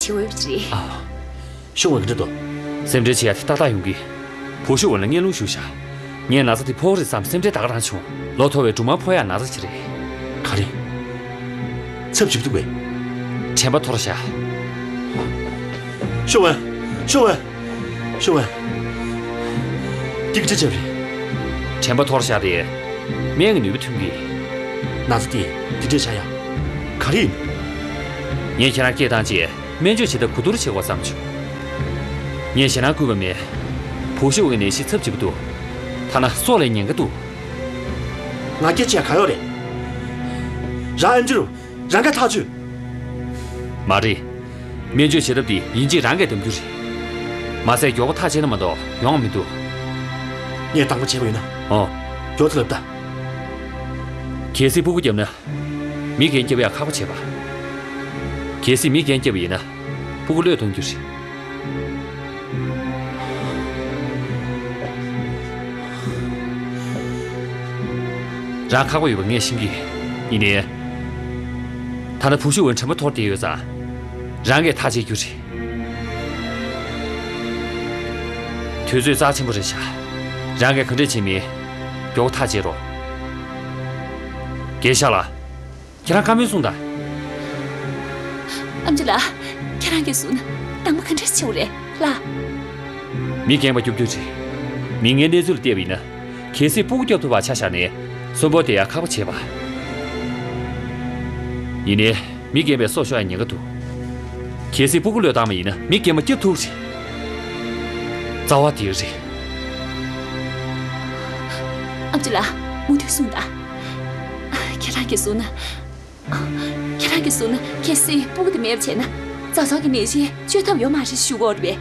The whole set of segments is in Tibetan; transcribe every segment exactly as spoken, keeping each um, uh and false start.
འདུག་རེད། ཨ། ཤོག་ངོས་ག་འདྲ་འདུག་སེམས་ཁྲལ་བྱེད་ཡ་དེ་ཏག་ཏག་ཡོང་གི། བུ་ཤོག་འོན་ལ་ངས་རླུང་ཞུགས་ཤག་ངས་ན་ཚ་དེ་ཕོག་རེད་བསམ་སེམས་ཁྲལ་ད་ག་རང་བྱུང་། ལོ་མཐོ་བའི་སྦྲུམ་མ་ཕོག་ཡ་ན་ཚ་ཅིག་རེད། ག་རེ། ཚབས་ཆེ་པོ་འདུག་གས། དྲན་པ་འཐོར་ཤག་ཤོག་ངོས། ཤོག་ངོས། ཤོག་ངོས། འདི་ག་འདྲ་བྱས་པ་རེད། དྲན་པ་འཐོར་ཤག་དེ། སྨན་གྱི་ནུས་པ་ཐོན་གྱིས། ན་ཚ་དེ་འདི་འདྲས་ཆགས་ཡ། ག་རེ་ཡིན། ངས་ཁྱེད་རང་སྐད་བཏང་རྗེས་སྨན་བཅོས་བྱེད་ཐབས་གོ་བསྡུར་བྱེད་དགོས་བསམ་བྱུང་། ངས་ཞེད་སྣང་བསྐུལ་བ་མིན། བུ་ཤོག་འོན་གྱི་ནད་གཞི་ཚབས་ཆེ་པོ་འདུག་ཐ་ན་སྲོག་ལ་ཉེན་ཁ་འདུག་ང་སྐད་ཆ་ག་ཡོད་རེད། རང་ཨེམ་ཆི་རུ། རང་ག་ཐག་ཆོད། མ་རེད། སྨན་བཅོས་བྱེད་ཐབས་འདི་ཡིན་གཅིག་རང་གིས་འདེམས་རྒྱུ་རེད། མ་ཟད་མགྱོགས་པོ་ཐག་བཅད་ན་མ་གཏོགས་ཡོང་བ་མི་འདུག་ངས་དང་པོ་བྱས་པ་ཡིན་ན། ཨོ། མགྱོགས་ཙམ་ལབ་ད། གལ་སྲིད་སྤུ་གུ་བརྒྱབ་ན། མི་རྒན་བརྒྱབ་ཡག་ཁག་པོ་བྱེད་པ། གལ་སྲིད་མི་རྒན་བརྒྱབ་པ་ཡིན་ན། སྤུ་གུ་བློས་གཏོང་རྒྱུ་རེད། རང་ཁག་པོ་ཡོད་པ་ངས་ཤེས་ཀྱི། ཡིན་ནའི། ཐ་ན་བུ་ཤོག་འོན་དྲན་པ་འཐོར་བསྡད་ཡོད་ཙང་། རང་གིས་ཐག་བཅད་རྒྱུ་རེད། དུས་ཚོད་རྩ་ཆེན་པོ་རེད་ཤག་རང་གིས་ག་འདྲས་བྱེད་མིན། མགྱོགས་པོ་ཐག་བཅད་རོགས། རྒན་ཤག་ལགས། ཁྱེད་རང་བཀའ་མོལ་གསུངས་དང་། ཨེམ་ཆི་ལགས། ཁྱེད་རང་གིས་གསུངས་ན་དང་པོ་ག་འདྲས་བྱེད་དགོས་རེད་ལགས། མི་རྒན་པ་སྐྱོབ་རྒྱུ་རེད། མིག་སྔའི་གནས་ཚུལ་ལ་བལྟས་པ་ཡིན་ན། གལ་སྲིད་སྤུ་གུ་སྐྱོབ་ཐུབ་པ་ཆ་བཞག་ནས། གསོན་པོ་བསྡད་ཡག་ཁག་པོ་བྱེད་པ། ཡིན་ནའི། མི་རྒན་པའི་སྲོག་ཤོར་ཡ་ཉེན་ཁ་འདུག་གལ་སྲིད་སྤུ་གུ་བློས་བཏང་བ་ཡིན་ན་མི་རྒན་པ་སྐྱོབ་ཐུབ་རེད། རྩ་བ་དེ་རེད། ཨ་ཅེ་ལགས། མུ་མཐུད་གསུངས་དང་། ཁྱེད་རང་གིས་གསུངས་ན། ཁྱེད་རང་གིས་གསུངས་ན་གལ་སྲིད་སྤུ་གུ་དེ་མེད་པ་བྱས་ན། ཙའོ་ཙའོ་གི་ནད་གཞི་བཅོས་ཐབས་ཡོད་མ་རེད་ཞུ་གི་ཡོད་རེད་པས།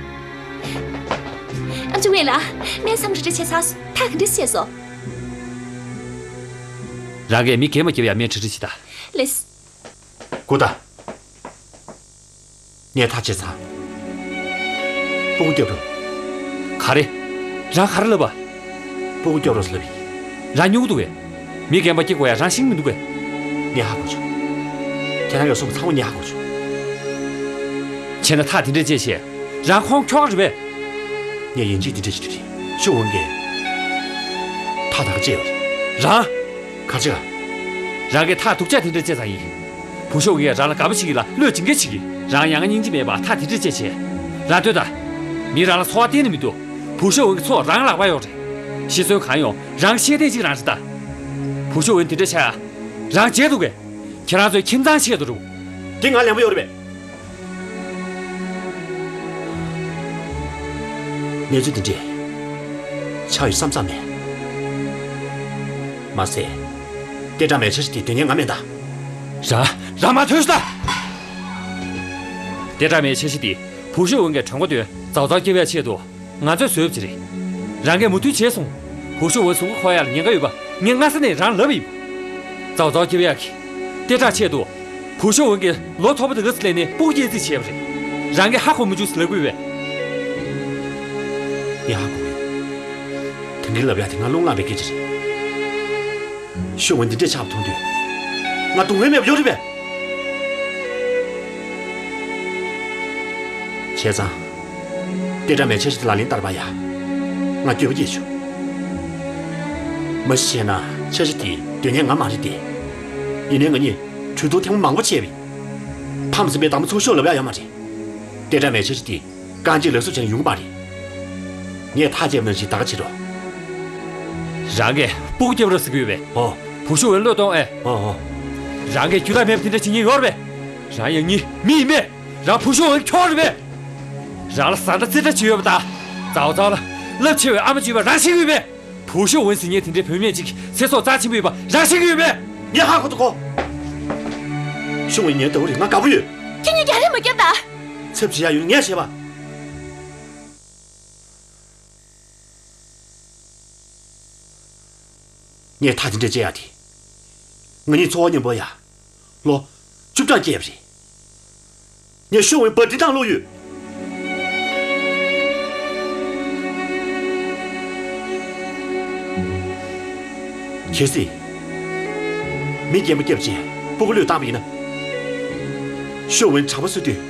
ཨ་ཅེ་ཝེ་ལགས། སྨན་ཟ་མ་རེ་རེ་བྱས་ཚར་སོང་། ཐག་ག་འདྲས་བཅད་སོང་། རང་གིས་མི་རྒན་པ་སྐྱོབ་ཡ་སྨན་ཁྲིག་ཁྲི་བྱེད་དང་། ལེགས། སྒུག་དང་། ངས་ཐག་བཅད་ཚར། སྤུ་གུ་སྐྱོབ་རོགས། ག་རེ། རང་ག་རེ་ལབ་པ། སྤུ་གུ་སྐྱོབ་རོགས་ཟེར་ལབ་ཡིན། རང་སྨྱོ་གི་འདུག་གས། མི་རྒན་པ་སྐྱེ་དགོས་ཡ་རང་ཤེས་ཀྱི་མི་འདུག་གས། ངས་ཧ་གོ་བྱུང་། ཁྱེད་རང་གིས་གསུངས་པ་ཚང་མ་ངས་ཧ་གོ་བྱུང་། བྱས་ན་ཐག་དེ་འདྲས་བཅད་བྱས། རང་ཁོང་ཁྱོ་ག་རེད་པས། ངས་ཡིན་གཅིག་འདི་འདྲས་བྱེད་རྒྱུ་རེད། ཤོག་ངོས་ཀྱིས། ཐག་ད་ག་བཅད་ཡོད་རེད། རང་། ག་རེ་བྱེད་ག་རང་གིས་ཐག་སྡུག་ཅག་དེ་འདྲ་བཅད་ཚར་ཡིན། བུ་ཤོག་གིས་རང་ལ་དགའ་པོ་བྱེད་ཀྱི་ལ་བློས་འཛིན་མཁན་བྱེད་ཀྱི། རང་ཡ་ང་སྙིང་རྗེ་མེད་པ་ཐག་དེ་འདྲ་བཅད་བྱས། རང་ལྟོས་དང་། མི་རང་ལ་འཚོ་བ་གཏན་ནས་མི་འདུག་བུ་ཤོག་འོན་གྱི་འཚོ་བ་རང་ལག་པ་ཡོད་རེད། ཤི་གསོན་གང་ཡོང་རང་ཤེས་ལྡན་གཅིག་རང་རེད་ད། བུ་ཤོག་འོན་དེ་འདྲ་ཆགས་ཡ། རང་བརྗེད་འདུག་གས། ཁྱེད་རང་ཚོའི་ཁྱིམ་ཚང་ཆེད་དུ་རུ། དེ་ང་ལན་པོ་ཡོད་རེད་པས། གནས་ཚུལ་འདི་འདྲས་ཆགས་ཡོད་བསམ་བསམ་མེད། མ་ཟད། ལྟེ་ཁྲག་མེ་འཆར་གཞི་དེ་དོན་གཉེར་ང་མིན་ད། ར། ར་མ་ཐོས་ཤི་ད། ལྟེ་ཁྲག་མེ་འཆར་གཞི་དེ་བུ་ཤོག་འོན་གྱི་གྲོད་ཁོག་དོན་ཙའོ་ཙའོ་སྐྱེ་བའི་ཆེད་དུ་ང་ཚོས་བཟོས་པ་ཅིག་རེད། རང་གིས་མུ་མཐུད་བྱས་སོང་། བུ་ཤོག་འོན་གཟུགས་པོ་འཁོར་ཡག་ལ་ཉེན་ཁ་ཡོད་པ་ངས་སྔ་ས་ནས་རང་ལབ་ཡིན། ཙའོ་ཙའོ་སྐྱེ་བའི་ཡག་གི། ལྟེ་ཁྲག་ཆེད་དུ། བུ་ཤོག་འོན་གྱིས་ལོ་མཐོ་པོ་དེ་ག་ཚོད་སླེབས་ནས་སྤུ་གུ་སྐྱེ་རྩིས་བྱས་པ་རེད། རང་གིས་ཧ་གོ་མི་འཇུག་ཟེར་ལབ་དགོས་པས། ངས་ཧ་གོ་གི་ཡོད། དེང་གི་ལབ་ཡག་དེ་ང་རླུང་ལངས་པའི་སྐད་ཆ་རེད། ཤོག་ངོས་འདི་འདྲས་ཆགས་པ་མཐོང་དུས། ང་སྡུག་བསྔལ་མེད་པ་ཡོད་རེད་པས། བྱས་ཙང་། ལྟེ་ཁྲག་མེ་འཆར་གཞི་དེ་ལག་ལེན་བསྟར་བ་ཡ། ང་འགྱོད་པ་སྐྱེས་བྱུང་། མ་གཞི་བྱས་ན་འཆར་གཞི་དེ་དོན་གཉེར་ང་མ་རེད་དེ། ཡིན་ནའི་ང་གཉིས་གྲོས་བསྡུར་ཐེངས་མ་མང་པོ་བྱས་པས། ཕམ་ཟིན་པའི་བདག་མོ་ཚུར་ཤོག་ལབ་ཡག་ཡོད་མ་རེད། ལྟེ་ཁྲག་མེ་འཆར་གཞི་དེ་རྐང་གཅིག་ལག་སུབ་བྱས་ན་ཡོང་གི་མ་རེད། ངས་ཐག་བཅད་པ་ནང་བཞིན་ད་ག་བྱེད་རོགས། རང་གིས་སྤུ་གུ་སྐྱོབ་རོགས་ཟེར་གྱི་ཡོད་པས། ཨོ། བུ་ཤོག་འོན་བློས་གཏོང་ཨེ། ཨོ་ཨོ། རང་གིས་རྒྱུ་དག་མེད་པ་དེ་འདྲ་བྱེད་ཉེན་ཡོད་རེད་པས། རང་ཡང་གཉིས་མི་ཡིན་པས། རང་བུ་ཤོག་འོན་ཁྱོ་རེད་པས། རང་ལ་བཟའ་ཟླ་རྩེ་གྲ་ཅིག་ཡོད་པ་དང་། ཙའོ་ཙའོ་ལ་རླབས་ཆེ་བའི་ཨ་མ་ཅིག་ཡོད་པ་རང་ཤེས་ཀྱི་ཡོད་པས། བུ་ཤོག་འོན་ཟེར་མཁན་དེ་འདྲའི་བུད་མེད་ཅིག་ཚེ་སྲོག་རྩ་ཆེན་པོ་ཡོད་པ་རང་ཤེས་ཀྱི་ཡོད་པས། ངས་ཧ་གོ་འདུག་གོ། ཤོག་འོན་ཉལ་ལྟ་བུ་རེད། ང་དགའ་པོ་ཡོད། ཁྱེད་གཉིས་རྒྱག་རེས་མ་རྒྱབ་དང་། ཚབ་བྱེད་ཡག་ཡོད་ན་ངས་བྱེད་པ། ངས་ཐག་དེ་འདྲ་བཅད་ཡག་དེ། ང་གཉིས་འཚོ་བ་མཉམ་པོ་ཡ། ལོ་བཅུ་ཕྲག་བསྐྱལ་བ་རེད། ངས་ཤོག་འོན་བ་འདི་དང་བླུགས་ཡོད། གལ་སྲིད། མི་རྒན་པ་སྐྱབས་རྗེས་སྤུ་གུ་བློས་བཏང་བ་ཡིན་ན། ཤོག་འོན་གྲྭ་པ་བཟོ་དུས།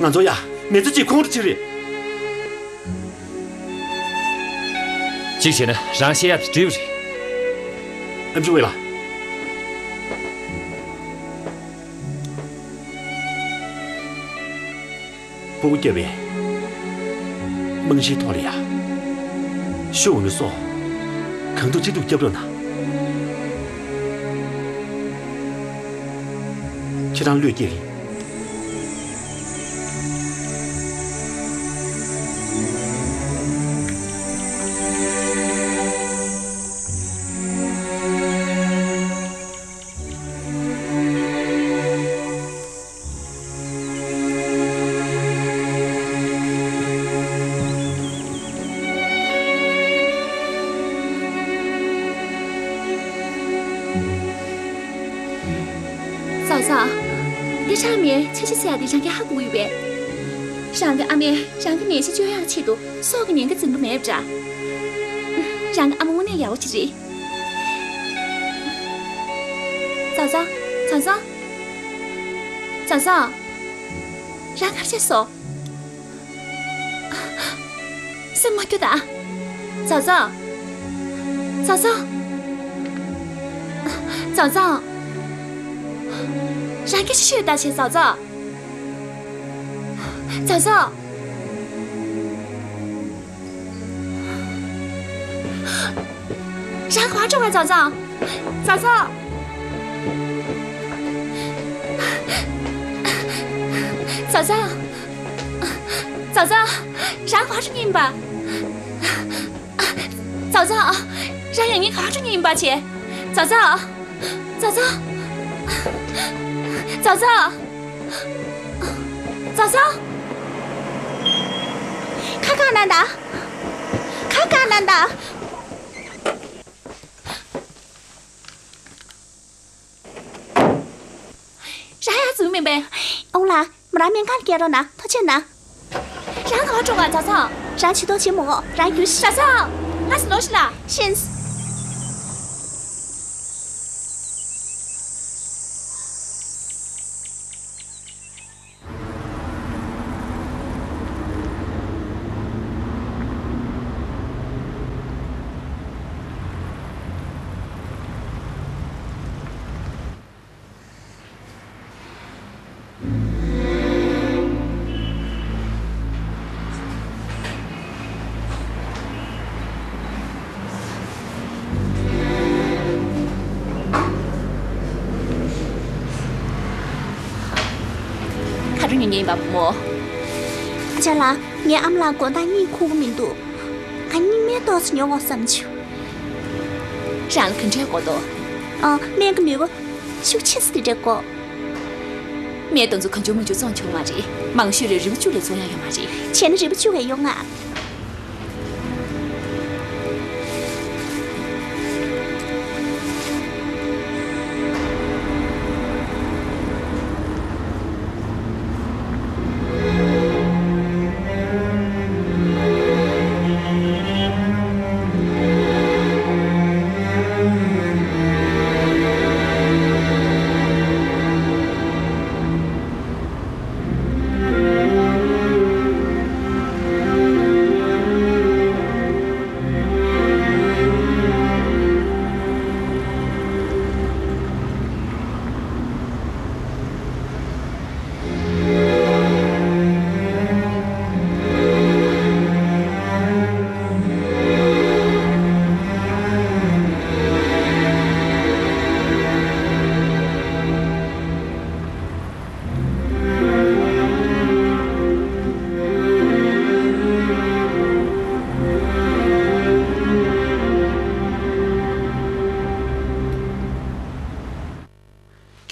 ང་ཚོ་ཡ་མི་ཚེ་གཅིག་ཁོང་དུ་ཆུད་རེད། གཅིག་བྱས་ན་རང་བཤད་ཡག་དེ་འགྲིག་རེད། ཨེམ་ཆི་ཝེ་ལགས། སྤུ་གུ་སྐྱེ་བའི་རྨང་གཞིའི་ཐོག་ལ་ཡ། ཤུགས་ཡོང་གི་སོ། གང་ཐུབ་ཅི་ཐུབ་སྐྱབས་རོགས་གནང་། ཁྱེད་རང་བློས་སྐྱེལ་གི། ཙའོ་ཙའོ། འདི་ཆགས་མེད་ཆ་ཤས་ཟེར་ཡ་འདི་རང་གིས་ཧ་གོ་གི་ཡོད་པས། རང་གི་ཨ་མས་རང་གི་ནད་གཞི་བཅོས་ཡག་ཆེད་དུ་སྲོག་གི་ཉེན་ཁ་འཛིན་གི་མེད་པ་འདྲ། རང་གི་ཨ་མ་དངོས་གནས་ཡག་པོ་ཅིག་རེད། ཙའོ་ཙའོ། ཙའོ་ཙའོ། ཙའོ་ཙའོ། རང་ག་རེ་བྱས་སོང་། སེམས་མ་སྐྱོ་ད། ཙའོ་ཙའོ། ཙའོ་ཙའོ། ཙའོ་ཙའོ། རང་སྐད་ཆ་ཤོད་ད་བྱས་ཙའོ་ཙའོ། ཙའོ་ཙའོ། རང་ག་པར་འགྲོ་ག་ཙའོ་ཙའོ། ཙའོ་ཙའོ། ཙའོ་ཙའོ། ཙའོ་ཙའོ། རང་ག་པར་འགྲོ་མཁན་ཡིན་པ། ཙའོ་ཙའོ། རང་ཡང་སྙིང་ག་པར་འགྲོ་མཁན་ཡིན་པ་བྱས། ཙའོ་ཙའོ། ཙའོ་ཙའོ། ཙའོ་ཙའོ། ཙའོ་ཙའོ། ཁ་བཀག་གནང་དང་། ཁ་བཀག་གནང་དང་། རང་ཡར་འཛུལ་མིན་པས། ཨོང་ལགས། མོ་རང་སྨན་ཁང་ལ་སྐྱེལ་རོགས་གནང་། ཐུགས་རྗེ་གནང་། རང་ག་པར་འགྲོ་ག་ཙའོ་ཙའོ། རང་བྱི་དོར་བྱེད་མི་དགོས། རང་རྒྱུགས་ཤིག་ཙའོ་ཙའོ། ང་ཚོ་ལོག་ཤིག་ལ། ཤེས། ག་རེ་ཉོ་མཁན་ཡིན་པ་བུ་མོ། ཨ་ཅག་ལགས། ངའི་ཨ་མ་ལགས་དགོང་དག་གཉིད་ཁུག་གི་མི་འདུག་ང་གཉིད་སྨན་ཏོག་ཙམ་ཉོ་དགོས་བསམ་བྱུང་། རང་ལ་ག་འདྲའི་དགོས་འདུག་ཨ། སྨན་གྱི་ནུས་པ་ཤུགས་ཆེ་ས་དེ་འདྲ་དགོས། སྨན་དེ་ཚོ་གང་བྱུང་མང་བྱུང་བཙོང་ཆོག་མ་རེད། མང་ཤོས་ལ་རིལ་བུ་བཅུ་ལས་བཙོང་ཡག་ཡོད་མ་རེད། བྱས་ན་རིལ་བུ་བཅུ་བས་ཡོང་ང་།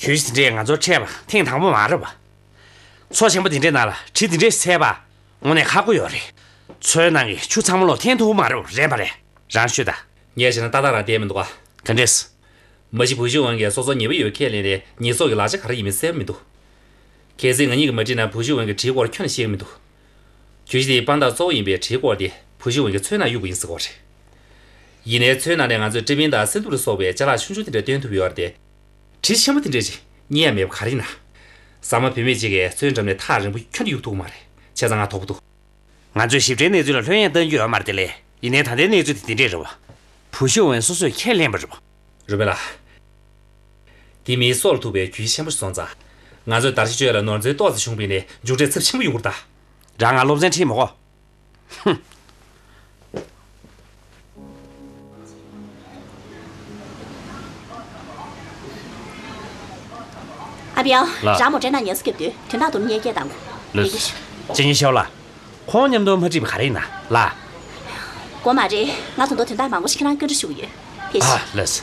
གྱོད་གཞི་དེ་འདྲས་ང་ཚོར་འཕྲད་པ་ཐེངས་དང་པོ་མ་རེད་པ། མཚོ་ཆེན་པོ་དེ་འདྲའི་ནང་ལ་གྲི་དེ་འདྲས་བསད་པ་དངོས་གནས་ཁག་པོ་ཡོད་རེད། མཚོའི་ནང་གི་ཆུ་ཚང་མ་ལོག་འཐེན་ཐུབ་མ་རེད་པ། རེད་པ་རེད། རང་ཤོད་ད། ངས་བྱས་ན་ཏག་ཏག་རང་བསྡད་མི་འདུག་ག་ག་འདྲས། མ་གཞི་བུ་ཤུ་ཝན་གྱིས་སོ་སོ་ཉེས་པ་ཡོད་ཁས་ལེན་ཏེ་ཉེས་གསོག་གི་ལག་ཆ་ག་རེ་ཡིན་མིན་གསལ་པོ་མི་འདུག་གལ་སྲིད་ང་གཉིས་ཀྱིས་མ་དྲིས་ན་བུ་ཤུ་ཝན་གྱིས་གྲིའི་སྐོར་ཁྱོན་ནས་ཤེས་ཀྱི་མི་འདུག་གྱོད་གཞི་དེའི་དཔང་རྟགས་གཙོ་བོ་ཡིན་པའི་གྲིའི་སྐོར་དེ་བུ་ཤུ་ཝན་གྱིས་མཚོའི་ནང་གཡུགས་པ་ཡིན་ཟེར་གྱི་ཡོད་རེད། ཡིན་ནའི་མཚོའི་ནང་ནས་ང་ཚོས་ཀྲི་བིན་དང་སེ་འདུ་ལ་སོགས་པའི་ཅ་ལག་ཆུང་ཆུང་དེ་འདྲ་བཏོན་ཐུབ་ཡོད་རེད་དེ། གྲི་ཆེན་པོ་དེ་འདྲ་ཅིག་རྙེད་ཡ་མེད་པ་ག་རེ་ཡིན་ན། ཟ་མ་བུད་མེད་ཅིག་གིས་མཚོའི་འགྲམ་ནས་ཐག་རིང་པོ་ཁྱོན་ནས་གཡུག་ཐུབ་ཀྱི་མ་རེད། བྱས་ཙང་ང་དོགས་པ་འདུག་ང་ཚོས་ཞིབ་ཕྲའི་གནས་ཚུལ་ལ་ལྷོད་གཡེང་གཏང་རྒྱུ་ཡོད་མ་རེད་དེ་ལས། ཡིན་ནའི་ད་ལྟའི་གནས་ཚུལ་དེ་འདི་འདྲས་རེད་བ། བུ་ཤུག་ཝན་སོ་སོས་ཁས་ལེན་པ་རེད་བ། རུ་པེ་ལགས། འདི་མིའི་སྲོག་ལ་ཐུག་པའི་རྒྱུ་ཆེན་པོ་ཞིག་སོང་ཙང་། ང་ཚོས་དར་ཆ་གཅོད་ཡ་ལ་ནོར་འཛོལ་ཏོག་ཙམ་བྱུང་བ་ཡིན་ནའི་མཇུག་འབྲས་ཚབས་ཆེན་པོ་ཡོང་གི་རེད་ད། རང་ང་སློབ་ཚན་ཁྲིད་མི་དགོས། ཧུམ། ཨ་པའོ། ལགས། རང་མོ་ཊའི་ནང་ཉལ་ས་བརྒྱབ་དུས་དོན་དག་འདུག་ན་བརྙས་བཅོས་བཏང་དགོས། ལགས། ཡི་གེ་ཞུ། ཅི་ཉིན་ཤའོ་ལགས། ཁོང་མཉམ་དུ་མ་ཁྲིད་པ་ག་རེ་ཡིན་ན་ལགས། དགོས་མ་རེད། ང་ད་དུང་དོན་དག་མང་པོ་ཞིག་ཁྱེད་རང་བཀའ་འདྲི་ཞུ་གི་ཡོད། ཕེབས་ཤིག་ཨ་ལགས།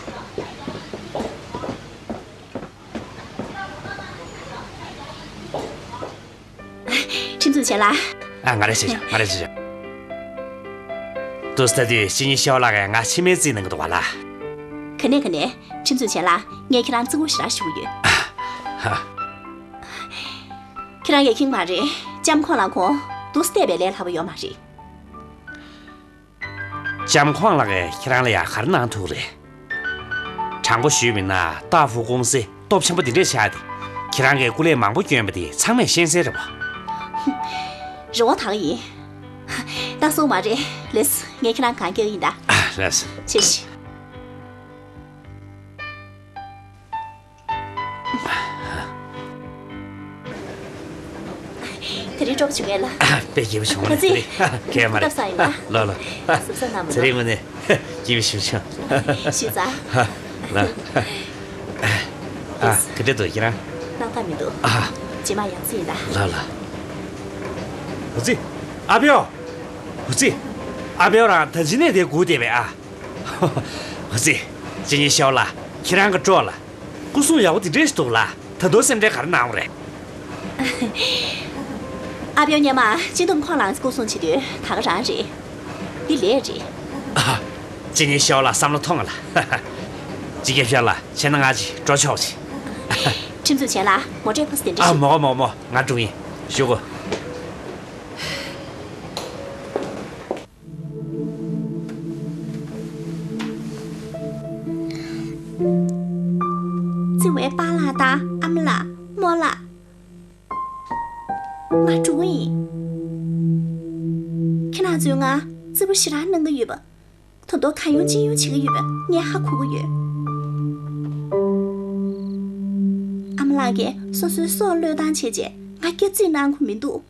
ཁྲིམས་མཛོད་ཆེན་ལགས། ཨ། ང་རེད་ཟེར་བྱ། ང་རེད་ཟེར་བྱ། དུས་ད་དུས་ཅི་ཉིན་ཤའོ་ལགས་ཀྱིས་ང་མཆི་མས་བརྫིས་གནང་གི་འདུག་པ་ལགས། ག་ནས་ག་ནས། ཁྲིམས་མཛོད་ཆེན་ལགས། ངས་ཁྱེད་རང་བརྩི་བཀུར་ཞེ་དྲག་ཞུ་གི་ཡོད། ཧ། ཁྱེད་རང་ཡ་ཁྱིང་མ་རེད། ལྕམ་ཁོང་ལ་ཁོང་འདུག་སེ་བལྟས་པའི་ལས་སླ་པོ་ཡོད་མ་རེད། ལྕམ་ཁོང་ལགས་ཀྱིས་ཁྱེད་རང་ལ་ཡ་ག་རེ་གནང་ཐུབ་རེད། དྲང་པོ་ཞུས་པ་ཡིན་ན་ཏཱ་ཧྥུ་ཀུང་སི་སྟོབས་ཆེན་པོ་འདི་འདྲས་ཆགས་ཏེ། ཁྱེད་རང་གིས་སྐུ་ལས་མང་པོ་བསྐྱོན་པ་དེ་ཚང་མས་ཤེས་གསལ་རེད་པ། རེ་བ་ད་ག་ཡིན། ད་སོང་མ་རེད། ལགས། ངས་ཁྱེད་རང་གང་སྐྱེལ་ཡིན་ད། ཨ། ལགས། ཆེ་ཞིག་དེ་རིང་སྤྲོ་པོ་བྱུང་ངས་ལ། དཔེ་སྐྱིད་པོ་བྱུང་ཁ་ལ། རྩིས། དེ་རིང་གལ་མ་རེད། སྐབས་སང་ཡིན་ན། ལོ་ལོ། སེམས་བཟང་གནང་མི་ཚེ་རིང་དངོས་གནས་སྐྱིད་པོ་ཞིག་བྱུང་། ཞུས་ཙང་། ལ། ཨ། ག་འདྲ་འདུག་ཁྱེད་རང་། སྣང་དག་མི་འདུག་ཨ། རྗེས་མ་ཡང་རྩིས་ཡིན་ད། ལ་ལ། ཧུ་ཙི། ཨ་ཕའོ། ཧུ་ཙི། ཨ་ཕའོ་རང་ད་ཅི་ནས་དེ་སྒུག་བསྡད་པས་ཨ། ཧུ་ཙི། ཅི་ཉིན་ཤའོ་ལགས། ཁྱེད་རང་གི་སྤྲོ་ལ། སྐུ་སྲུང་ཡག་པོ་དེ་འདྲས་ཞིག་འདུག་ལ། ད་དུང་སེམས་ཁྲལ་ག་རེ་གནང་བ་རེད། ཨ་ཕའོ་སྔོན་མ་སྤྱི་བསྡོམས་ཁོང་རང་སྐུ་སྲུང་བྱེད་དུས་ད་ག་རང་རེད། འདི་ལས་རེད། ཨ། ཅི་ཉིན་ཤའོ་ལགས་བསམ་བློ་ཐོངས་ལ། ཅི་སྐད་ཤོད་ལ་བྱས་ན་ང་ཅིག་འགྲོ་ཆོག་ཅིག་ཁྲིམས་མཛོད་ཆེན་ལགས། མོ་ཊའི་ཕོ་སི་དེ་འདྲ་ཨ། ཞིག་མོ་གོ་མོ་གོ་མོ་གོ། ང་འགྲོ་གི་ཡིན། བཞུགས་གོ། བརྩེ་བའི་པཱ་ལགས་དང་ཨ་མ་ལགས། རྨོ་ལགས། ང་འགྲོ་གི་ཡིན། ཁྱེད་རང་ཚོས་ང་བརྩི་བཀུར་ཞེ་དྲག་གནང་གི་ཡོད་པ། ད་དུང་གང་ཡོང་ཅི་ཡོང་བྱེད་ཀྱི་ཡོད་པ་ངས་ཧ་གོ་གི་ཡོད། ཨ་མ་ལགས་ཀྱིས་སོ་སོའི་སྲོག་བློས་བཏང་བྱས་རྗེས་ང་སྐྱག་རྫུན་གནང་གི་མི་འདུག་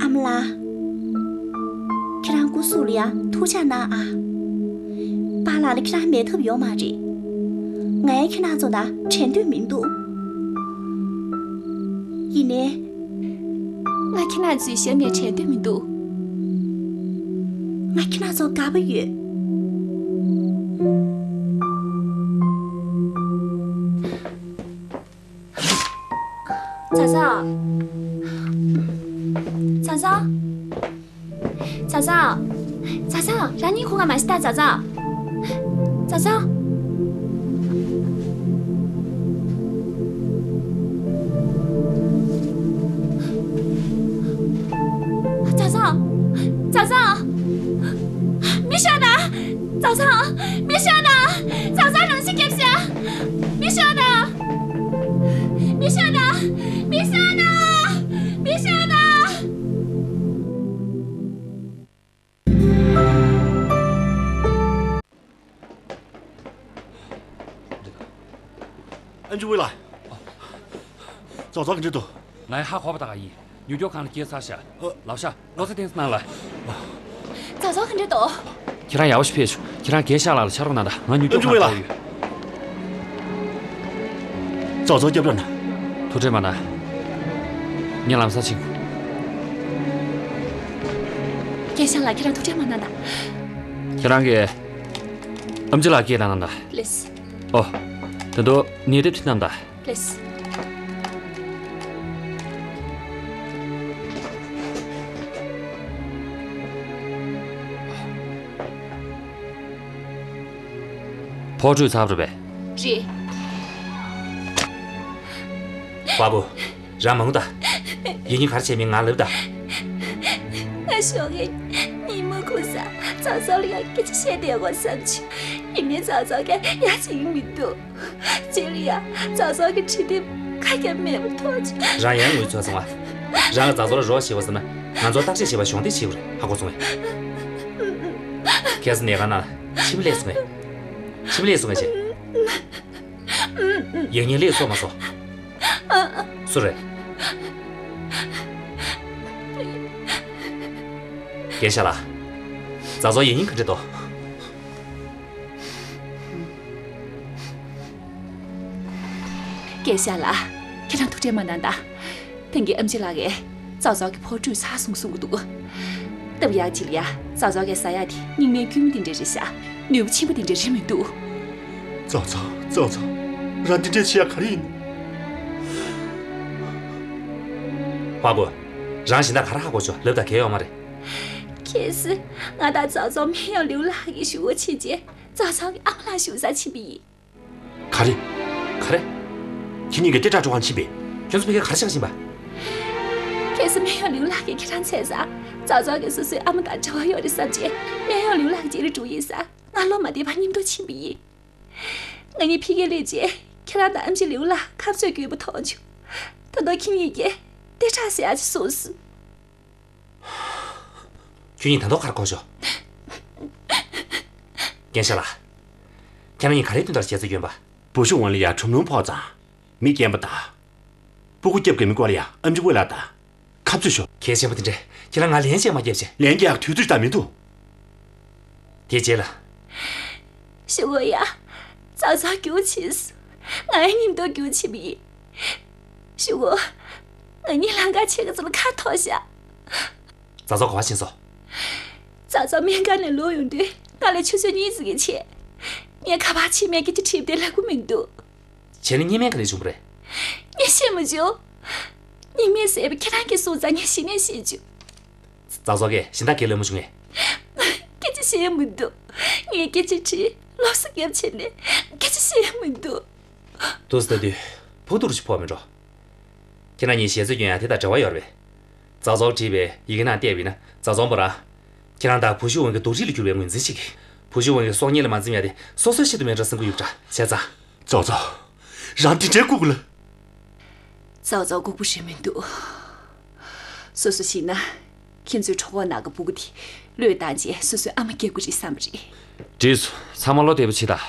ཨ་མ་ལགས། ཁྱེད་རང་སྐུ་གཟུགས་ལ་ཡང་ཐུགས་ཅག་གནང་ཨ། པཱ་ལགས་ལ་ཁྱེད་རང་མེད་ཐབས་ཡོད་མ་རེད། ང་ཡང་ཁྱེད་རང་ཚོ་དང་བྲལ་འདོད་མི་འདུག་ཡིན་ནའི། ང་ཁྱེད་རང་ཚོའི་ཞབས་ནས་བྲལ་འདོད་མི་འདུག་ང་ཁྱེད་རང་ཚོ་དགའ་པོ་ཡོད། ཛ་ཛ། ཛ་ཛ། ཛ་ཛ། ཛ་ཛ། རང་ཉིད་ཁོ་ག་མ་ཤི་ད། ཛ་ཛ། ཛ་ཛ། ཛ་ཛ། ཛ་ཛ། མི་ཤོག་ད། ཛ་ཛ། མི་ཤོག་ད། ཛ་ཛ་རང་ཤི་རྒྱབ་ཤ། མི་ཤོག་ད། མི་ཤོག་ད། མི་ཤོག་ད། མི་ཤོག་ད། ཨན་ཅུ་ཝེ་ལགས། ཙོ་ཙོ་ག་འདྲ་འདུག་ང་ཡང་ཧ་གོ་བ་ད་ག་ཡིན། ཉུ་སྐྱོར་ཁང་ལ་སྐྱེལ་ཚར་ཤག་ཨ། ལགས་ཤག་ལོ་ཙཱ་བསྟན་གནང་ལ། ཙོ་ཙོ་ག་འདྲ་འདུག་ཁྱེད་རང་ཡག་པོ་ཞིག་ཕེབས་བྱུང་། ཁྱེད་རང་རྒན་ཤག་ལགས་ལ་ཕྱག་རོགས་གནང་དང་། ང་ཉུ་སྐྱོར་ཁང་ལ་ཡོད། ཙོ་ཙོ་སྐྱབས་ར་གནང་། ཐུགས་ཁྲལ་མ་གནང་། ངས་ལམ་སང་ཕྱིན། རྒན་ཤག་ལགས་ཁྱེད་རང་ཐུགས་ཁྲལ་མ་གནང་དང་། ཁྱེད་རང་གིས་ཨམ་ཆི་ལགས་སྐད་བཏང་གནང་དང་། ལགས་སོ། ཨོ། ད་དུང་ཉལ་དེབ་ཅིག་གནང་དང་། ལགས་སོ། ཕོགས་སྤྲོད་ཚར་བ་རེད་པས། རེད། པ་པོ། རང་མ་ངུ་ད། ཡིན་ཡིན་ག་རེ་བྱས་མིན་ང་ལབ་ད། ང་ཞོགས་ཀས་ཉིན་མོ་ཁུག་ས་ཙོ་ཙོ་ལ་ཡང་སྐད་ཆ་བཤད་བསྡད་དགོས་བསམ་བྱུང་། ཡིན་ནའི་ཙག་ཙོག་གིས་ཡ་བྱེད་ཀྱི་མི་འདུག་རྗེས་ལ་ཡ་ཙག་ཙོག་གི་བྲིས་དེབ་ཁ་གྱ་མེད་པ་ཐོག་ཆུ། རང་ཡང་ངུས་ཚོད་སོང་ང་། རང་གིས་ཙག་ཙོག་ལ་རོགས་བྱེད་པ་ཟེར་ན། ང་ཚོ་བརྟག་དཔྱད་བྱེད་པ་གཞོགས་འདེགས་བྱེད་དགོས་རེད། ཧ་གོ་སོང་ངས། ཁྱེད་ཚོ་ནས་ག་ན་ཕྱི་མི་ལས་སོང་ངས། ཕྱི་མི་ལས་སོང་ངས་བྱས། ཡང་ཉིན་ལས་སོ་མ་སོ། སུ་རེད། རྒན་ཤ་ལགས། ཙག་ཙོག་ཡིན་ཉིན་ག་འདྲ་འདུག་རྒན་ཤ་ལགས། ཁྱེད་རང་ཐུགས་ཁྲལ་མ་གནང་དང་། ཐེངས་ཀྱི་ཨེམ་ཆི་ལགས་ཀྱིས་ཙག་ཙོག་གི་ཕོ་བྲུས་ཚར་སོང་གསུང་གི་འདུག་སྟབས་ཡག་ཅིག་ལ་ཡ་ཙག་ཙོག་གིས་ཟ་ཡག་དེ་རྙིང་མའི་སྐྱུར་མོ་དེ་འདྲ་རེད་ཤག་ནུས་པ་ཆེན་པོ་དེ་འདྲ་རེད་མི་འདུག་ཙག་ཙོག་ཙག་ཙོག་རང་འདི་འདྲ་བྱེད་ཡག་ག་རེ་ཡིན། ཧྭ་གོ། རང་གཞན་དག་ག་རེ་ཧ་གོ་ཆོག་ལབ་དང་གལ་ཡོད་མ་རེད། གལ་སྲིད་ང་དང་ཙག་ཙོག་སྨན་གཡོག་ལིའུ་ལགས་ཀྱི་ཞུ་བ་བྱེད་རྗེས་ཙག་ཙོག་གི་ཨ་མ་ལགས་བཞུགས་སར་ཕྱིན་པ་ཡིན། ག་རེ། ག་རེ། ཁྱེད་གཉིས་ཀྱིས་ལྟེ་ཁྲག་སྤྲོད་ཁང་ཕྱིན་པས། ཁྱོད་ཚོ་ཕ་གིར་ག་རེ་བྱེད་ག་ཕྱིན་པ། གལ་སྲིད་སྨན་གཡོག་ལིའུ་ལགས་ཀྱིས་ཁྱེད་རང་འཚོལ་ཙང་ཙག་ཙོག་གིས་སོ་སོའི་ཨ་མ་དང་འབྲེལ་བ་ཡོད་རེད་བསམ་རྗེས་སྨན་གཡོག་ལིའུ་ལགས་ཀྱི་རྗེས་ལ་འགྲོ་ཡིན་ས། ང་བློ་མ་བདེ་བར་མཉམ་དུ་ཕྱིན་པ་ཡིན། ང་གཉིས་ཕ་གིར་སླེབས་རྗེས་ཁྱེད་རང་དང་ཨེམ་ཆི་ལིའུ་ལགས་ཁ་རྩོད་བསྐྱོན་པ་མཐོང་བྱུང་། ད་དུང་ཁྱེད་གཉིས་ཀྱིས་ལྟེ་ཁྲག་ཟེར་ཡག་ཅིག་བཟོས་སོང་། ཁྱོད་གཉིས་ད་དུང་ག་རེ་གོ་ཆོག་རྒན་ཤ་ལགས། ཁྱེད་རང་གཉིས་ག་རེའི་དོན་དག་བྱས་ཚོད་ཡོད་པ། བུ་ཆུང་ཝུན་ལ་ཡ་ཁྲོམ་ལུང་ཕོག་ཙང་མི་རྐྱེན་པ་དང་། སྤུ་གུ་སྐྱབས་དགོས་མི་སྐོར་ལ་ཡ་ཨེམ་ཆི་ཝུའེ་ལགས་དང་ཁ་རྩོད་ཤོར། གལ་ཆེན་པོ་དེ་འདྲས་ཁྱེད་རང་ང་ལན་ཅིག་མ་བརྒྱབ་བྱས། ལན་རྒྱག་དུས་ཚོད་ད་མི་འདུག་དེའི་རྗེས་ལ། ཞུ་གོ་ཡ། ཙག་ཙོག་རྒྱུགས་ཕྱིན་སོང་། ང་ཡང་མཉམ་དུ་རྒྱུགས་ཕྱིན་པ་ཡིན། ཞུ་གོ། ང་གཉིས་ལམ་ཁར་ཕྱེད་ཀ་ཙམ་ལ་ཁ་ཐོག་བཞག་ཙག་ཙོག་ག་པར་ཕྱིན་སོང་། ཙག་ཙོག་སྨན་ཁང་ནས་ལོག་ཡོང་དུས་ང་ལ་ཆུ་ཚོད་གཉིས་ཙམ་གྱི་ཆེད། ངས་ག་པར་ཕྱིན་མིན་སྐད་ཆ་དྲིས་པ་དེ་ལབ་ཀྱི་མི་འདུག་བྱས་ན་གཉིད་སྨན་ག་ནས་བྱུང་བ་རེད། ངས་ཤེས་མ་བྱུང་། གཉིད་སྨན་ཟེར་བ་ཁྱེད་རང་གིས་གསུངས་ཙང་ངས་གཞི་ནས་ཤེས་བྱུང་། ཙག་ཙོག་གིས་གཞན་དག་ག་རེ་ལབ་མ་བྱུང་ངས། སྐད་ཆ་བཤད་མི་འདུག་ངས་སྐད་ཆ་དྲིས། ལོགས་སུ་རྒྱབ་བྱས་ནས་སྐད་ཆ་བཤད་མི་འདུག་དུས་སུ་ལྟ་དུས་ཕོག་ཐུག་རུ་ཞིག་ཕོག་མི་འགྲོ། ཁྱེད་རང་གཉིས་ཞལ་རྩོད་སྐྱོན་ཡ་དེ་དང་འབྲེལ་བ་ཡོད་རེད་པས། ཙག་ཙོག་བྲིས་པའི་ཡི་གེ་ནང་བལྟས་པ་ཡིན་ན་ཙག་ཙོག་པོ་རང་། ཁྱེད་རང་དང་བུ་ཤུ་ཝུན་གྱི་རྡོག་ཁྲེས་ལ་གྱུར་པའི་ངོས་འཛིན་བྱེད་ཀྱི། བུ་ཤུ་ཝུན་གྱི་སྲོག་ཉེན་ལ་མ་འཛེམ་ཡ་དེ་སོ་སོའི་ཆེད་དུ་མེད་འགྲོ་བསམ་གྱི་ཡོད་པ་འདྲ། བྱས་ཙང་། ཙག་ཙོག་རང་འདི་འདྲའི་ལྐུགས་ལ། ཙག་ཙོག་ལྐུགས་པ་རེད་མི་འདུག་སོ་སོ་ཤི་ན། ཁྱེད་ཚོའི་གྲོགས་པོ་ནང་གི་སྤུ་གུ་དེ་བློས་བཏང་རྗེས་སོ་སོའི་ཨ་མ་སྐྱེ་དགོས་རེད་བསམ་པ་རེད། འགྲིག་སོང་། ཚང་མ་བློ་བདེ་པོ་བྱེད་དང་།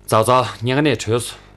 ཙག་ཙོག་ཉེན་ཁ་ནས་གྲོལ་སོང་།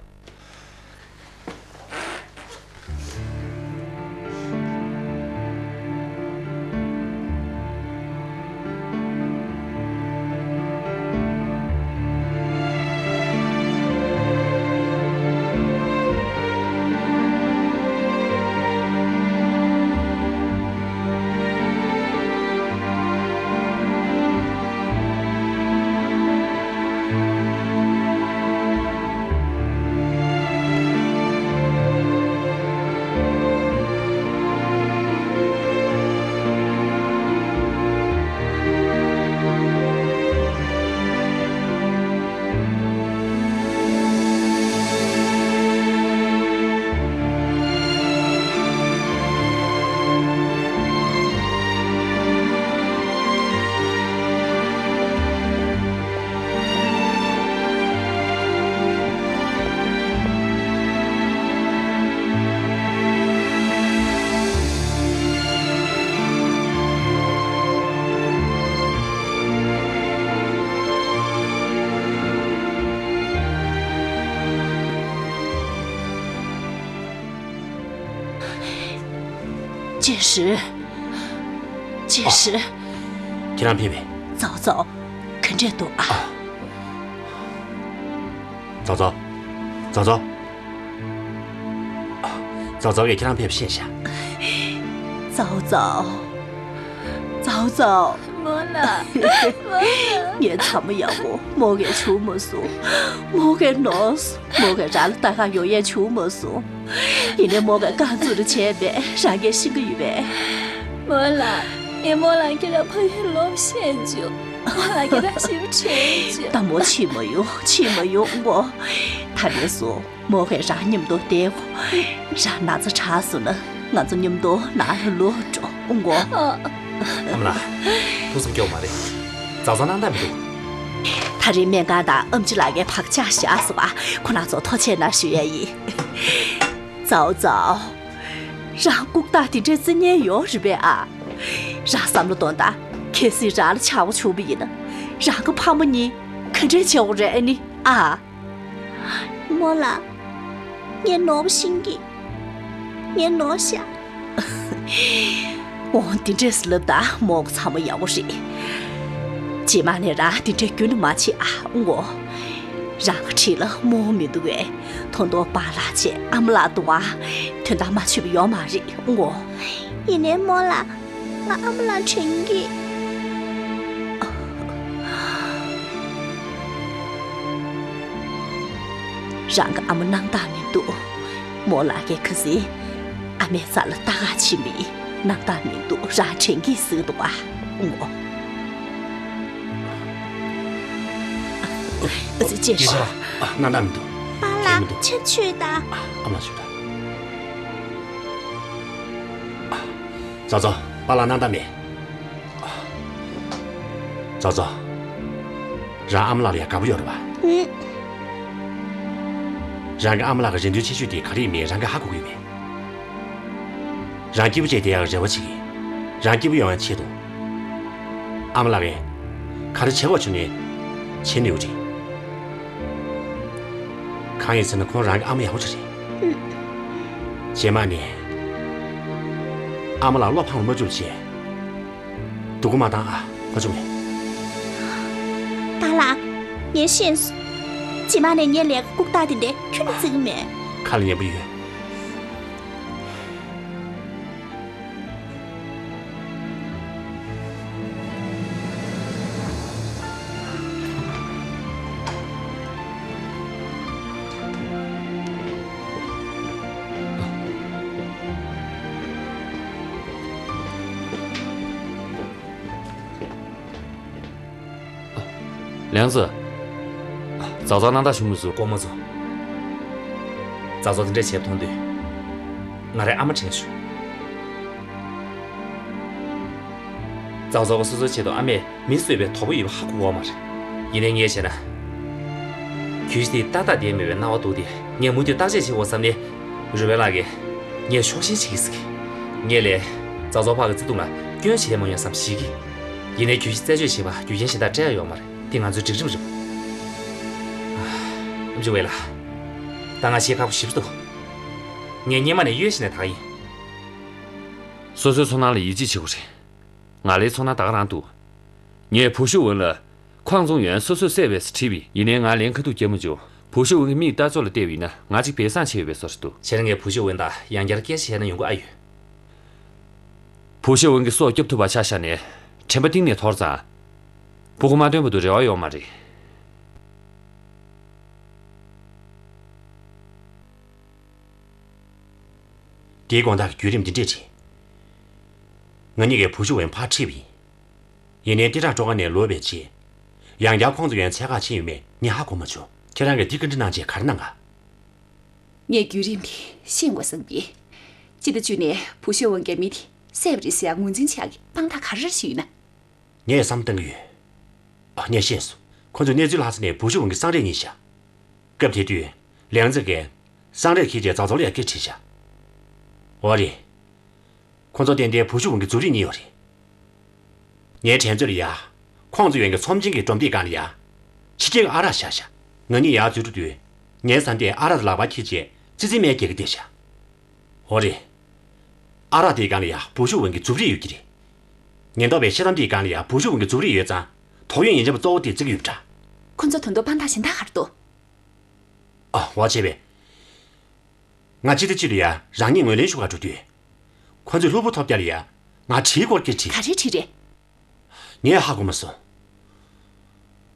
ཅི་ཧྲི། ཅི་ཧྲི། ཁྱེད་རང་ཕེབས་པས། ཙག་ཙོག་ག་འདྲས་འདུག་ཨ། ཙག་ཙོག་ཙག་ཙོག་ཙག་ཙོག་གིས་ཁྱེད་རང་ཕེབས་ཤེས་ཤག་ཙག་ཙོག་ཙག་ཙོག་མོ་ལ། མོ་ལ། ངའི་ཚ་མོ་ཡག་པོ་མོ་གིས་བྱུང་མ་སོང་། མོ་གིས་ནོར་སོང་། མོ་གིས་རང་ལ་ལྟ་ག་ཡོང་ཡས་བྱུང་མ་སོང་། ཡིན་ནའི་མོ་གིས་རྐང་བཙུགས་རེ་བྱས་པས་རང་གིས་ཤི་གི་ཡོད་པས། མོ་ལ། ངས་མོ་ལ་ཁྱེད་རང་ཕ་གིར་ལོག་བཤད་བྱུང་། མོ་ལ་ཁྱེད་རང་ཞིབ་དྲན་བྱུང་། ད་མོ་ཕྱིན་མ་ཡོང་། ཕྱིན་མ་ཡོང་། མོ། ད་ནས་བཟུང་མོ་གིས་རང་མཉམ་དུ་བསྡད་དགོས། རང་ན་ཚ་དྲག་སོང་ན་ང་ཚོ་མཉམ་དུ་ནང་ལ་ལོག་འགྲོ་དགོས། ཨ་མ་ལགས། ཐུགས་བསམ་སྐྱོ་བ་མ་རེད། ཙག་ཙོག་སྣང་དག་མི་འདུག་ད་ ད་རེས་སྨན་ཁང་དང་ཨེམ་ཆི་ལགས་ཀྱིས་བག་ཆགས་བཞག་སོང་བ། ཁོ་རང་ཚོར་ཐུགས་རྗེ་ཆེ་གནང་ཞུ་ཡས་ཡིན། ཙའོ་ཙའོ། རང་ལྐུགས་རྟགས་དེ་འདྲའི་རྩི་ཉན་ཡོད་རེད་པས་ཨ། རང་བསམ་བློ་གཏོང་དང་། གལ་སྲིད་རང་ལ་ཆགས་པ་བྱུང་བ་ཡིན་ན། རང་གི་ཕ་མ་གཉིས་ག་འདྲས་བྱེད་འོ་རེད་ཨ་ནི་ཨ། རྨོ་ལགས། ངས་ནོར་བ་ཤེས་ཀྱི། ངས་ནོར་ཤག་འོ་འདི་འདྲས་ལབ་དང་། རྨོ་ཚང་མ་ཡག་པོ་རེད། རྗེས་མ་ནས་རང་འདི་འདྲས་རྒྱུན་ནས་མ་བྱེད་ཨ། འོ། རང་གི་འཁྲིས་ལ་རྨོ་མི་འདུག་གས། ད་དུང་པཱ་ལགས་བྱས་ཨ་མ་ལགས་འདུག་ཨ། དོན་དག་མ་ཆོད་པ་ཡོད་མ་རེད། འོ། ཡིན་ནའི་རྨོ་ལགས། ང་ཨ་མ་ལགས་དྲན་གི། རང་གི་ཨ་མ་སྣང་དག་མི་འདུག་རྨོ་ལགས་ཀྱིས་ཁ་སང་ཨ་མའི་རྩ་ལ་ལྟ་ག་ཕྱིན་པ་ཡིན། སྣང་དག་མི་འདུག་རང་དྲན་གི་ཟེར་གི་འདུག་ཨ། འོ། ཨ་ཙི་ཅེས། ཡིན་ཤག་ཨ། སྣང་དག་མི་འདུག་པཱ་ལགས། དྲན་མི་འདུག་ཁྱེད་ཆོས་དང་། ཨ་མ་ཆོས་དང་། ཙའོ་ཙའོ། པཱ་ལགས་སྣང་དག་མེད། ཙའོ་ཙའོ། རང་ཨ་མ་ལགས་ལ་ཡ་དགའ་པོ་ཡོད་རེད་པ། ཨུ། རང་གི་ཨ་མ་ལགས་ཀྱི་རེ་འདུན་ཆེ་ཤོས་དེ་ག་རེ་ཡིན་མིན་རང་གིས་ཧ་གོ་གི་ཡོད་པས། རང་སྐྱིད་པོ་བྱས་བསྡད་ཡག་རེ་བ་བྱེད་ཀྱི། རང་སྐྱིད་པོ་ཡོང་ཡག་ཆེད་དུ། ཨ་མ་ལགས་ཀྱིས་ག་རེ་བྱེད་དགོས་བྱུང་ནའི་བྱེད་ནུས་པ་རེད། གང་ཡིན་ཟེར་ན་ཁོང་རང་གི་ཨ་མ་ཡག་པོ་ཅིག་རེད། རྗེས་མ་ནས་ཨ་མ་ལགས་བློ་ཕམ་ལ་མ་འཇུག་བྱས། སྡུག་པོ་མ་བཏང་ཨ། ཁོ་ཚོ་མེད། པཱ་ལགས། ངས་ཤེས་སོང་། རྗེས་མ་ནས་ངས་ལས་ཀ་ལྐུགས་རྟགས་དེ་འདྲ་ཁྱོན་ནས་བརྩི་གི་མེད། ཁ་ལ་ཉན་པོ་ཡོད། ལན་ཙི། ཙའོ་ཙའོ་སྣང་དག་བྱུང་མི་སོང་། ཀོང་མོ་ཚོ། ཙའོ་ཙའོ་དེ་འདྲ་བྱས་མཐོང་དུས། ང་རའི་ཨ་མ་དྲན་བྱུང་། ཙའོ་ཙའོ་གིས་སོ་སོའི་ཆེད་དུ་ཨ་མས་མི་གསོད་པའི་དོགས་པ་ཡོད་པ་ཧ་གོ་གི་ཡོད་མ་རེད། ཡིན་ནའི་ངས་བྱས་ན། གྱོད་གཞི་དེ་ཏག་ཏག་བསྡད་མེད་པའི་སྣང་བ་འདུག་སྟེ། ངས་མུ་མཐུད་བརྟག་དཔྱད་བྱེད་དགོས་བསམ་ནས། རུས་སྦལ་ལགས་ཀྱིས་ངས་ཕྱོགས་ཞེན་བྱེད་ཀྱི་ཟེར་གི། ངས་ལས། ཙའོ་ཙའོ་ཕ་གི་བརྩེ་དུང་ལ་སྐྱོན་བྱས་མ་ཡོང་བསམ་ཞིག་གིས། ཡིན་ནའི་གྱོད་གཞི་རྩད་གཅོད་བྱེད་པར་རྒྱུ་རྐྱེན་གཞན་དག་སྤྲད་ཡ་ཡོད་མ་རེད། དེ་ང་ཚོའི་སྒྲིག་ཁྲིམས་རེད། ཨ། ཨེམ་ཆི་ཝེ་ལགས། ད་ང་བཤད་ཁག་པོ་ཞེ་པོ་འདུག་ངས་སྔོན་མ་ནས་གཡོལ་བྱས་ནས་ད་ག་ཡིན། སོ་སོའི་ཚོར་སྣང་ལ་ཡིད་ཆེས་བྱེད་དགོས་རེད། ང་ལའི་ཚོར་སྣང་ད་ག་རང་འདུག་ངས་བུ་ཤུ་ཝུན་ལ། ཁོང་ཙུང་ཡོན་སོ་སོས་བསད་པས་བྲིས་པས། ཡིན་ནའི་ང་ལན་ཁ་ཐུག་རྒྱབ་མ་བྱུང་། བུ་ཤུ་ཝུན་གྱི་མིག་ལྟ་ཚུལ་ལ་བལྟས་པ་ཡིན་ན། ང་གཅིག་སྦས་གསང་བྱས་ཡོད་པའི་བཟོ་འདྲ་འདུག་བྱས་ན་ངས་བུ་ཤུ་ཝུན་དང་ཡང་བསྐྱར་སྐད་ཆ་བཤད་ན་ཡོང་གི་ཨ་ཡོད། བུ་ཤུ་ཝུན་གྱི་སྲོག་སྐྱོབ་ཐུབ་པ་ཆ་བཞག་ནས། དྲན་པ་གཏིང་ནས་དོར་ཙང་། སྤུ་གུ་མ་ཐོན་བར་དུ་རེ་བ་ཡོད་མ་རེད། དེའི་དགོང་དག་གི་བརྒྱུད་རིམ་འདི་འདྲས་རེད། ང་གཉིས་ཀས་བུ་ཤུ་ཝུན་ཕར་ཁྲིད་པ་ཡིན། ཡིན་ནའི་ཏི་ཀྲང་སྤྲོ་ཁང་ནས་ལོག་པའི་རྗེས། ཡང་བསྐྱར་ཁོང་ཚོ་ཡང་འཚོལ་ག་ཕྱིན་ཡོད་མེད་ངས་ཧ་གོ་མ་བྱུང་། ཁྱེད་རང་གིས་འདི་བཀའ་འདྲི་གནང་རྗེས་ག་རེ་གནང་ག་ངས་བརྒྱུད་རིམ་དེ་ཤེས་དགོས་བསམ་གྱི། སྤྱི་ཟླ་བཅུ་ནས་བུ་ཤུ་ཝུན་གྱིས་མི་དེ་བསད་པ་རེད་ཟེར་ཡག་ངོས་འཛིན་བྱེད་ཡག་གི་དཔང་རྟགས་ག་རེ་རེ་ཞིག་ཡོད་ན། ངས་བསམ་བློ་གཏང་གི་ཡོད། ཨ། ངས་ཤེས་སོང་། ཁོ་ཚོས་གནས་ཚུལ་ལྷག་ས་ནས་བུ་ཤུ་ཝུན་གྱི་སང་གྲས་རྙེད་ཤག་སྐབས་དེ་དུས། ལིའང་ཙེ་གིས་སང་གྲས་འཁྱེར་རྗེས་ཙའོ་ཙའོ་ལ་ཡང་སྐད་ཁྲིད་ཤག་འོ་རེད། ཁོ་ཚོ་ཏན་ཏན་བུ་ཤུ་ཝུན་གྱི་མཛུབ་རིས་རྙེད་ཡོད་རེད། ངའི་དྲན་ཚོད་ལ་ཡ། ཁོང་ཚོ་ཡོན་གྱི་ཚོམས་ཆེན་གྱི་སྒྲོམ་སྟེགས་སྒང་ལ་ཡ། ཕྱི་རྒྱལ་གྱི་ཨ་རག་བཞག་ཤག་ང་གཉིས་ཡར་འཛུལ་འགྲོ་དུས། ངའི་བཟའ་ཟླས་ཨ་རག་དེ་ལག་པར་འཁྱེར་རྗེས་ཙི་ཙི་མའི་སྒེར་གྱི་བསྡད་ཤག་འོ་རེད། ཨ་རག་དེའི་སྒང་ལ་ཡ་བུ་ཤུ་ཝུན་གྱི་མཛུབ་རིས་ཡོད་ཀྱི་རེད། ཉེན་རྟོག་པའི་ཤེལ་དམ་དེའི་སྒང་ལ་ཡ་བུ་ཤུ་ཝུན་གྱི་མཛུབ་རིས་ཡོད་ཙང་། དོགས་ཡོད་ཉེན་ཆེན་པོ་གཙོ་བོ་དེ་བརྩི་གི་ཡོད་པ་འདྲ། ཁོ་ཚོ་ད་དུང་དཔང་རྟགས་གཞན་དག་ག་རེ་འདུག་ཨ། འོ་བྱས་པས། ང་སྤྱི་ཟླ་གཅིག་ལ་ཡ་རང་ཉིད་ངོས་ལེན་ཞུ་གར་འགྲོ་དུས། ཁོ་ཚོས་ལྷུག་པོ་ཐོབ་རྒྱག་ལ་ཡ་ང་གྲིའི་སྐོར་སྐད་དྲིས། ག་རེ་དྲིས་རེད། ངས་ཧ་གོ་མ་སོང་།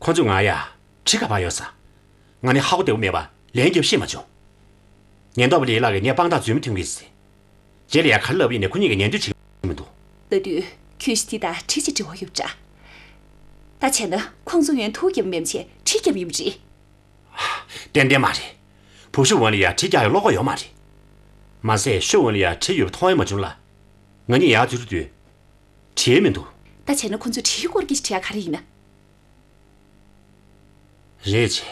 ཁོ་ཚོས་ང་ཡ་གྲི་ག་པར་ཡོད་ས། ང་ནི་ཧ་གོ་བདེ་པོ་མེད་པ་ལན་རྒྱབ་ཤེས་མ་བྱུང་། ཉེན་རྟོག་པ་ལི་ལགས་ཀྱིས་ངས་དཔང་རྟགས་རྫུན་མ་ཐོན་གྱི་ཟེར། རྗེས་ལ་ཡ་ག་རེ་ལབ་ཡིན་ནའི་ཁོ་གཉིས་ཀྱིས་ཉན་འདོད་བྱེད་ཀྱི་མི་འདུག་ལྟ་དུས་གྱོད་གཞི་དེ་དང་གྲི་ཅིག་འབྲེལ་བ་ཡོད་པ་འདྲ། ད་བྱས་ན་ཁོང་ཚོ་ཡོན་ཐུག་རྒྱབ་མེད་པ་བྱས་གྲི་རྒྱབ་ཡིན་པ་རེད། ཏན་ཏན་མ་རེད། བུ་ཤུ་ཝུན་ལ་ཡ་གྲི་རྒྱག་ཡག་བློ་ཁོག་ཡོད་མ་རེད། མ་ཟད་ཤུ་ཝུན་ལ་ཡ་གྲི་ཡོད་པ་མཐོང་ཡང་མ་བྱུང་ལ། ང་གཉིས་ཡར་འཛུལ་དུས། གྲི་མི་འདུག་ད་བྱས་ན་ཁོ་ཚོས་གྲིའི་སྐོར་གྱི་དྲི་ཡག་ག་རེ་ཡིན་ན། རེད་ཅེ།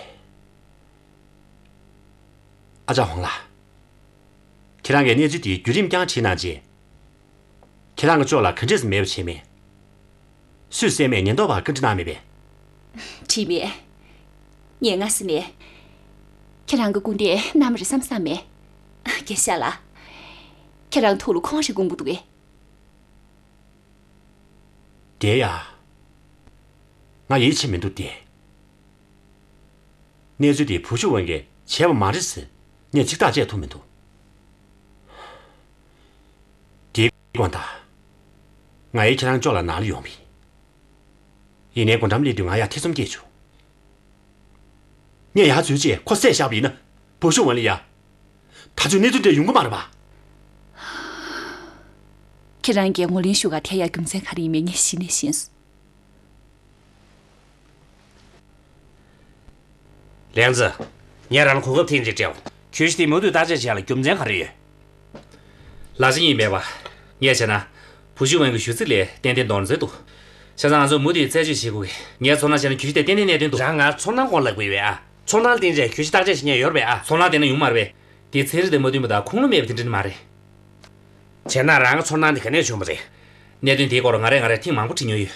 ཨ་ཅག་ཧོང་ལགས། ཁྱེད་རང་གིས་གནས་ཚུལ་དེའི་བརྒྱུད་རིམ་རྐྱང་བྲིས་གནང་རྗེས། ཁྱེད་རང་གི་ཕྱོགས་ལ་ག་འདྲས་སེ་མེད་པ་བྱས་མེད། སུས་གསན་མེད་ཉེན་རྟོག་པར་བཀའ་འདྲི་གནང་མེད་པས། བྲིས་མེད། ངས་སྔ་ས་ནས། ཁྱེད་རང་གི་སྐུ་ཟླས་གནང་བ་རེད་བསམ་བསམ་མེད། རྒན་ཤཱཀ་ལགས། ཁྱེད་རང་ཐུགས་ལ་ཁོང་རེ་དགོངས་པ་འདུག་གས། དེ་ཡ། ང་ཡིད་ཆེས་མི་འདུག་སྟེ། གནས་ཚུལ་དེ་བུ་ཤུ་ཝན་གྱིས་བྱས་པ་མ་རེད་ཟེར་ངས་ཅིག་ཐག་བཅད་ཐུབ་མི་འདུག་དེའི་དགོངས་དག་ང་ཡིས་ཁྱེད་རང་ཕྱོགས་ལ་ནང་ལ་ཡོང་བ་ཡིན། ཡིན་ནའི་སྒོ་འགྲམ་སླེབས་དུས་ང་ཡ་ཐེ་ཚོམ་སྐྱེས་བྱུང་། ངས་ཡར་འཛུལ་རྗེས་ཁོ་བསད་བཞག་པ་ཡིན་ན། བུ་ཤུ་ཝན་ལ་ཡ། ད་ཚོད་གནས་ཚུལ་འདྲ་ཡོང་གི་མ་རེད་པ། ཁྱེད་རང་གིས་ངོས་ལེན་ཞུ་ག་དེ་ཡ་རྒྱུ་མཚན་ག་རེ་ཡིན་མིན་ངས་གཞི་ནས་ཤེས་སོང་། ལན་ཙི། ངས་རང་ལ་གོ་སྐབས་ཐེངས་གཅིག་སྤྲད་འོང་། གྱོད་གཞི་དེ་མུ་མཐུད་བརྟག་དཔྱད་བྱེད་ཡ་ལ་རྒྱུ་མཚན་ག་རེ་ཡོད། ལགས་སོ། ཡིན་མེད་པ། ངས་བྱས་ན། བུ་ཤུ་ཝན་གྱི་ཞུ་ཚིག་ལས་ཏན་ཏན་དོན་ཚན་འདུག་བྱས་ཙང་ང་ཚོས་མུ་མཐུད་རྩད་གཅོད་བྱེད་དགོས་གི། ངས་ཚོར་སྣང་བྱས་ན་གྱོད་གཞི་དེ་ཏན་ཏན་གནད་དོན་འདུག་རང་ང་ཚོར་སྣང་སྐོར་ལབ་དགོས་ཡོད་ཨ། ཚོར་སྣང་ལ་བརྟེན་བྱས་གྱོད་གཞི་བརྟག་དཔྱད་བྱེད་མཁན་ཡོད་རེད་པས་ཨ། ཚོར་སྣང་བརྟེན་ན་ཡོང་མ་རེད་པས། དེ་ཚན་རིག་དང་མ་མཐུན་པ་དང་ཁུངས་ལུང་མེད་པ་དེ་འདྲ་ནི་མ་རེད། བྱས་ན་རང་གི་ཚོར་སྣང་དེ་ག་ནས་བྱུང་བ་རེད། གནད་དོན་དེའི་སྐོར་ང་རས་ང་རས་ཐེངས་མང་པོ་དྲི་མྱོང་ཡོད།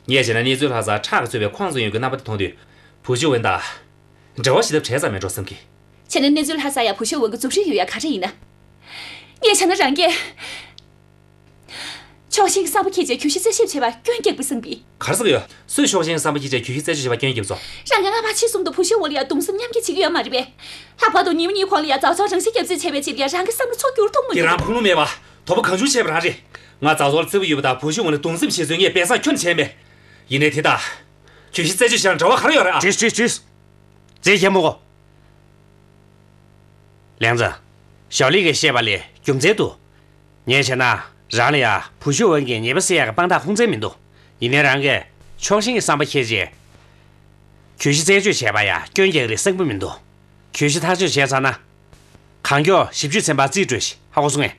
ངས་བྱས་ན་གནས་ཚུལ་ལྷག་ས་ཁྲག་གིས་གཙོས་པའི་ཁོང་ཚོ་ཡོད་ཀྱི་རྣམ་པ་དེ་མཐོང་དུས། བུ་ཤུ་ཝན་དང་། འབྲེལ་བ་ཞེ་དྲག་བྲལ་ཙམ་མེད་འགྲོ་བསམ་གི། བྱས་ན་གནས་ཚུལ་ལྷག་ས་ཡ་བུ་ཤུ་ཝན་གྱི་རྫུ་འཕྲུལ་ཡོད་ཡ་ག་རེ་ཡིན་ན། ངས་བྱས་ན་རང་གིས། ཕྱོགས་ཞེན་གྱི་བསམ་པ་འཁྱེར་བྱས་གྱོད་གཞི་རྩད་ཞིབ་བྱས་པ་སྐྱོན་བརྒྱབ་པ་བསམ་གི། ག་རེ་ཟེར་གི་ཡོད། སུས་ཕྱོགས་ཞེན་གྱི་བསམ་པ་འཁྱེར་བྱས་གྱོད་གཞི་རྩད་གཅོད་བྱས་པ་སྐྱོན་བརྒྱབ་སོང་། རང་གིས་སྔ་བར་ཕྱི་གསུམ་དུ་བུ་ཤུ་ཝན་ལ་ཡ་གདུང་སེམས་མཉམ་སྐྱེད་བྱེད་ཀྱི་ཡོད་མ་རེད་པས། ལྷག་པར་དུ་ཉིན་མོ་གཉིས་གོང་ལ་ཡ་ཙའོ་ཙའོ་རང་བཞིན་སྐྱོབ་རྩིས་བྱས་པའི་རྗེས་ལ་ཡ་རང་གི་བསམ་བློ་ཚུར་བསྒྱུར་ཐུབ་མི་འདུག་དེ་རང་ཁུངས་ལུང་མེད་པ། དོགས་པ་གང་བྱུང་བྱས་པ་རང་རེད། ང་ཙའོ་ཙའོ་ལ་བརྩེ་པོ་ཡོད་པ་དང་བུ་ཤུ་ཝན་ལ་གདུང་སེམས་བྱེད་ཚུལ་ངས་སྦས་གསང་ཁྱོན་ནས་བྱས་མེད། ཡིན་ནའི་དེ་དག་གྱོད་གཞི་རྩད་གཅོད་བྱས་ན་འབྲེལ་བ་ག་རེ་ཡོད་རེད་ཨ། བྲིས་བྲིས་བྲིས། རྗེས་བཞག་མོ་གོ། ལན་ཙི། ཞའོ་ལི་གིས་བཤད་པ་ལས་རྒྱུ་མཚན་འདུག་ངས་བྱས་ན་རང་ལ་ཡ་བུ་ཤུ་ཝན་གྱིས་ཉེས་པ་སེལ་ཡག་གི་དཔང་རྟགས་ཁུངས་བཙན་མི་འདུག་ཡིན་ནའི་རང་གིས་ཕྱོགས་ཞེན་གྱི་བསམ་པ་འཁྱེར་རྗེས། གྱོད་གཞི་རྩད་གཅོད་བྱས་པ་ཡ་སྐྱོན་རྒྱག་རེས་གསལ་པོ་མི་འདུག་གྱོད་གཞི་ཐག་གཅོད་བྱས་ཚར་ན། གང་མགྱོགས་ཞིབ་དཔྱོད་ཚན་པར་རྩིས་སྤྲོད་ཤིག་ཧ་གོ་སོང་ངས།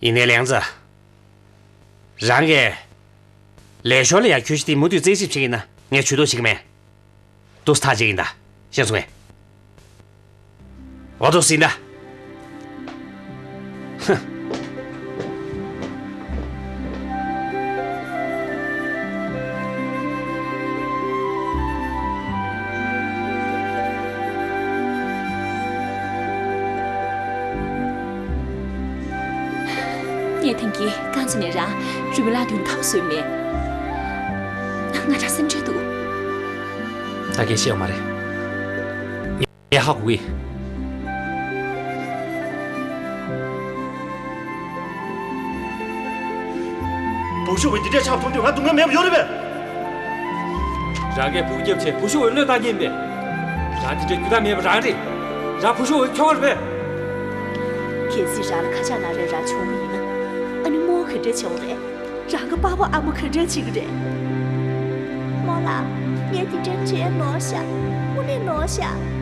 ཡིན་ནའི་ལན་ཙི། རང་གིས། ལས་ཞོར་ལ་ཡང་གྱོད་གཞི་དེ་མུ་མཐུད་རྩད་ཞིབ་བྱེད་ཀྱི་ན་ངས་ཇུས་གཏོགས་བྱེད་ཀྱི་མེད། ཏུས་ཐག་བཅད་ཀྱི་ཡིན་ད། ཤེས་སོང་ངས། འོ་ཏུས་ཡིན་ད། ཧུ། ངས་ཐེངས་འདིར་རྐང་བཙུགས་ནས་རང་རུས་པའི་གླང་མདུན་ཁ་བ་བཟོས་མེད། ང་རང་སེམས་ཁྲལ་འདུག་ད་གས་བཤད་ཡོད་མ་རེད། ངས་ཧ་གོ་གི། བུ་ཤུ་ཝེ་འདི་འདྲའི་ཆགས་མཐོང་དུས་ང་སྡུག་བསྔལ་མེད་པ་ཡོད་རེད་པས། རང་གིས་ཕྲུ་གུ་སྐྱབས་ཆེད་བུ་ཤུ་ཝེ་བློས་བཏང་གི་ཡིན་པས། རང་འདི་འདྲའི་རྒྱུ་དག་མེད་པ་རང་རེད། རང་བུ་ཤུ་ཝེ་ཁྱོ་ག་རེད་པས། གལ་སྲིད་རང་ལ་ཁ་ཆག་ན་རེ་རང་བྱུང་བ་ཡིན་ན། ཨ་ནི་རྨོ་ག་འདྲ་བྱེད་འོང་རེད། རང་གི་པགས་པ་ཨ་མ་ག་འདྲ་བྱེད་ཀྱི་རེད། རྨོ་ལགས། ངས་འདི་འདྲ་བྱས་ནོར་ཤག་དངོས་གནས་ནོར་ཤག་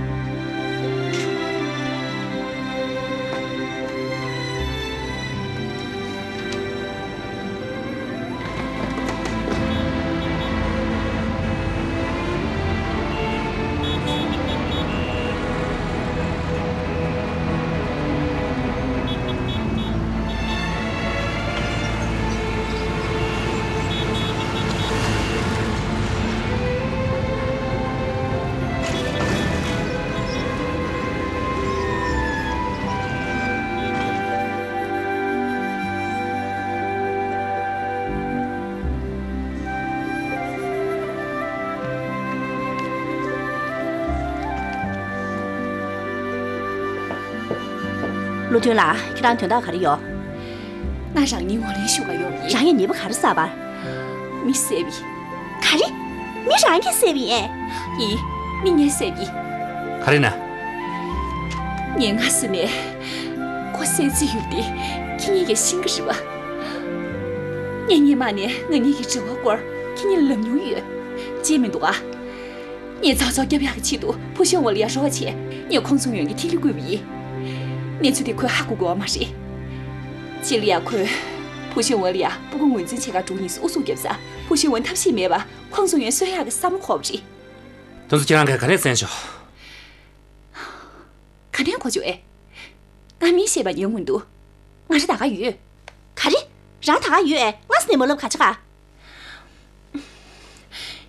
བློ་མཐུན་ལགས། ཁྱེད་རང་དོན་དག་ག་རེ་ཡོད། ང་རང་ཉིད་ངོས་ལེན་ཞུ་ག་ཡོང་ཡིན། རང་ཉིད་ཉེས་པ་ག་རེ་བསགས་པ། མི་བསད་པའི། ག་རེ། མི་རང་གིས་བསད་པ་ཡིན། ཡིན། མི་ངས་བསད་པའི། ག་རེ་ན། ངས་སྔ་ས་ནས་ཁོ་བསད་རྩིས་ཡོད་དེ་ཁྱེད་གཉིས་ཀྱིས་ཤེས་ཀྱི་རེད་པ། ངས་སྔོན་མ་ནས་ང་གཉིས་ཀྱི་འབྲེལ་བ་སྐོར་ཁྱེད་གཉིས་ལ་ལབ་མྱོང་ཡོད། བརྗེད་མི་འདུག་ཨ། ངས་ཙའོ་ཙའོ་སྐྱོབ་ཡག་གི་ཆེད་དུ་ཕུ་ཤོན་ཝེ་ལ་ཡ་རོགས་བྱས། ངས་ཁོང་ཚོ་ཡོང་གི་ཐིག་ལེ་བརྐོས་པ་ཡིན། གནས་ཚུལ་དེ་ཁོས་ཧ་གོ་དགོས་པ་མ་རེད། རྗེས་ལ་ཡ་ཁོས་ཕུ་ཤོན་ཝེ་ལ་ཡ་སྤུ་གུ་ངོས་འཛིན་བྱེད་གར་འགྲོ་མཁན་ཚོ་ཨུ་ཚུགས་བརྒྱབ་ཙང་ཕུ་ཤོན་ཝེ་ཐབས་ཤེས་མེད་པར་ཁོང་ཚོ་ཡོང་གསོད་ཡག་གི་བསམ་བློ་འཁོར་བ་རེད། ཁྱོད་ཚོ་ཁྱེད་རང་གིས་ག་ནས་གསན་ཤོག་ག་ནས་གོ་ཆོག་ཨེ། ང་མིས་བཤད་པ་ཉན་གི་མི་འདུག་ང་རང་ད་ག་ཡོད། ག་རེ། རང་ད་ག་ཡོད་ཨེ། ང་སུ་ནས་མ་ལབ་ག་ཆ་ག་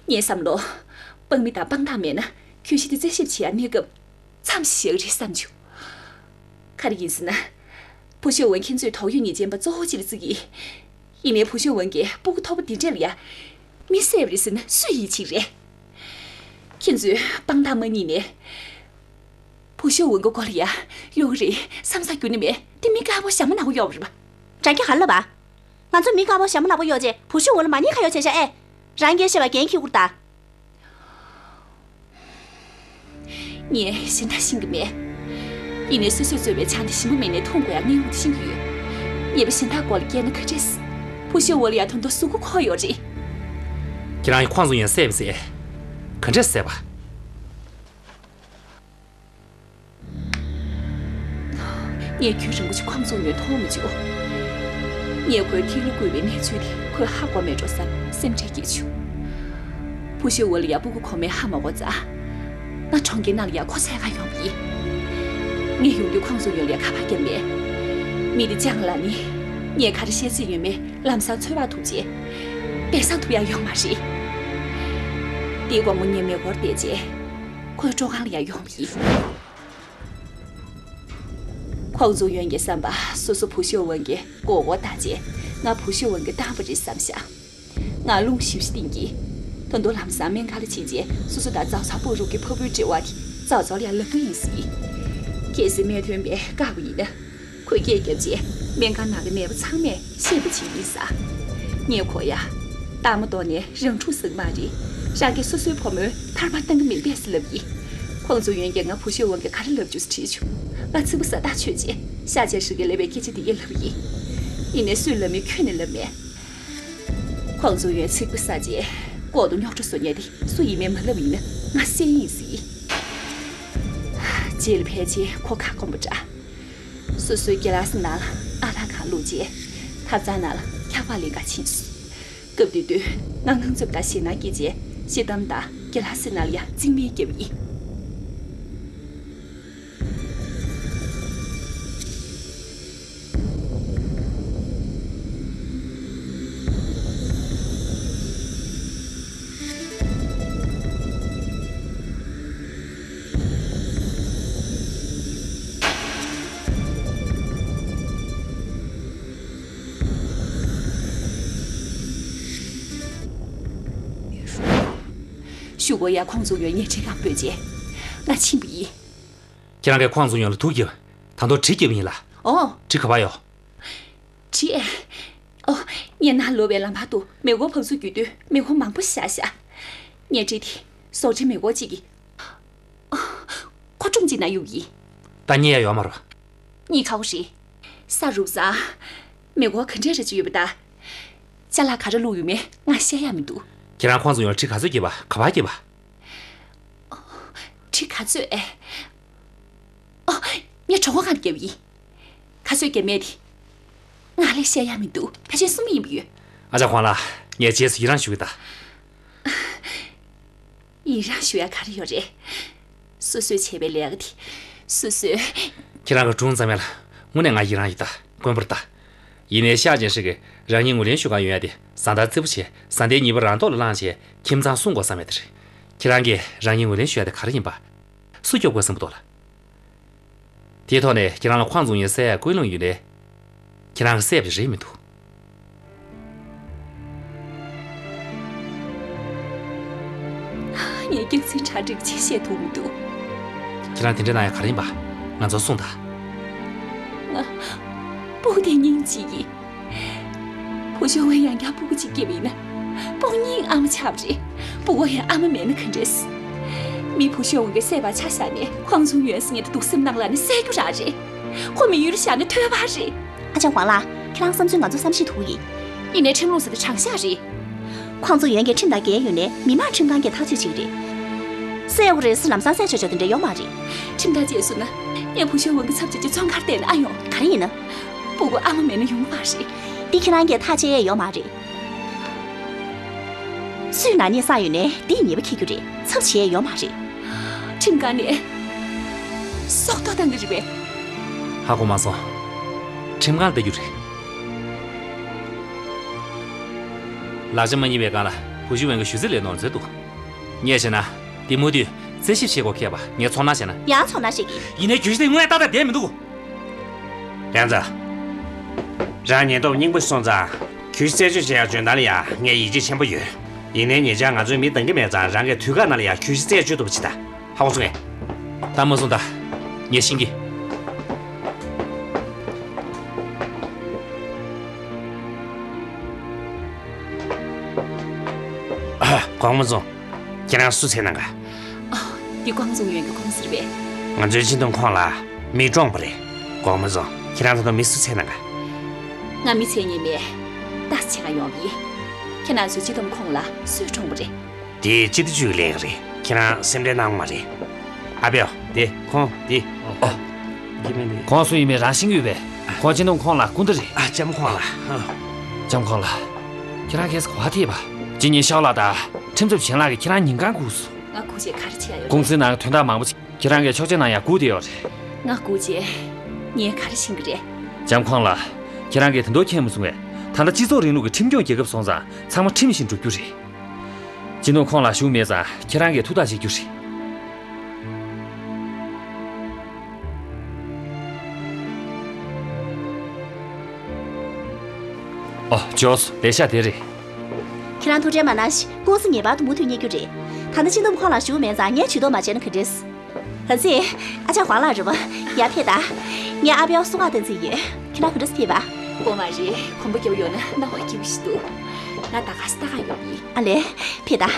ངའི་བསམ་བློ། དཔང་མི་དང་དཔང་རྟགས་མེད་ན་གྱོད་གཞི་དེ་རྩད་ཞིབ་བྱེད་ཡ་གནས་སྐབས་མཚམས་བཞག་རེད་བསམ་བྱུང་། ག་རེ་ཡིན་ཟེར་ན། བུ་ཤོ་ཝན་ཁྱེད་ཚོས་དོགས་ཡོད་ཉེས་ཅན་པ་གཙོ་བོ་གཅིག་ལ་བརྩི་གི། ཡིན་ནའི་བུ་ཤོ་ཝན་གྱིས་སྤུ་གུ་ཐོབ་པ་འདི་འདྲས་ལ་ཡ། མི་བསད་པ་རེད་ཟེར་ན་སུས་ཡིད་ཆེས་རེད། ཁྱེད་ཚོས་དཔང་རྟགས་མ་རྙེད་ནས། བུ་ཤོ་ཝན་གྱི་སྐོར་ལ་ཡ། གཡོག་རེད་བསམ་ས་རྒྱུ་ནི་མེད་དེ་མི་དཀར་པོ་ཞྭ་མོ་ནག་པོ་གཡོག་པ་རེད་པ། རང་གིས་ག་རེ་ལབ་པ། ང་ཚོ་མི་དཀར་པོ་ཞྭ་མོ་ནག་པོ་གཡོག་བྱས་བུ་ཤོ་ཝན་ལ་མ་ཉེས་ཁ་གཡོག་བྱས་ཤག་ཨེ། རང་གིས་བཤད་པ་འགན་འཁྱེར་དགོས་རེད་ད། ངས་གཞན་དག་ཤེས་ཀྱི་མེད། ཡིན་ནའི་སོ་སོས་བཙོས་པའི་ཇ་འདི་ཞིམ་པོ་མེད་ནའི་འཐུང་དགོས་ཡ་ངས་འོང་དུ་ཤེས་ཀྱི་ཡོད། ཉེས་པ་གཞན་དག་སྐོར་ལ་བཤད་ན་ག་འདྲས། བུ་ཤོ་ཝན་ལ་ཡ་ད་དུང་གཟུགས་པོ་འཁོར་ཡོད་རེད། ཁྱེད་རང་གིས་ཁོང་ཚོ་ཡོན་བསད་པ་ཟེར། ག་འདྲས་བསད་པ། ངས་རྒྱུན་རིང་པོ་ཅིག་ཁོང་ཚོ་ཡོན་མཐོང་མ་བྱུང་། ངས་ཁོའི་ཐིག་ལེ་བརྐོས་པའི་གནས་ཚུལ་དེ་ཁོས་ཧ་གོ་མེད་འགྲོ་བསམ་སེམས་ཁྲལ་སྐྱེས་བྱུང་། བུ་ཤོ་ཝན་ལ་ཡ་སྤུ་གུ་གོང་མའི་ཧ་མ་གོ་ཙང་། ང་གྲོང་ཁྱེར་ནང་ལ་ཡ་ཁོ་འཚོལ་ག་ཡོང་བ་ཡིན། ངས་ཡོང་དུས་ཁོང་ཚོ་ཡོན་ལ་ཡ་ཁ་པར་བརྒྱབ་མེད། མི་དེ་ལྕང་ལགས་ནི། ངས་ག་རེ་བཤད་རྩིས་ཡོད་མེད་ལམ་སང་འཚོལ་བར་ཐུག་རྗེས། དེང་སང་ཐུག་ཡ་ཡོད་མ་རེད། དེའི་དགོང་མོ་ངས་མེ་འཁོར་བསྡད་རྗེས། ཁོའི་སྤྲོ་ཁང་ལ་ཡ་ཡོང་བ་ཡིན། ཁོང་ཚོ་ཡོན་གྱི་བསམ་པ་སོ་སོ་བུ་ཤོ་ཝན་གྱིས་མགོ་སྐོར་བཏང་རྗེས་ང་བུ་ཤོ་ཝན་གྱིས་བཏང་བ་རེད་བསམ་བཞག་ང་རླུང་ཞིབ་ཞིབ་བཏིང་གིས། ད་དུང་ལམ་སང་སྨན་ཁང་ལ་ཕྱིན་རྗེས་སོ་སོ་དང་ཙའོ་ཙའོ་སྤུ་རོགས་ཀྱི་ཕ་བུའི་འབྲེལ་བ་དེ་ཙའོ་ཙའོ་ལ་ཡང་ལབ་ཀྱི་ཡིན་ཟེར། གལ་སྲིད་སྨན་ཐོན་པས་བཀག་པ་ཡིན་ན། ཁོས་སྐད་བརྒྱབ་རྗེས་སྨན་ཁང་ནང་གི་ནད་པ་ཚང་མས་ཤེས་པ་བྱེད་ཀྱི་ཡིན་ཟེར། ངས་ཁོ་ཡ། རྟགས་མ་གཏོགས་ནས་རང་འཁྲུག་ཟེར་གྱི་མ་རེད། རང་གིས་སོ་སོའི་བུ་མོའི་ཐར་པ་གཏང་གི་མིན་པས་ཟེར་ལབ་ཡིན། ཁོང་ཚོ་ཡོན་གྱིས་ང་བུ་ཤོ་ཝན་གྱིས་ག་རེ་ལབ་བྱུང་ཟེར་དྲིས་བྱུང་། ང་ཚིག་པ་ཟ་ཐག་ཆོད་རྗེས་ཤ་ཆེ་ཧྲི་གིས་ལབ་པའི་སྐད་ཆ་དེ་ཡིན་ལབ་ཡིན། ཡིན་ནའི་སུས་ལབ་མིན་ཁྱོན་ནས་ལབ་མེད། ཁོང་ཚོ་ཡོན་ཚིག་པ་ཟ་རྗེས་ལྐོག་ཏུ་རྙོག་དྲ་བཟོ་མཁན་དེ་སུ་ཡིན་མིན་མ་ལབ་ཡིན་ན་ང་བསད་ཡིན་ཟེར། རྗེས་ལ་ཕལ་ཆེར་ཁོ་ཁ་སྐོམ་པ་འདྲ། སོ་སོའི་གྱི་ལ་སི་ནང་ཨ་ཐག་ཁ་བླུགས་རྗེས་ཐབ་ཚང་ནང་ལ་འཁྱག་པ་ལེན་ག་ཕྱིན་སོང་། སྐབས་དེ་དུས་ང་དངངས་འཚབ་དང་ཞེད་སྣང་སྐྱེས་རྗེས་ཤི་གཏམ་དང་གྱི་ལ་སི་ནང་ལ་ཡ་རྩིག་སྨན་བརྒྱབ་ཡིན། ཞུ་གོ་ཡ། ཁོང་ཚོ་ཡོད་ངས་ཁྲིད་ག་སྤོས་རྗེས་ང་ཕྱིན་པ་ཡིན། ཁྱེད་རང་གིས་ཁོང་ཚོ་ཡོད་ལ་དུག་བརྒྱབ། ད་དུང་གྲི་བརྒྱབ་ཡིན་ལ། ཨོ། གྲི་ག་པར་ཡོད། གྲི་ཨེ། ཨོ། ངས་ནང་ལོག་པའི་ལམ་བར་དུ་མེ་འཁོར་བབས་ཚུགས་རྒྱུ་དུས་མེ་འཁོར་མང་པོ་བཞག་བཞག་ངས་གྲི་དེ་ཟོག་འདྲེན་མེ་འཁོར་གཅིག་གི། ཨོ། འཁོར་སྒྲུང་གཅིག་ནང་གཡུགས་ཡིན། ད་རྙེད་ཡ་ཡོད་མ་རེད། རྙེད་ཁག་པོ་རེད། ས་རུབ་ཙང་། མེ་འཁོར་ག་འདྲས་རེ་ཅིག་ཡོད་པ་ད། ཅ་ལག་ག་རེ་བླུགས་ཡོད་མེད་ང་ཤེས་ཡ་མི་འདུག་ཁྱེད་རང་ཁོང་ཚོ་ཡོད་གྲི་ག་ཚོད་བརྒྱབ་པ། ག་པར་བརྒྱབ་པ། གྲི་ག་ཚོད་ཨེ། ཨོ། ངས་གྲོད་ཁོག་སྒང་བརྒྱབ་ཡིན། ག་ཚོད་བརྒྱབ་མེད་དེ། ང་ལས་བཤད་ཡ་མི་འདུག་ཕལ་ཆེར་གསུམ་ཡིན་པ་ཡོད། ཨ་ཅག་ཁོང་ལ་ངས་རྗེས་སུ་ཡི་རང་ཞུ་གི་ད། ཡི་རང་ཞུ་ཡ་ག་རེ་ཡོད་རེད། སོ་སོས་བྱས་པའི་ལས་ཀ་དེ་སོ་སོས། ཁྱེད་རང་གི་སྒྲུང་ཙམ་ཡ་ལ་དངོས་གནས་ང་ཡི་རང་ཡོད་ད། དཀོན་པོར་ལྟ། ཡིན་ནའི་ཤ་ཅན་ཧྲི་གིས་རང་ཉིད་ངོས་ལེན་ཞུ་ག་ཡོང་ཡ་དེ་བཟའ་ཟླ་རྩེ་པོ་བྱས་བཟའ་ཟླའི་ཉེས་པ་རང་ཐོག་ལ་བླངས་བྱས་ཁྱིམ་ཚང་སྲུང་དགོས་བསམ་ཡ་དེ་རེད། ཁྱེད་རང་གིས་རང་ཉིད་ངོས་ལེན་ཞུ་ཡ་དེ་ག་རེ་ཡིན་པ། སུ་སྐྱོབ་དགོས་བསམ་གི་འདུག་ལ། དེའི་ཐོག་ནས་ཁྱེད་རང་ལ་ཁོང་ཚོ་ཡོད་བསད་ཡ་ཀུན་སློང་ཡོད་ནའི། ཁྱེད་རང་གིས་བསད་པ་རེད་མི་འདུག་ངས་སྐྱག་རྫུན་ཁྲ་ཁྲིག་ཅིག་བཤད་ཐུབ་མི་འདུག་ཁྱེད་རང་དེ་འདྲ་གནང་ཡ་ག་རེ་ཡིན་པ། ང་ཚོར་གསུངས་དང་། ང་། སྤུ་གུ་དེ་སྙིང་རྗེ་ཡིན། བུ་ཆུང་བས་ཡང་བསྐྱར་སྤུ་གུ་གཅིག་སྐྱེས་པ་ཡིན་ན། སྤུ་གུ་གཉིས་ཨ་མ་ཆགས་པ་རེད། སྤུ་གུ་ཡང་ཨ་མ་མེད་ན་ག་འདྲས། མི་བུ་ཆུང་བས་བསད་པ་ཆ་བཞག་ནས་ཁོང་ཚོ་ཡོད་སྲིད་ངེས་དུ་སྡུག་སེམས་ནང་ལ་ནི་བསད་རྒྱུ་རང་རེད། ཁོ་མི་ཡུལ་བཞག་ནས་ཐོས་པ་རེད། ཨ་ཅག་ཝང་ལགས། ཁྱེད་རང་བསམ་ཚུལ་ང་ཚོ་བསམ་ཤེས་ཐུབ་ཀྱི་ཡིན། ཡིན་ནའི་ཁྲིམས་ལུགས་ཟེར་དེ་དྲང་གཞག་རེད། ཁོང་ཚོ་ཡོན་གྱི་ཁྲིམས་དང་འགལ་ཡོད་ནའི་མི་དམངས་ཁྲིམས་ཁང་གིས་ཐག་གཅོད་བྱེད་ཀྱི་རེད། བསད་དགོས་རེད་ཟེར་ལམ་སང་བསད་ཆོག་ཆོག་དེ་འདྲ་ཡོད་མ་རེད། ཁྲིམས་ཐག་བཅད་སོང་ན། ངས་བུ་ཆུང་ཝང་གི་ཚབ་བྱས་ཀྱི་བཙོན་ཁར་བསྡད་ན་ཨ་ཡོང་། ག་རེ་ཡིན་ན། སྤུ་གུ་ཨ་མ་མེད་ན་ཡོང་གི་མ་རེད། འདི་ཁྱེད་རང་གིས་ཐག་བཅད་ཡས་ཡོད་མ་རེད། སུས་ནག་ཉེས་བསགས་ཡོད་ནའི་འདིས་ཉེས་པ་འཁྱེར་རྒྱུ་རེད། ཚབ་བྱེད་ཡ་ཡོད་མ་རེད། ཁྲིམས་ཁང་ནས་སྲོག་ཐོག་བཏང་གི་རེད་པས། ཧ་གོ་མ་སོང་། ཁྲིམས་ཁང་ལ་བསྡད་རྒྱུ་རེད། ལག་ཆ་མ་རྙེད་པའི་སྒང་ལ་བུ་ཤུ་ཝེན་གྱི་ཞུ་རྩིས་ལས་ནོར་འཛོལ་འདུག་ངས་བྱས་ན། དེ་མུ་མཐུད་རྩད་ཞིབ་བྱེད་དགོས་ཁེལ་བ། ངས་ཚོར་སྣང་བྱས་ན། ཡང་ཚོར་སྣང་བྱེད་ཀྱི། ཡིན་ནའི་གྱོད་གཞི་དེ་དངོས་ཡང་ཏག་ཏག་བསྡད་མི་འདུག་ལན་ཚ། རང་ཉེན་རྟོག་སྙིང་པོ་སོང་ཙང་། གྱོད་གཞི་རྩད་གཅོད་བྱེད་ཡག་འཇོན་ཐང་ལ་ཡ་ངས་ཡིད་ཆེས་ཆེན་པོ་ཡོད། ཡིན་ནའི་ཉེ་ཆར་ང་ཚོའི་མི་འདང་གི་མེད་ཙང་རང་གིས་དུས་བཀག་ནང་ལ་ཡ་གྱོད་གཞི་རྩད་གཅོད་ཐུབ་པ་བྱེད་དང་། ཧ་གོ་སོང་ངས། ད་མ་སོང་ད། ངས་ཤེས་ཀྱི། ཨ། གོང་མ་ཚོ། ཁྱེད་རང་སུ་འཚོལ་གནང་ག་ཨ། འདི་ཀོང་ཙུང་ཡོན་གྱི་ཁོངས་ཟེར་བས། ང་ཚོའི་སྤྱི་འདོམས་ཁོངས་ལ་མི་བཀྲོངས་པ་རེད། གོང་མ་ཚོ། ཁྱེད་རང་ད་དུང་མི་སུ་འཚོལ་གནང་ག་ང་མི་འཚོལ་མཁན་མེད། ལྟ་ཙམ་བྱེད་ག་ཡོང་བ་ཡིན། ཁྱེད་རང་ཚོའི་སྤྱི་འདོམས་ཁོངས་ལ་སུས་བཀྲོངས་པ་རེད། དེ་སྤྱི་བདེ་ཅུས་ཀྱི་ལན་རེད། ཁྱེད་རང་སེམས་ཁྲལ་གནང་དགོས་མ་རེད། ཨ་པའོ། དེ་ཁོང་དེ། ཨོ། ཁོང་སུ་ཡིན་མིན་རང་ཤེས་ཀྱི་ཡོད་པས། ཁོང་སྤྱི་འདོམས་ཁོངས་ལ་སྐུ་ཟླ་རེད། ཨ། ལྕམ་ཁོང་ལགས། ལྕམ་ཁོང་ལགས། ཁྱེད་རང་གལ་སྲིད་གོ་བ་ཐེབས་པ། ཇི་ཉིན་ཤའོ་ལགས་དང་ཁྲིམས་རྩོད་ཆེན་ལགས་ཀྱིས་ཁྱེད་རང་ཉིན་གང་སྒུག་སོང་། ང་སྒུག་བྱས་ག་རེ་བྱེད་ཡ་ཡོད་རེད། ཀུང་སིའི་ནང་གི་དོན་དག་མང་པོ་ཞིག་ཁྱེད་རང་གིས་ཆོག་མཆན་གནང་ཡ་སྒུག་བསྡད་ཡོད་རེད། ང་སྒུག་བྱས་ངས་ག་རེ་ཤེས་ཀྱི་རེད། ལྕམ་ཁོང་ལགས། ཁྱེད་རང་གིས་དེ་མདོ་མཁྱེན་མ་སོང་བས། ད་ལྟ་སྤྱི་ཚོགས་རིང་ལུགས་ཀྱི་ཁྲིམས་སྐྱོང་རྒྱལ་ཁབ་སོང་ཙང་ཚང་མ་ཁྲིམས་བཞིན་འགྲོ་རྒྱུ་རེད། སྤྱི་འདོམས་ཁོངས་ལ་ཞུགས་མེད་ཙང་ཁྱེད་རང་གིས་ཐུགས་ཐག་བཅད་རྒྱུ་རེད། ཨོ། ཇོས། ལས་ཤག་དེ་རེད། ཁྱེད་རང་ཐུགས་ཁྲལ་མ་གནང་ཞིག་ཀུང་སི་ངེས་པར་དུ་མུ་མཐུད་གཉེར་རྒྱུ་རེད། ད་ལྟ་སྤྱི་འདོམས་ཁོངས་ལ་ཞུགས་མེད་ཙང་ངས་ཇུས་གཏོགས་མ་བྱས་ན་ག་འདྲས། ཨ་ཙི། ཨ་ཅག་ཝང་ལགས་རེད་པ། ཡར་ཕེབས་དང་། ངས་ཨ་པའོ་སྲུང་སྐར་བཏང་རྩིས་ཡོད། ཁྱེད་རང་ག་འདྲས་ཕེབས་པ། དགོངས་མ་རེད། གོམ་པ་རྒྱབ་ཡོང་ན་སྣང་བ་སྐྱིད་པོ་ཞིག་འདུག་ང་ད་ག་སེ་ལྟ་ག་ཡོང་ཡིན། ཨ་ལེ། ཕེབས་དང་།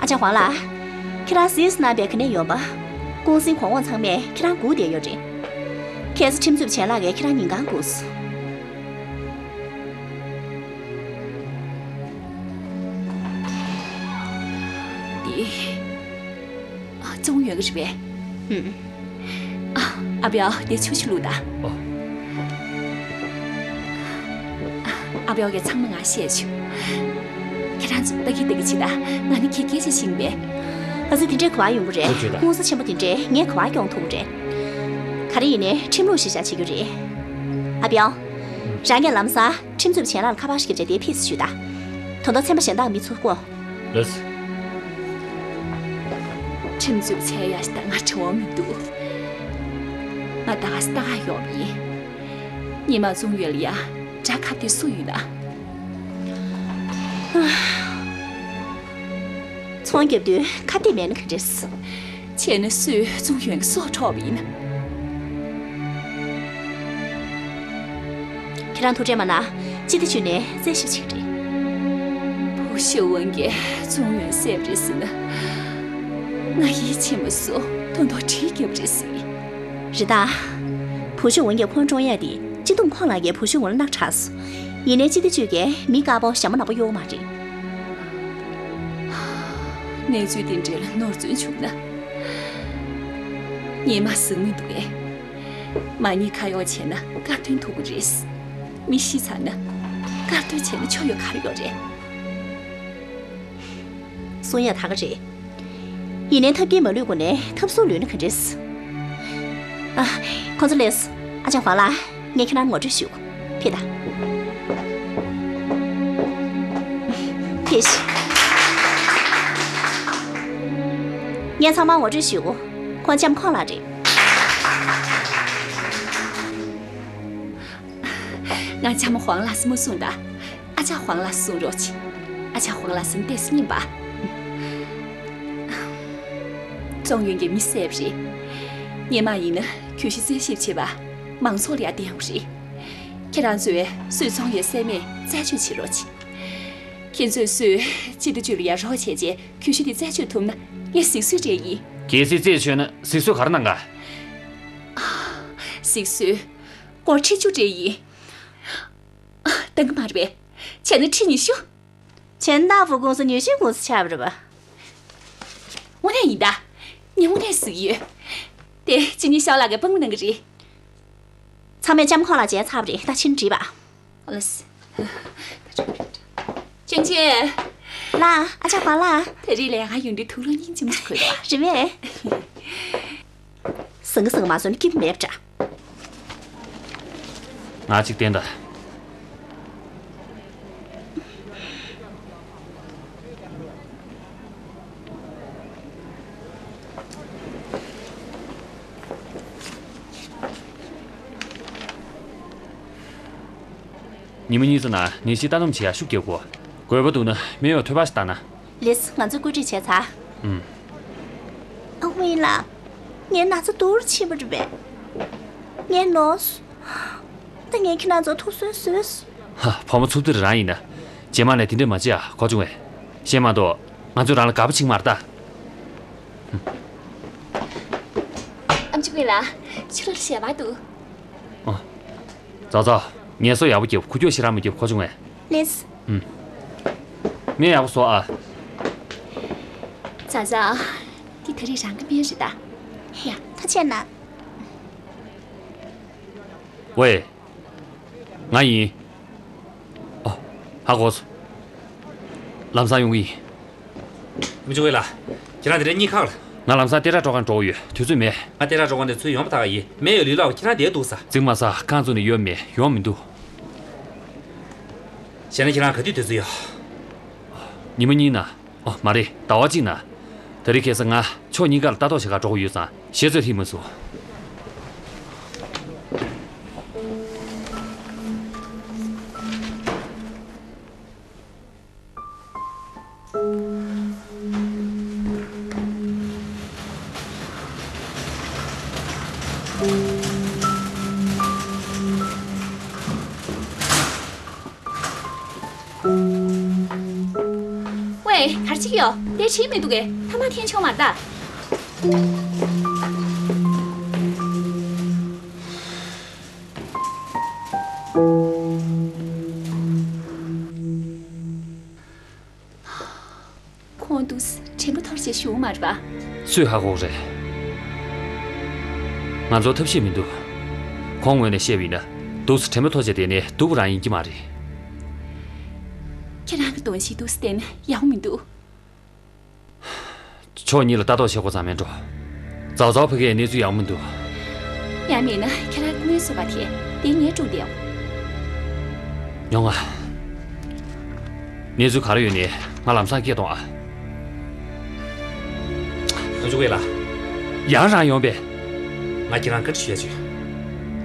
ཨ་ཅག་ཝང་ལགས། ཁྱེད་རང་གཟིགས་གནང་བའི་ག་ནས་ཡོང་པ། ཀུང་སིའི་གོང་འོག་ཚང་མས་ཁྱེད་རང་སྒུག་བསྡད་ཡོད་རེད། གལ་སྲིད་ཁྲིམས་རྩོད་པ་ཆེན་ལགས་ཀྱིས་ཁྱེད་རང་ཉིན་གང་སྒུག་སོང་། འདི། ཙུང་ཡོན་གྱི་རེད་པས། ཨུམ། ཨ། ཨ་པའོ། དེ་ཆུ་ཞིག་བླུགས་དང་། ཨོ། ཨ་པའོ་གིས་ཚང་མ་ང་བཤད་བྱུང་། ཁྱེད་རང་ཚོ་ལྟ་གི་ལྟ་གི་བྱེད་དང་། ང་ནི་ཁྱེད་སྐད་ཆ་ཤེས་ཀྱི་མེད། ཨ་ཙི། དེ་འདྲའི་ག་པར་ཡོང་གི་རེད། ཐུགས་རྗེ་གནང་། ཀུང་སི་ཆེན་པོ་དེ་འདྲས་ངས་ག་པར་སྐྱོང་ཐུབ་ཀྱི་རེད། ག་རེ་ཡིན་ནའི་ཁྲིམས་ལུགས་གཞིར་བཞག་བྱེད་རྒྱུ་རེད། ཨ་པའོ། རང་གིས་ལམ་སང་ཁྲིམས་རྩོད་པ་ཆེན་ལགས་ལ་ཁ་པར་ཞིག་བརྒྱབ་བྱས་དེའི་ཕྱིས་སུ་ཞུས་དང་། དོན་དག་ཚན་པ་གཞན་དག་མི་ཚོར་གོ། ལགས་སོ། ཁྲིམས་རྩོད་པ་ཆེན་ཡ་ཞིག་དང་ང་འབྲེལ་བ་མི་འདུག་ང་ད་ག་སེ་ལྟ་ག་ཡོང་ཡིན། ཉི་མ་ཙུང་ཡོན་ལ་ཡ་དགྲ་ཁ་གཏད་སུ་ཡོད་ན། ཚོང་རྒྱབ་དུས་ཁ་གཏད་མེད་ན་ག་འདྲས། བྱས་ན་སུས་ཙུང་ཡོན་གྱི་སྲོག་འཕྲོག་པ་ཡིན། ཁྱེད་རང་ཐུགས་ཁྲལ་མ་གནང་། སྤྱི་བདེ་ཅུས་ནས་རྩད་ཞིབ་བྱེད་ཀྱི་རེད། བུ་ཤུ་ཝུན་གྱིས་ཙུང་ཡོན་བསད་པ་རེད་ཟེར་ན། ང་ཡིད་ཆེས་མ་སོང་། དོན་དག་འདྲེ་བརྒྱབ་པ་རེད་ཟེར་གི། རེད་ད། བུ་ཤུ་ཝུན་གྱིས་ཁོང་བཀྲོངས་ཡ་དེ་སྤྱི་འདོམས་ཁོངས་ལ་ཡ་བུ་ཤུ་ཝུན་ལ་རྣག་ཁྲག་སོང་། ཡིན་ནའི་སྤྱི་བདེ་ཅུས་ཀྱིས་མི་དཀར་པོ་ཞྭ་མོ་ནག་པོ་གཡོགས་མ་རེད། གནས་ཚུལ་དེ་འདྲ་ལ་ནོར་འཛོལ་བྱུང་ན། ངས་མ་གཟིགས་མི་འདུག་གས། མ་ཉེས་ཁ་གཡོགས་བྱས་ན་དཀར་འདོན་ཐུབ་ཀྱི་རེད། མི་ཤི་ཚར་ན་དཀར་འདོན་བྱས་ན་ཆོ་ཡོད་ག་རེ་ཡོད་རེད། གསུང་ཡ་ད་ག་རེད། ཡིན་ནའི་ཐབས་མཁས་མ་ལུས་དགོས་ནའི་ཐབས་ཟུར་ལུས་ན་ག་འདྲས། ཨ། ཁོང་ཚོ་ལས། ཨ་ཅག་ཝང་ལགས། ངས་ཁྱེད་རང་ངོ་སྤྲོད་ཞུ། ཕེབས་དང་། ཕེབས་ཤིག་ངས་ཚང་མ་ངོ་སྤྲོད་ཞུ། ཁོང་ལྕམ་ཁོང་ལགས་རེད། ང་ལྕམ་ཝང་ལགས་སུ་མ་གསུང་དང་། ཨ་ཅག་ཝང་ལགས་སུ་གསུང་རོགས་གྱིས། ཨ་ཅག་ཝང་ལགས་སུ་ལྟས་སུ་ཉན་པ། ཙུང་ཡོན་གྱིས་མི་བསད་པ་རེད། སྔོན་མ་ཡིན་ན་གྱོད་གཞི་རྩད་ཞིབ་བྱེད་པ། མང་ཚོགས་ལ་ཡང་བསྟན་ཡོད་རེད། ཁྱེད་རང་ཚོས་སུས་ཙུང་ཡོན་བསད་མེད་རྩད་གཅོད་བྱེད་རོགས་གྱིས། ཁྱེད་ཚོས་སུས་སྤྱི་བདེ་ཅུས་ལ་ཡ་རོགས་བྱས་རྗེས་གྱོད་གཞི་དེ་རྩད་གཅོད་ཐུབ་ན་ངས་གཟིགས་གསོལ་སྤྲད་ཡིན། གལ་སྲིད་རྩད་ཆོད་ན་གཟིགས་གསོལ་ག་རེ་གནང་ག་གཟིགས་གསོལ་སྒོར་ཁྲི་བཅུ་སྤྲད་ཡིན། བཏང་གི་མ་རེད་པས། བྱས་ན་ཁྲི་ཉི་ཤུ། བྱས་ན་ཏཱ་ཧྥུ་ཀུང་སི་ཉི་ཤུའི་ཀུང་སི་ཆགས་པ་རེད་པ། དངོས་གནས་ཡིན་ད། ངས་དངོས་གནས་ཟེར་གྱི་ཡོད། དེ་ཅི་ནི་ཤའོ་ལགས་ཀྱིས་དཔང་པོ་གནང་གི་རེད། ཚང་མས་ལྕམ་ཁོང་ལ་མཇལ་ཚར་བ་རེད། ད་ཕྱིན་འགྲིག་པ། ཨ་ལས། ཅན་ཅན། ལགས། ཨ་ཅག་པ་ལགས། ད་རེས་ལས་ང་ཡོང་དུས་དུག་ལོག་སྙིང་རྗེ་མོ་ཞིག་གོན་འདུག་པ། རེད་པས། ཟང་ངེ་ཟང་ངེ་མ་བཟོས་ན་སྐྱིད་པོ་མེད་པ་འདྲ། ང་གཅིག་བསྟན་དང་། ཉི་མ་གཉིས་ཙམ་ནང་ནད་གཞི་ལྟ་སྡོམ་བྱེད་ཡག་ཤུགས་རྒྱག་དགོས། དགོས་པ་འདུག་ན་སྨན་གཡོག་ཐོལ་པ་ཞིག་བཏང་ན། ལགས་སེ། ང་ཚོས་བཀོད་སྒྲིག་བྱས་ཚར། ཨུམ། ཨ་ཝུན་ལགས། ངའི་ན་ཚ་སྡུག་རུ་ཕྱིན་པ་རེད་པས། ངས་ནོར་སོང་། ད་ངས་ཁྱེད་རང་ཚོར་ཐུགས་གསོ་བཟོས་སོང་། ཧ། བུ་མོ་འཚུབ་ཏིར་རང་ཡིན་ན། རྗེས་མ་ནས་དེ་འདྲས་མ་བྱེད་ཨ། གོ་བྱུང་ངས། བཤད་མ་གཏོགས་ང་ཚོས་རང་ལ་དགའ་པོ་བྱེད་ཀྱི་མ་རེད་ད། ཨམ་ཆི་ཝུན་ལགས། ཕྱི་ལོགས་ལ་ཞལ་པར་འདུག། ཨོ། ཙའོ་ཙའོ། ངལ་གསོ་ཡག་པོ་རྒྱབ། ཁུ་ཁྱོག་ཞེ་དྲག་མ་རྒྱབ། གོ་བྱུང་ངས། ལགས་སེ། ཨུམ། སྨན་ཡག་པོ་ཟོ་ཨ། ཙའོ་ཙའོ། འདི་ད་རེས་རང་གི་སྨན་རེད་ད། ཡ། ཐུགས་རྗེ་གནང་། ཝེ། ང་ཡིན། ཨོ། ཧ་གོ་སོང་། ལམ་སང་ཡོང་གི་ཡིན། ཨམ་ཆི་ཝུན་ལགས། ཁྱེད་རང་དེ་རིང་གཉིད་ཁག་ལ། ང་ལམ་སང་ལྟེ་བྲག་སྤྲོ་ཁང་འགྲོ་གི་ཡོད། དུས་ཚོད་མེད། ང་ལྟེ་བྲག་སྤྲོ་ཁང་དེ་ཚུར་ཡོང་བ་ད་ག་ཡིན། སྨན་ཡོད་ལུས་ལག་པ་ཁྱེད་རང་བསྡད་འདུག་ས། རྫིག་མ་ཟ། རྐང་བཙུགས་ནས་ཡོད་མེད་ཡོང་མི་འདུག། བྱས་ན་ཁྱེད་རང་ག་དུས་སྡོད་རྩིས་ཡོད། ཉི་མ་གཉིས་ནང་། ཨོ། མ་རེད། ཟླ་བ་གཅིག་ནང་། ད་རེས་ཁ་སང་ང་ཕྱོགས་གཉིས་ཀ་ལ་ལྟ་རྟོག་བྱེད་གར་འགྲོ་གི་ཡོད་ཙང་ཞལ་ཚོད་ལྷིང་མ་སོང་། ཝེ། ག་རེ་བྱེད་ཀྱི་ཡོད། དེ་བྱེད་མི་འདུག་གས། ཐ་མག་འཐེན་ཆོག་མ་རེད་ད། ཁོང་འདུག་སེ་དྲན་པ་འཐོར་བྱས་བཞུགས་མ་རེད་པ། སུས་ཧ་གོ་གི་རེད། ང་ཚོར་ཐབས་ཤེས་མི་འདུག། ཁོང་ངོས་ནས་བཤད་པ་ཡིན་ན། འདུག་སེ་དྲན་པ་འཐོར་བྱས་བསྡད་ནས་སྡུག་པ་རང་ཡིན་གྱི་མ་རེད། ཁྱེད་རང་གི་གདོང་ཞིག་འདུག་སེ་བསྟན་ན་ཡག་པོ་མི་འདུག། ཕྱོགས་གཉིས་ལ་ལྟ་རྟོག་བྱེད་དགོས་ཙང་མེད་འགྲོ། ཙའོ་ཙའོ་ཕ་གིའི་གནས་ཚུལ་ཡག་པོ་མི་འདུག། ཡང་མིན་ན་ཁྱེད་རང་སྔོན་བཟོས་པ་དེ་དེ་ངས་དཀྲུགས་བསྡད་ཡོང་། མྱོང་ང་། གནས་ཚུལ་ག་རེ་ཡོད་ནའི་ང་ལམ་སང་སྐད་གཏོང་ཨ། ཨམ་ཆི་ཝུན་ལགས། ཡང་རང་ཡོང་པས། ང་ཁྱེད་རང་བཀའ་འདྲི་ཞུ་ཡ་བྱོས།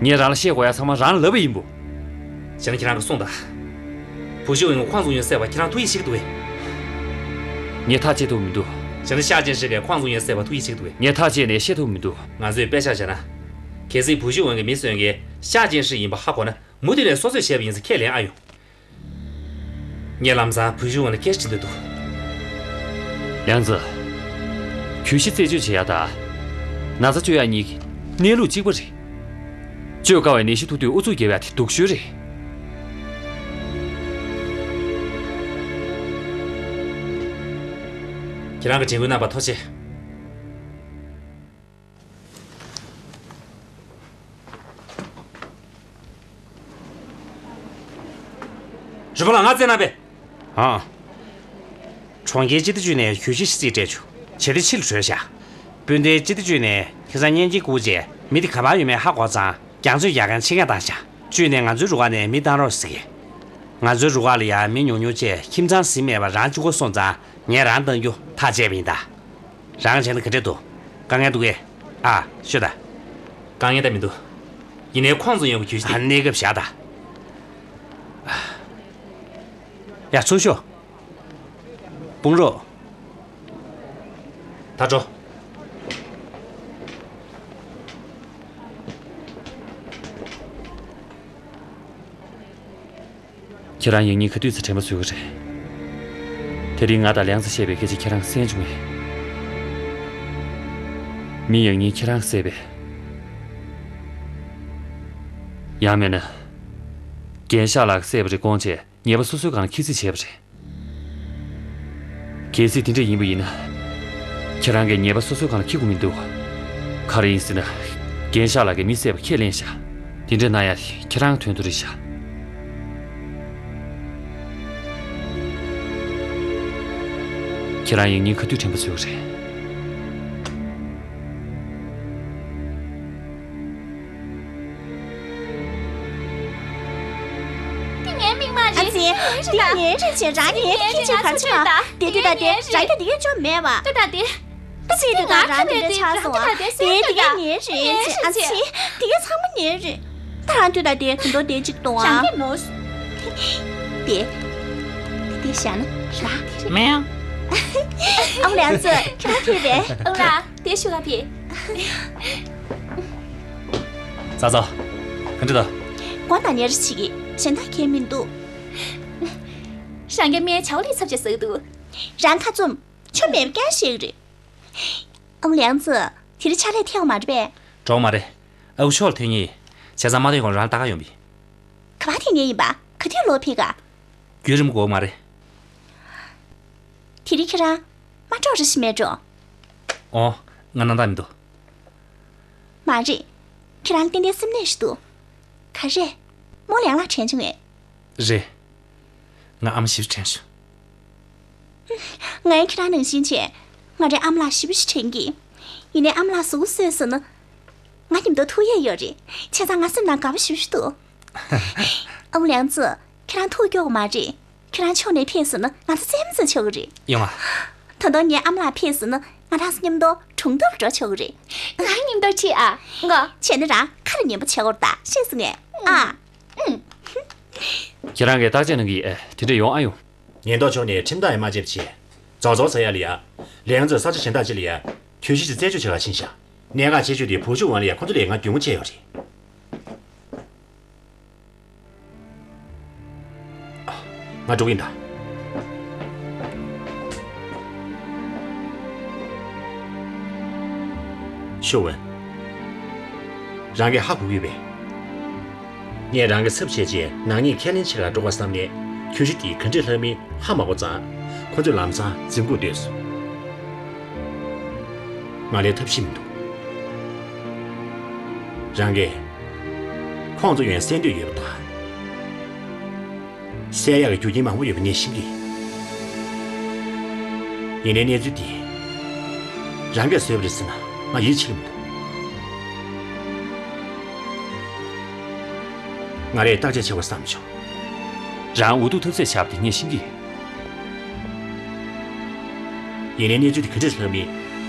ངས་རང་ལ་བཤད་དགོས་ཡ་ཚང་མ་རང་ལ་ལབ་པ་ཡིན་པོ། བྱས་ན་ཁྱེད་རང་གིས་གསུངས་དང་། བུ་ཤི་ཝུན་གྱིས་ཁོང་ཚོ་ཡོང་བསད་པ་ཁྱེད་རང་ཐུགས་ཡིད་ཆེས་ཀྱི་འདུག་གས། ངས་ཐག་བཅད་ཐུབ་མི་འདུག། བྱས་ན་ཤ་ཅན་ཧྲི་གིས་ཁོང་ཚོ་ཡོང་བསད་པ་ཐུགས་ཡིད་ཆེས་ཀྱི་འདུག་གས། ངས་ཐག་བཅད་ནས་བཤད་ཐུབ་མི་འདུག། ང་ཚོས་དཔེ་ཆ་བཞག་ན། གལ་སྲིད་བུ་ཤི་ཝུན་གྱི་མི་གསོན་མཁན་ཤ་ཅན་ཧྲི་ཡིན་པ་ཧ་གོ་ན། མུ་མཐུད་ནས་སོ་སོས་བྱས་པ་ཡིན་ཚེ་ཁས་ལེན་ཨ་ཡོང་། ངས་ལམ་སང་བུ་ཤི་ཝུན་ལ་སྐད་ཆ་དྲི་འདོད་འདུག། ཡང་ཙི། གྱོད་གཞི་རྩད་གཅོད་བྱེད་ཡ་དང་། ན་ཚ་བཅོས་ཡ་གཉིས་ཀྱི་གནས་ལུགས་གཅིག་པ་རེད། བཅོས་དཀའ་བའི་ནད་གཞི་ཐུག་དུས་ཨུ་ཚུགས་རྒྱབ་ཡ་དེ་སྡུག་ཤོས་རེད། ཁྱེད་རང་གིས་དྲན་སྐུལ་གནང་བར་ཐུགས་རྗེ་ཆེ། རི་བོང་ལགས། ང་བཙལ་གནང་པས། ཨང་། གྲོང་ཁྱེར་སྤྱི་བདེ་ཅུས་ནས་གྱོད་གཞི་ཞིག་རྩིས་སྤྲད་བྱུང་། བྱས་ཏེ་ཕྱི་ལ་བྲོས་བཞག། སྤུན་ཟླའི་སྤྱི་བདེ་ཅུས་ནས་ཁ་སང་བརྙན་འཕྲིན་བསྐུར་རྗེས་མི་དེ་ག་པར་ཡོད་མེད་ཧ་གོ་ཙང་རྒྱང་མཚོས་རྒྱག་མཁན་ཕྱིར་འགྱངས་བཏང་བཞག། ཅུས་ནས་ང་ཚོའི་རུ་ཁག་ནས་མི་བཏང་རོགས་ཟེར་གི། ང་ཚོའི་རུ་ཁག་ལ་ཡང་མི་ཉུང་ཉུང་བཅས་ཁྱིམ་ཚང་ཟིན་མེད་པར་རང་གཅིག་པོ་སོང་ཙང་ངས་རང་བཏང་རྒྱུ་ཐག་བཅད་པ་ཡིན་ད། རང་བྱས་ན་ག་འདྲས་འདུག། དཀའ་ངལ་འདུག་གས། ཨ། ཤོད་ད། དཀའ་ངལ་ད་མི་འདུག། ཡིན་ནའི་ཁོང་ཚོ་ཡོང་གི་གྱོད་གཞི་དེ། ཨ། གནས་སྐབས་བཞག་ད། ཡ། ཚུར་ཤོག། དཔུང་རོགས། ད་འགྲོ། ཁྱེད་རང་ཡང་སྙིང་ག་དུས་ཚེ་དྲན་པ་གསོས་ཀྱི་རེད། དེ་རིང་ང་དང་ལིའང་ཙི་བཤད་པའི་སྐད་ཆ་ཁྱེད་རང་གསན་བྱུང་ངས། མི་ཡང་སྙིང་ཁྱེད་རང་བསད་པས། ཡང་མིན་ན། རྒན་ཤག་ལགས་བསད་པ་རེད་དགོངས་བྱས་ཉེས་པ་སོ་སོའི་སྒང་ལ་འཁྱེར་རྩིས་བྱས་པ་རེད། གལ་སྲིད་དེ་འདྲ་ཡིན་པ་ཡིན་ན། ཁྱེད་རང་གིས་ཉེས་པ་སོ་སོའི་སྒང་ལ་འཁྱེར་དགོས་མི་འདུག་ག་རེ་ཡིན་ཟེར་ན། རྒན་ཤག་ལགས་ཀྱིས་མི་བསད་པ་ཁས་ལེན་ཤག་དེ་འདྲ་གནང་ཡ་ཁྱེད་རང་དོན་དུ་རེད་ཤག་ཁྱེད་རང་ཡང་སྙིང་ཁ་དུད་ཕྲན་བུ་བཟོས་པ་རེད། འདི་ངའི་མིག་དམར་རེད། ཨ་ཙི། འདི་ངའི་རེད་ཅེས་རང་གིས་ཁྱེད་ཀྱིས་ག་རེ་བྱས་པ། དེ་དུས་ད་དེ་རང་གིས་འདི་གས་འཇོག་མེད་པ། ད་ད་དེ། ཨ་ཙི། དེ་ད་རང་དེ་འདྲ་ཆགས་སོང་བ། དེ་དེ་གས་ངའི་རེད་ཅེས། ཨ་ཙི། དེ་གས་ཚང་མ་ངའི་རེད། ད་རང་དུས་ད་དེ་དོན་དོ་དེ་གཅིག་གཏོང་ཨ། རང་གིས་ནོར། དེ། དེ་བཞག་ན་ར། མེད་ཡང་། ཨ་མ་ལགས་ཚོ་ཁྱེད་རང་ཕེབས་པས། ཨ་མ་ལགས་དེ་ཞུ་ག་ཕེབས། ཙག་ཙག་ག་འདྲ་ད། མགོ་ན་ཉལ་བྱེད་ཀྱི་གཞན་དག་གས་མི་འདུག་རང་གི་སྨན་ཇའོ་ལི་ཚབ་བྱས་ཟ་གི་འདུག་རང་ཁ་བཙུམ། ཆོ་མེད་པ་རྐྱང་བཤད་ཀྱི་རེད། ཨ་མ་ལགས་ཚོ་དེ་རིང་ཕྱག་ལས་ཐེབས་མ་རེད་པས། གྲོགས་མ་རེད། ཨ་ཁུ་ཕྱོགས་ལ་ཐོན་ངེས། བྱས་ཙང་མ་ཐོན་གོང་རང་ལ་ལྟ་ག་ཡོང་བི། ག་པར་ཐོན་ངེས་ཡིན་པ། ག་དུས་ལོག་ཕེབས་ག་རྒྱུན་རིང་པོ་འགོར་གི་མ་རེད། དེ་རིང་ཁྱེད་རང་མ་འགྲོ་རེ་ཞིག་མེད་འགྲོ། ཨོ། ང་སྣང་དག་མི་འདུག་མ་རེད། ཁྱེད་རང་ཏན་ཏན་སེམས་ནད་ཞིག་འདུག་ག་རེ། རྨོ་ལགས་ལ་དྲན་བྱུང་ངས། རེད། ང་ཨ་མ་ཞེ་པོ་དྲན་བྱུང་། ང་ཡང་ཁྱེད་རང་ནང་བཞིན་བྱས། ང་རའི་ཨ་མ་ལགས་ཞེ་པོ་ཞིག་དྲན་གི། ཡིན་ནའི་ཨ་མ་ལགས་གཟུགས་པོ་གསོས་སོང་ན། ང་མཉམ་དུ་ཐུག་ཡས་ཡོད་རེད། བྱས་ཙང་ང་སེམས་ནང་དགའ་པོ་ཞེ་པོ་ཞིག་འདུག་ཨ་མ་ལགས་ཚོ། ཁྱེད་རང་ཐུག་སྐྱོ་གི་མ་རེད། ཁྱེད་རང་ཕྱོགས་ནས་ཕེབས་སོང་ན་ང་ཚོ་རྩེད་མོ་རྩེ་ཆོག་གི་རེད། ཡོང་ང་། ད་དུང་ངའི་ཨ་མ་ལགས་ཕེབས་སོང་ན་ང་རང་ཚོ་མཉམ་དུ་གྲོང་དུར་འགྲོ་ཆོག་གི་རེད། ང་མཉམ་དུ་ཁྲིད་ཨ། ང་། བྱས་ན་རང་ཁ་ལ་ཉན་པོ་བྱེད་དགོས་རེད་ད། ཤེས་སོང་ངས། ཨ། ཨུམ། ཁྱེད་རང་གིས་བརྟག་དཔྱད་གནང་གི་ཡིན། དེ་འདྲ་ཡོང་ཨ་ཡོང་། ཉེན་རྟོག་ཕྱོགས་ནས་ཁྲིམས་ཐག་ཡང་མ་བཅད་པ་བྱས། རྫོང་ཚོགས་ཟེར་ཡ་ལ་ཡ། ལས་ང་ཚོས་ས་ཆ་གཞན་དག་ཅིག་ལ་ཡ། གྱོད་གཞི་ཅིག་རྩད་གཅོད་བྱེད་ག་ཕྱིན་ཤག་གནད་འགག་ཆེ་ཤོས་དེ་བུ་ཆུང་ཝན་ལ་ཡ་ཁོ་ཚོ་ལས་ང་གྱོང་མོ་བྱས་ཡོད་རེད། ང་འགྲོ་གི་ཡིན་ད། ཤོ་ཝན། རང་གིས་ཧ་གོ་གི་ཡོད་པས། ངས་རང་གི་ཚབ་བྱས་རྗེས་ནག་ཉེས་ཁས་ལེན་བྱེད་ག་འགྲོ་ག་བསམ་ནས་གྱོད་གཞི་དེ་ག་འདྲས་ལྷག་མིན་ཧ་མ་གོ་ཙང་། ཁོ་ཚོས་ལམ་སང་འཛིན་བཀོད་བཏོན་སོང་། ང་ལའི་ཐབས་ཤེས་མི་འདུག་རང་གིས་ཁོང་ཚོ་ཡོན་བསད་འདོད་ཡོད་པ་དང་། བསད་ཡག་གི་རྒྱུ་རྐྱེན་མང་པོ་ཡོད་པ་ངས་ཤེས་ཀྱི་ཡིན། ཡིན་ནའི་གནས་ཚུལ་འདི་རང་གིས་བཟོས་པ་རེད་ཟེར་ན་ང་ཡིད་ཆེས་ཀྱི་མི་འདུག་ང་རས་བརྟག་དཔྱད་བྱེད་དགོས་བསམ་བྱུང་། རང་འུ་ཐུག་ཐབས་ཟད་ཆགས་པ་དེ་ངས་ཤེས་ཀྱི་ཡོད། ཡིན་ནའི་གནས་ཚུལ་དེ་ག་འདྲས་ལྷག་མིན་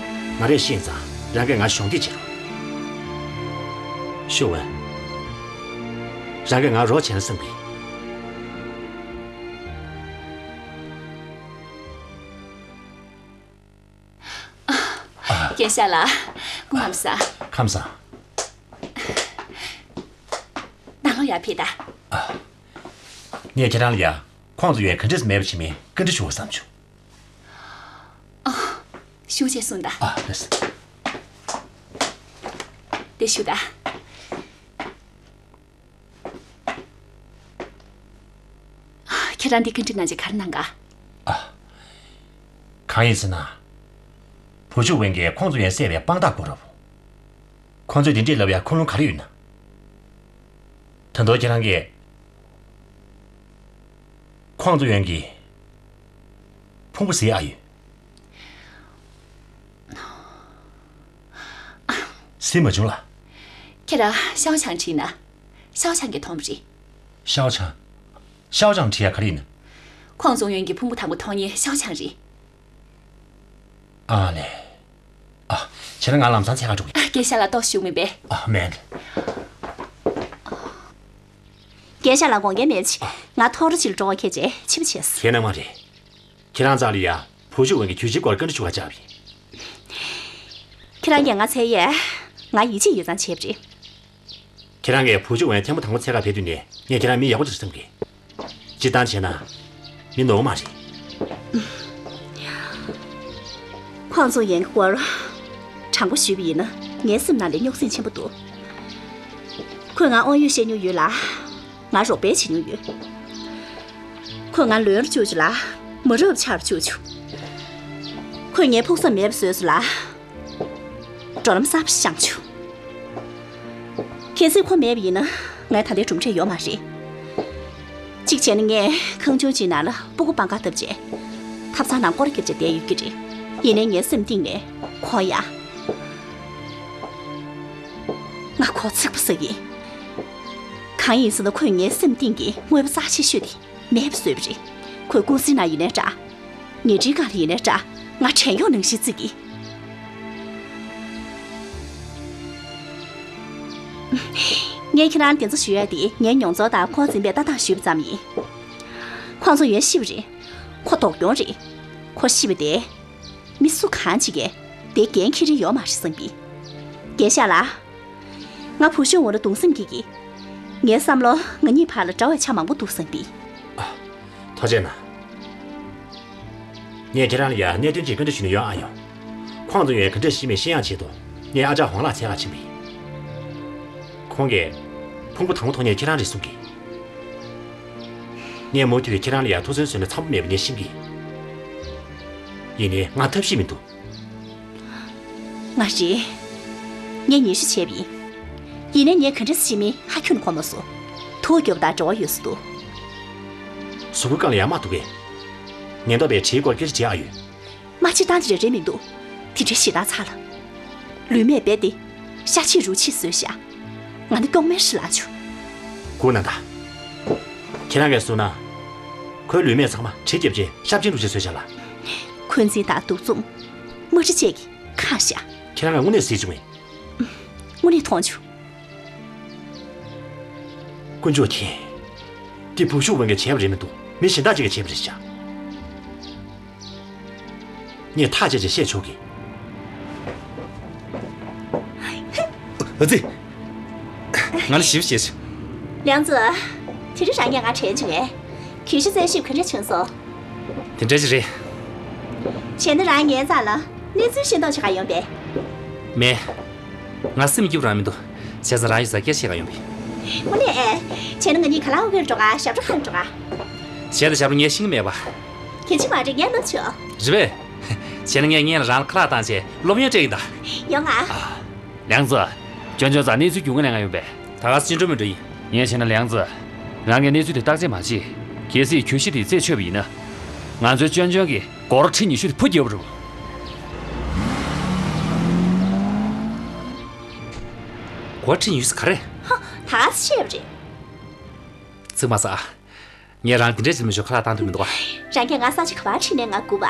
ང་རས་ཤེས་ཙང་། རང་གིས་ང་གཞོགས་འདེགས་བྱེད་རོགས། ཤོ་ཝན། རང་གིས་ང་རོགས་བྱས་ན་བསམ་གི། རྒན་ཤག་ལགས། སྐུ་ཁམས་བཟང་། ཁམས་བཟང་། ནང་ལོགས་ཡར་ཕེབས་དང་། ངས་ཁྱེད་རང་ལ་ཡ། ཁོང་ཚོ་ཡོན་ག་འདྲས་མེད་པ་བྱེད་མིན་བཀའ་འདྲི་ཞུ་དགོས་བསམ་བྱུང་། ཨ། ཞུ་བྱས་གསུངས་དང་། ཨ། ལགས་སོ། དེ་ཞུ་དང་། ཁྱེད་རང་འདི་བཀའ་འདྲི་གནང་རྗེས་ག་རེ་གནང་ག་ཨ། གང་ཡིན་ཟེར་ན། བུ་ཆུང་ཝེན་གྱིས་ཁོང་ཚོ་ཡོན་བསད་པའི་དཔང་རྟགས་བཀོད་རོགས། ཁོང་ཚོས་དེ་འདྲས་ལབ་ཡ་ཁུངས་ལུང་ག་རེ་ཡོད་ན། ད་དུང་ཁྱེད་རང་གིས་ཁོང་ཚོ་ཡོན་གྱི་ཕུང་པོ་ཟེར་ཨ་ཡོད། ཟེར་མ་བྱུང་ལ། ཁྱེད་རང་ཤའོ་ཆང་དྲིས་ན། ཤའོ་ཆང་གིས་མཐོང་བ་རེད། ཤའོ་ཆང་། ཤའོ་ཆང་དྲིས་ཡ་ག་རེ་ཡིན། ཁོང་ཚོ་ཡོན་གྱི་ཕུང་པོ་དང་པོ་མཐོང་མཁན་ཤའོ་ཆང་རེད། ཨ་ལས། ཨ། བྱས་ན་ང་ལམ་སང་འཚོལ་ག་འགྲོ་གི། རྒན་ཤག་ལ་ཏོག་ཞུ་མིན་པས། ཨ། མེད། རྒན་ཤག་ལ་དགོངས་འགལ་མེད་པ་བྱས། ང་ཐོ་རེ་ཅིག་ལ་འགྲོ་བ་ཁྱེད་ཅེས་ཕྱི་པ་བྱས་སོང་། ཁྱེད་རང་མ་རེད། ཁྱེད་རང་རྩ་ལ་ཡ། བུ་ཆུང་ཝེན་གྱི་གྱོད་གཞིའི་སྐོར་བཀའ་འདྲི་ཞུ་ག་བཅར་བ་ཡིན། ཁྱེད་རང་གིས་ང་འཚོལ་ཡས། ང་ཡིད་ཆེས་ཡོད་ཙང་བྱས་པ་རེད། ཁྱེད་རང་གིས་བུ་ཆུང་ཝེན་ཐེངས་མ་དང་པོ་འཚོལ་ག་ཕེབས་དུས་ནས་ངས་ཁྱེད་རང་མི་ཡག་པོ་ཅིག་རེད་བསམ་གི། སྤྱིར་བཏང་བྱས་ན། མི་ནོར་བ་མ་རེད། ཁོང་ཚོ་ཡན་སྐོར་དྲང་པོ་ཞུས་པ་ཡིན་ན་ངའི་སེམས་ནང་ལ་རྙོག་ཟིང་ཆེན་པོ་འདུག་ཁོས་ང་དབང་ཡོད་བཤད་མྱོང་ཡོད་ལ། ང་རོགས་པ་བྱེད་མྱོང་ཡོད། ཁོས་ང་ལོན་རུ་བཅུག་བཅུག་ལ། མ་རབས་ཆགས་རུ་བཅུག་བཅུག་ཁོས་ངའི་ཕུགས་བསམ་མེད་པ་བཟོས་སོང་ལ། འགྲོ་ལམ་གསར་པ་བཤངས་བྱུང་། གལ་སྲིད་ཁོ་མེད་པ་ཡིན་ན། ངས་ད་ལྟའི་གྲུབ་འབྲས་ཡོད་མ་རེད། གཅིག་བྱས་ན་ངས་ཁང་ཆུང་གཅིག་ནང་ལ་སྤུ་གུ་སྤང་ཁ་བཏབ་རྗེས། ཐབ་ཚང་ནང་སྐོར་ར་བརྒྱབ་བྱས་བསྡད་ཡོད་ཀྱི་རེད། ཡིན་ནའི་ངའི་སེམས་གཏིང་ནས་ཁོ་ཡ། ང་ཁོ་ཚིག་པ་ཟ་གི། གང་ཡིན་ཟེར་ན། ཁོས་ངའི་སེམས་གཏིང་གི་དངོས་པོ་རྩ་ཆེ་ཤོས་དེ་མེད་པ་བཟོས་པ་རེད། ཁོས་ཀུང་སིའི་ནང་ཡིན་ནའི་འདྲ། ཉལ་ཁྲིའི་སྒང་ལ་ཡིན་ནའི་འདྲ། ང་བྲན་གཡོག་ནང་བཞིན་བརྩི་གི། ངས་ཁྱེད་རང་ལ་དེ་ཚོ་ཞུ་ཡ་དེ། ངའི་མྱོང་ཚོར་དང་ཁོང་འཛིན་པའི་ལྟ་སྟངས་ཞུས་པ་ཙམ་ཡིན། ཁོང་ཚོ་ཡོད་ཤི་བ་རེད། ཁོ་སྡུག་གྱོང་རེད། ཁོ་ཤི་བ་དེ། མི་སུ་གང་ཅིག་གིས་དེ་འགན་འཁྱེར་རིན་ཡོད་མ་རེད་བསམ་གི། རྒན་ཤག་ལགས། ང་བུ་ཤོང་འོ་ལ་གདུང་སེམས་སྐྱེ་གི། ངའི་བསམ་བློ་ང་གཉིས་བར་ལ་འདྲ་བའི་ཆ་མང་པོ་འདུག་བསམ་གི། ཨ། ཐུགས་རྗེ་གནང་། ངས་ཁྱེད་རང་ལ་ཡ་གནད་དོན་ཅིག་བཀའ་འདྲི་ཞུ་ནས་ཡོང་ཨ་ཡོང་། ཁོང་ཚོ་ཡོད་ག་འདྲ་ཞིག་མེད་ཤེས་ཡག་ཆེད་དུ། ངས་ཨ་ཅག་ཧོང་ལགས་མཇལ་ག་ཕྱིན་པ་ཡིན། ཁོང་གིས་ཕུང་པོ་དང་པོ་ཐོག་ནས་ཁྱེད་རང་རེད་གསུང་གི། ངས་མུ་མཐུད་ཁྱེད་རང་ལ་ཡ་ཐུགས་བརྩོན་བཟོས་ན་འཚམ་པོ་མེད་པ་ངས་ཤེས་ཀྱི། ཡིན་ནའི་ང་ཐབས་ཤེས་མི་འདུག། ང་རེད། ངས་ཉེས་ཤུ་བྱས་པ་ཡིན། ཡིན་ནའི་ངས་ག་འདྲ་བྱེད་མིན་ཧ་ཁྱོན་གོ་མ་སོང་། ཐུགས་རྒྱོབ་དང་འབྲེལ་བ་ཡོད་ས་འདུག། གཟུགས་པོའི་སྒང་ལ་ཡ་རྨ་འདུག་གས། ཉེན་རྟོག་པས་དྲིའི་སྐོར་སྐད་ཆ་དྲིས་ཨ་ཡོད། རྨ་ཆེ་སྟངས་དེ་རེ་རེ་མི་འདུག། དེ་འདྲའི་ཞེ་དྲག་ཚ་ལ། ལུས་སྨད་རྦད་དེ། ཤ་ཆེ་རུས་ཆེ་བཟོས་ཤག། ང་ནི་སྐྱོག་མེར་ཧྲི་ལ་བྱུང་། སྒུག་གནང་དང་། ཁྱེད་རང་གིས་གསུངས་ན། ཁོའི་ལུས་སྨད་ཚང་མ་གྲི་བརྒྱབ་རྗེས་ཤ་ཆེན་རུས་ཆེ་བཟོས་ཤག་ལགས། འཁོན་འཛིན་དང་གདུག་རྩུབ། རྨ་རི་བཅས་ཀྱིས་ཁེངས་ཤག། ཁྱེད་རང་གིས་དངོས་གནས་གཟིགས་བྱུང་ངས། དངོས་གནས་མཐོང་བྱུང་། དཀོན་མཆོག་མཁྱེན། འདི་བུ་ཤུག་ཝུན་གྱིས་བྱས་པ་རེད་མི་འདུག། མི་གཞན་དག་ཅིག་གིས་བྱས་པ་རེད་ཤག། ངས་ཐག་བཅད་བྱས་བཤད་ཆོག་གི། ཨ་ཙི། ང་ལ་ཞིབ་བཤད་ཤིག། ལིའང་ཙི། དེ་རིང་རང་གིས་ང་དྲན་བྱུང་ངས། གྱོད་གཞི་རྩད་ཞིབ་ག་འདྲ་བྱུང་སོང་། དེ་འདྲ་ཞིག་རེད། བྱས་ན་རང་ངའི་རྩ་ལ་གནས་ཚུལ་ཤེས་རྟོགས་བྱེད་ག་ཡོང་པས། མེད། ང་སེམས་སྐྱིད་པོ་རང་མི་འདུག། བྱས་ཙང་རང་ཡོད་སར་སྐད་ཆ་བཤད་ག་ཡོང་པས། དངོས་གནས་ཨེ། བྱས་ན་ང་གཉིས་ག་ལ་ཝ་ཀེར་འགྲོ་ག་ཞབས་བྲོ་ཁ་ལ་འགྲོ་ག། གཞས་དང་ཞབས་བྲོ་ངས་ཤེས་ཀྱི་མེད་པ། གལ་ཆེ་མ་རེད། ངས་བསླབ་ཆོག། རེད་པས། བྱས་ན་ངས་སྔོན་ལ་རང་ལ་ཁ་ལག་བཏང་བྱས་སློབ་ཡོན་སྤྲད་ཀྱི་ཡིན་ད། ཡོང་ང་། ལིའང་ཙི། ཅོན་ཅོན་རྩར་གནས་ཚུལ་རྒྱུས་མངའ་གནང་ག་ཡོང་པས། ད་ག་སེ་ཅིན་ཀྲོ་མི་འགྲོ་ཡིན། ངས་བྱས་ན་ལིའང་ཙི། རང་གིས་གནས་ཚུལ་དེ་བརྟག་དཔྱད་མ་བྱེད། གལ་སྲིད་གྱོད་གཞི་དེ་རྩད་ཆོད་པ་ཡིན་ན། ང་ཚོའི་ཅོན་ཅོན་གྱི་སྒོར་ཁྲི་ཉི་ཤུ་དེ་ཕུད་རྒྱག་པ་རེད། སྒོར་ཁྲི་ཉི་ཤུ་ག་རེ། ཧ། ད་ག་སེ་བཤད་པ་རེད། ཚིག་མ་ཟ། ངས་རང་འདི་འདྲའི་ཅིག་མི་ཆོག་ཁ་ལག་བཏང་ཐུབ་མི་འདུག་ཨ། རང་གིས་ང་ས་ཆ་ག་པར་ཁྲིད་ནས་ང་སྒུག་པ།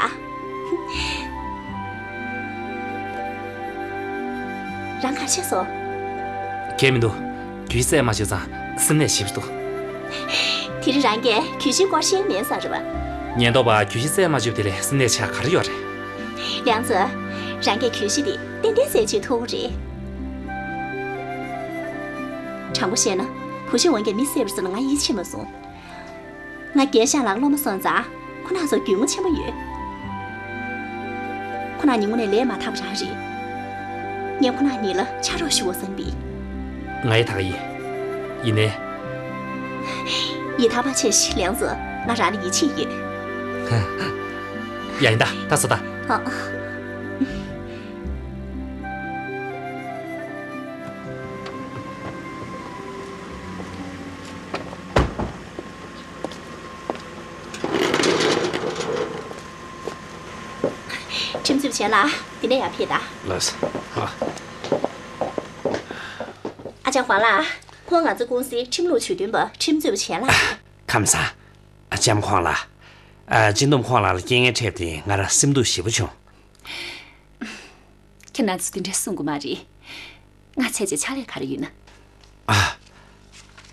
རང་ག་རེ་བྱས་སོང་། གང་ཡང་མི་འདུག། གྱོད་གཞི་རྩད་མ་ཆོད་ཙང་སེམས་ནད་ཞེ་པོ་འདུག། དེ་རིང་རང་གིས་གྱོད་གཞིའི་སྐོར་བཤད་མེད་ས་རེད་པ། ཉེན་རྟོག་པ་གྱོད་གཞི་རྩད་མ་ཆོད་དེ་ལས་སེམས་ནད་ཆགས་ག་རེ་ཡོད་རེད། ལིའང་ཙི། རང་གིས་གྱོད་གཞི་དེ་ཏན་ཏན་རྩད་གཅོད་ཐུབ་ཀྱི་རེད། དྲང་པོ་བཤད་ན། བུ་ཤིང་ཝུན་གྱིས་མི་བསད་པ་སོང་ན་ང་ཡིད་ཆེས་མ་སོང་། ང་རྒན་ཤག་ལགས་སློབ་མ་སོང་ཙང་། ཁོ་རང་ཚོར་རྒྱུས་མངའ་ཆེན་པོ་ཡོད། ཁོ་རང་གཉིས་དངོས་གནས་ལས་མ་དག་པ་རང་རེད། ངས་ཁོ་རང་གཉིས་ལ་ཕྱག་རོགས་ཞུ་དགོས་བསམ་པས། ང་ཡི་ད་ག་ཡིན། ཡིན་ནའི། ཡི་ད་མ་བྱེད་ཤིག། ལིའང་ཙི། ང་རང་ལ་ཡིད་ཆེས་ཡོད། ཡ་ཡིན་ད། ད་ཟ་ད། ཨ། ཁྲིམས་རྩོད་བྱས་ལ། འདི་ནས་ཡར་ཕེབས་དང་། ལགས་སོ། ཨ། ཨ་ཅག་ཧོང་ལགས། ཁོང་ང་ཚོ་ཀུང་སིའི་ཁྲིམས་ལུགས་ཇུས་འདོན་པ་ཁྲིམས་རྩོད་པ་བྱས་ལ། ཨ། ཁམས་བཟང་། ཨ། ལྕམ་ཁོང་ལགས། ཨ། སྤྱི་འདོམས་ཁོང་ལགས་ལ་རྐྱེན་ངན་འཕྲད་དེ་ང་རང་སེམས་སྡུག་ཞེ་པོ་བྱུང་། ཁྱེད་རང་ཚོ་དེ་འདྲ་གསུང་དགོས་མ་རེད། ང་ཚོས་ཀྱི་ཕྱག་ལས་ག་རེ་ཡོད་ན། ཨ།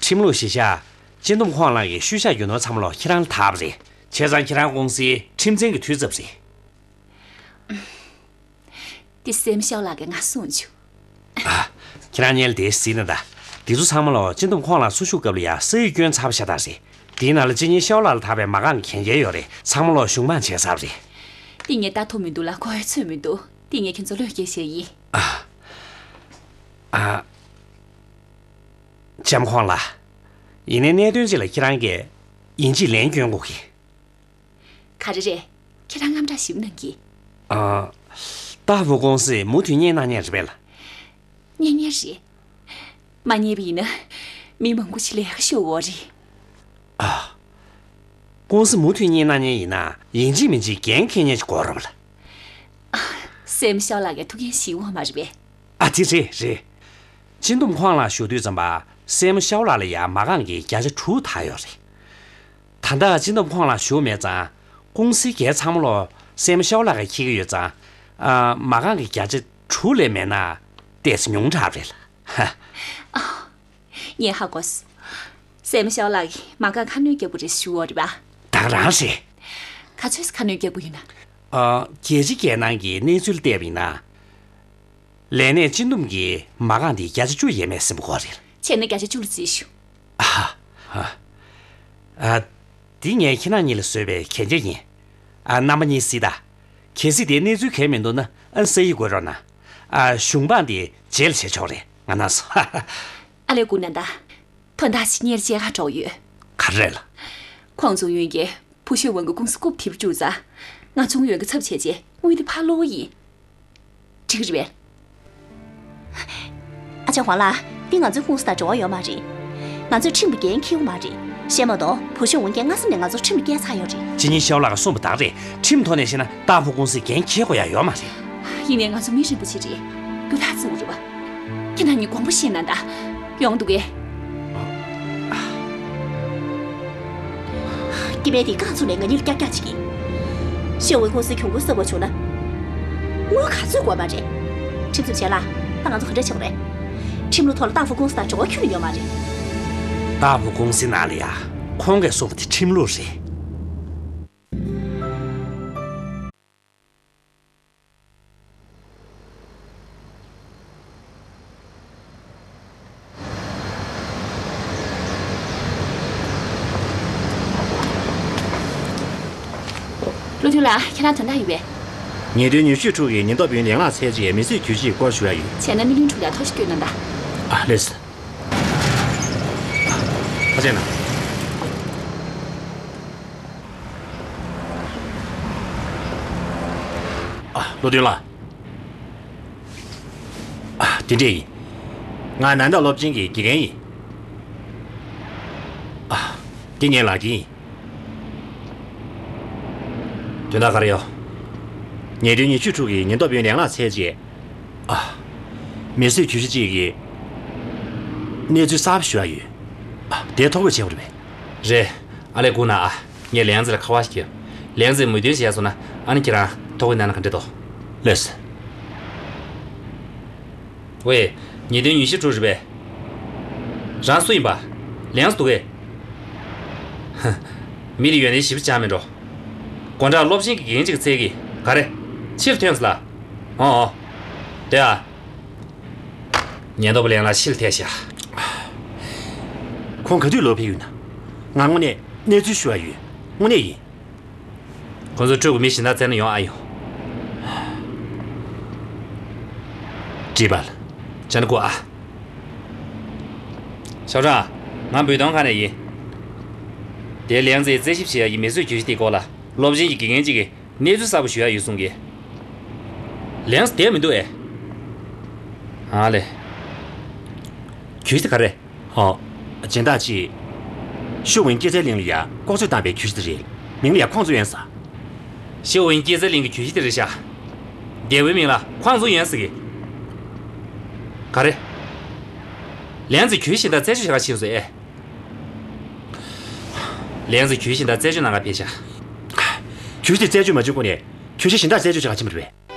ཁྲིམས་ལུགས་གཞི་བཞག་སྤྱི་འདོམས་ཁོང་ལགས་ཀྱི་ཤུལ་བཞག་རྒྱུ་ནོར་ཚང་མ་ལོག་ཁྱེད་རང་ལ་ཐོབ་པ་རེད། བྱས་ཙང་ཁྱེད་རང་ཀུང་སིའི་ཁྲིམས་འཛིན་གྱི་འཐུས་ཚབ་རེད། དེ་སེམས་ཤོར་ལགས་ཀྱིས་ང་གསུངས་བྱུང་། ཨ། ཁྱེད་རང་སྔོན་ལ་དེ་གཟིགས་ན་ད། འདི་ཚོ་ཚང་མ་ལོག་སྤྱི་འདོམས་ཁོང་ལགས་འཚོ་བཞུགས་སྐབས་ལ་ཡ་ས་ཡིག་བསྐྱོན་ཚར་བ་ཤ་སྟག་རེད། དེའི་ནང་ལ་སྤྱི་གཉེར་ཤོར་ལགས་ལ་ཐོབ་པའི་མ་རྐང་གན་རྒྱ་ཡོད་རེད། ཚང་མ་ལོག་གཞུང་དམངས་བྱས་ཚར་བ་རེད། དེ་ངས་ལྟ་ཐུབ་མི་འདུག་ལ་གོ་བའི་ཚོད་མི་འདུག། དེ་ངས་ཁྱེད་ཚོ་བློས་འགེལ་བྱས་ཡིན། ཨ། ཨ། ལྕམ་ཁོང་ལགས། ཡིན་ནའི་གནད་དོན་ཅིག་ལ་ཁྱེད་རང་གིས་ཡིན་གཅིག་ལན་སྐྱོན་དགོས་ཀྱི། ག་རེ་རེད། ཁྱེད་རང་རྔམ་སྐྲག་ཞིབ་གནང་གི། ཨ། ཏཱ་ཧྥུ་ཀུང་སི་མུ་མཐུད་གཉེར་གནང་མཁན་རེད་པས་ལ། གཉེར་མཁན་རེད། མ་གཉེར་བ་ཡིན་ན། མི་མང་པོ་ཞིག་ལས་ཀ་ཤོར་བ་རེད། ཨ། ཀུང་སི་མུ་མཐུད་གཉེར་གནང་མཁན་ཡིན་ན་ཡིན་གཅིག་མིན་གཅིག་འགན་འཁྱེར་མཁན་ཅིག་དགོས་རེད་པ་ལ། སྲས་མོ་ཤའོ་ལགས་ཀྱི་ཐུགས་འགན་བཞེས་ཡོད་མ་རེད་པས། ཨ། དེ་རེད་རེད། སྤྱི་འདོམས་ཁོངས་ལ་ཞུགས་དུས་ཙམ་པ་སྲས་མོ་ཤའོ་ལགས་ལ་ཡང་མ་རྐང་གི་བརྒྱ་ཆ་དྲུག་དག་ཡོད་རེད། ད་ལྟ་སྤྱི་འདོམས་ཁོངས་ལ་ཞུགས་མེད་ཙང་། ཀུང་སིའི་འགན་ཚང་མ་ལོ་སྲས་མོ་ཤའོ་ལགས་ཀྱིས་འཁྱེར་གྱི་ཡོད་ཙང་། ཨ། མ་རྐང་གི་བརྒྱ་ཆ་དྲུག་ལས་མེད་ན་ཏོག་ཙམ་ཉུང་དྲགས་རེད་ལ། ཧ། ཨ། ངས་ཧ་གོ་སོང་། སྲས་མོ་ཤའོ་ལགས་ཀྱིས་མ་རྐང་ཁ་སྣོན་རྒྱག་དགོས་རེད་ཞུ་བ་རེད་པ། ད་ག་རང་རེད། ག་ཚོད་ཁ་སྣོན་རྒྱག་དགོས་ཡོད་ན། ཨ། རྒྱལ་སྤྱིའི་རྒྱལ་ནང་གི་གནས་ཚུལ་བལྟས་པ་ཡིན་ན། ལས་གནས་སྤྱི་འདོམས་ཀྱི་མ་རྐང་དེ་བརྒྱ་ཆ་བཅུ་ཡས་མས་ཟིན་པ་ཁོ་རེད། བྱས་ན་བརྒྱ་ཆ་བཅུ་ལ་རྩིས་ཞུ། ཨ། ཨ། འདི་ངས་ཁྱེད་རང་གཉིས་ལ་བཟོས་པའི་གན་རྒྱ་ཡིན། ཨ། རྣམ་པ་གཉིས་གཟིགས་དང་། གལ་སྲིད་དེའི་གནས་ཚུལ་གང་ཡང་མི་འདུག་ན། ཨ། ས་ཡིག་འགོད་རོགས་གནང་། ཨ། གཞུང་དཔང་དེ་རྗེས་ལ་བྱས་ཆོག་རེད། ང་ནང་སོ། ཨ་ལས་ཀུན་ན་ད། དོན་དག་ཅིག་གཉེར་བྱེད་ག་འགྲོ་ཡོད། ག་རེ་རེད་ལ། ཁོང་ཚོ་ཡོན་གྱིས་ཕུ་ཤོད་ཝུན་གྱི་ཀུང་སི་རྐུབ་དེབ་བསྐྱུར་ཙང་། ང་ཚོ་ཡོན་གྱི་ཚབ་བྱས་རྗེས་དངུལ་དེ་ཕར་སློག་གི་ཡིན། འགྲིག་གི་རེད་པས། ཨ་ཅག་ཝང་ལགས། འདི་ང་ཚོའི་ཀུང་སི་དང་འབྲེལ་བ་ཡོད་མ་རེད། ང་ཚོས་ཁྲིམས་ཀྱི་འགན་འཁྱེར་ཡོད་མ་རེད། ཤེས་མ་གཏོགས་ཕུ་ཤོད་ཝུན་གྱིས་སྔ་ས་ནས་ང་ཚོར་ཁྲིམས་ལ་བཀལ་ཚར་ཡོད་རེད། ཅི་ཉིན་ཤའོ་ལགས་ཀྱིས་གསུངས་པ་དག་རེད། ཁྲིམས་ཐོག་ནས་བཤད་ན་ཏཱ་ཧྥུ་ཀུང་སིས་འགན་འཁྱེར་དགོས་ཡ་ཡོད་མ་རེད། ཡིན་ནའི་ང་ཚོ་མི་རིན་པོ་ཆེ་རེད། རྒྱུ་ཐག་བཅད་དགོས་རེད་པ། ཁྱེད་རྣམ་གཉིས་དགོངས་པ་བཞེས་གནང་དང་། ཡོང་འདུག་གས། སྐྱེ་དམན་དེས་རྐང་བཙུགས་ནས་ང་གཉིས་ལ་ཀྱག་ཀྱག་བྱེད་ཀྱིན། ཤའོ་ཝུན་ཀུང་སིའི་གྱོང་གུན་གསབ་དགོས་བྱུང་ན། དངུལ་ག་ཚོད་དགོས་པ་རེད། ཁྲིམས་སྲུང་ཆེ་ལགས། ད་ང་ཚོ་ག་འདྲ་བྱེད་དགོས་རེད། ཁྲིམས་ལུགས་ཐོག་ལ་ཏཱ་ཧྥུ་ཀུང་སི་དང་འབྲེལ་བ་ཁྱོན་ནས་ཡོད་མ་རེད། ཏཱ་ཧྥུ་ཀུང་སིའི་ནང་ལ་ཡ། ཁོང་གིས་གསུངས་པ་དེ་ཁྲིམས་ལུགས་རེད། བློ་མཐུན་ལགས། ཁྱེད་རང་དོན་དག་ཡོད་པས། ཉེས་དོན་ཉི་ཤུ་དྲུག་གི་ཉེན་རྟོག་པས་ལན་ལག་འཚོལ་ཆེད་མི་གསོད་གྱོད་གཞི་སྐོར་ཞུ་ཡ་ཡོད། བྱས་ན་སྨི་ལིང་དྲུག་ལ་ཐོ་ཤི་སྐྱོན་གནང་དང་། ཨ། ལགས་སོ། ཐུགས་རྗེ་གནང་། ཨ། བློ་མཐུན་ལགས། ཨ། དེ་འདྲས་ཡིན། ང་ནན་ད་སློབ་ཆེན་གྱི་དགེ་རྒན་ཡིན། ཨ། འདི་ངའི་ལག་འཁྱེར་ཡིན། དོན་དག་ག་རེ་ཡོད། ཉེས་དོན་ཉི་ཤུ་དྲུག་གི་ཉེན་རྟོག་པས་ལན་ལག་འཚོལ་ཆེད། ཨ། མི་གསོད་གྱོད་གཞི་གཅིག་གི་གནས་ཚུལ་གསར་པ་ཞུ་ཡ་ཡོད། ཨ། དེ་ཐོ་འགོད་བྱེད་དགོས་རེད་པས། རེད། ཨ་ལས་སྒུག་གནང་ཨ། ངས་ལན་ཙེ་ལ་ཁ་པར་ཞིག་བརྒྱབ། ལན་ཙེས་མོས་མཐུན་བྱས་སོང་ན་ཨ་ནི་ཁྱེད་རང་ཐོ་འགོད་གནང་ན་ག་འདྲ་འདུག་ལགས་སོ། ཝེ། ཉེས་དོན་ཉི་ཤུ་དྲུག་རེད་པས། རང་སུ་ཡིན་པ། ལན་ཙེ་འདུག་གས། ཧ། མི་དེ་ཡོན་ཏན་ཞེ་པོ་ཅིག་མིན་འགྲོ། དགོང་དྲག་སློབ་ཆེན་གྱི་དགེ་རྒན་ཅིག་བཙལ་གི། ག་རེ། ཕྱིར་ཐོན་སོང་ལ། ཨོ་ཨོ། དེ་ཨ། ཉེན་རྟོག་པ་ལན་ལག་ཕྱིར་ཐོན་ཤག་ཁོང་ག་དུས་ལོག་ཕེབས་ཡོད་ན། ང་དངོས་གནས་གནས་ཚུལ་ཞུ་བ་ཡོད། དངོས་གནས་ཡིན། ཁོང་ཚོ་སྤྲོད་དགོས། མི་གཞན་དག་བཙལ་ན་ཡོང་ཨ་ཡོང་། ཀྲི་པལ། ཅན་གོ་ཨ། ཞའོ་ཀྲང་། ང་བོད་དོན་ཁང་ནས་ཡིན། དེ་ལན་ཙེས་རྩད་ཞིབ་བྱེད་ཡ་ཡི་མི་གསོད་གྱོད་གཞི་དེའི་སྐོར་ལ་སློབ་ཆེན་གྱི་དགེ་རྒན་གཅིག་གིས་གནས་ཚུལ་གསར་པ་ཞུ་ཡ་ཡོད་གསུང་གི། ལན་ཙེ་བསྡད་མི་འདུག་ཨེ། ཨ་ལས། གྱོད་གཞི་དེ་ག་རེ། ཨོ། སྦྱིན་བདག་ཅིག་ཤུ་ཝུན་སྐྱེད་ཚལ་གླིང་ལ་ཡ་ལྐོག་འཛུལ་བཏང་པའི་གྱོད་གཞི་དེ་རེད། མིང་ལ་ཡ་ཁོང་ཙུའུ་ཡོན་ཟེར། ཤུ་ཝུན་སྐྱེད་ཚལ་གླིང་གི་གྱོད་གཞི་དེ་རེད་ཤག་རྒྱལ་པོའི་མིང་ལ་ཁོང་ཙུའུ་ཡོན་ཟེར་གི། ག་རེ། ལན་ཙེས་གྱོད་གཞི་དེ་རྩད་གཅོད་བྱེད་ག་ཕྱིན་སོང་ཨེ། ལན་ཙེས་གྱོད་གཞི་དེ་རྩད་གཅོད་གནང་ག་ཕེབས་ཤག་གྱོད་གཞི་དེ་རྩད་གཅོད་མ་བྱུང་གོང་ནས། གྱོད་གཞི་གཞན་དག་རྩད་གཅོད་བྱེད་ག་ཕྱིན་པ་རེད།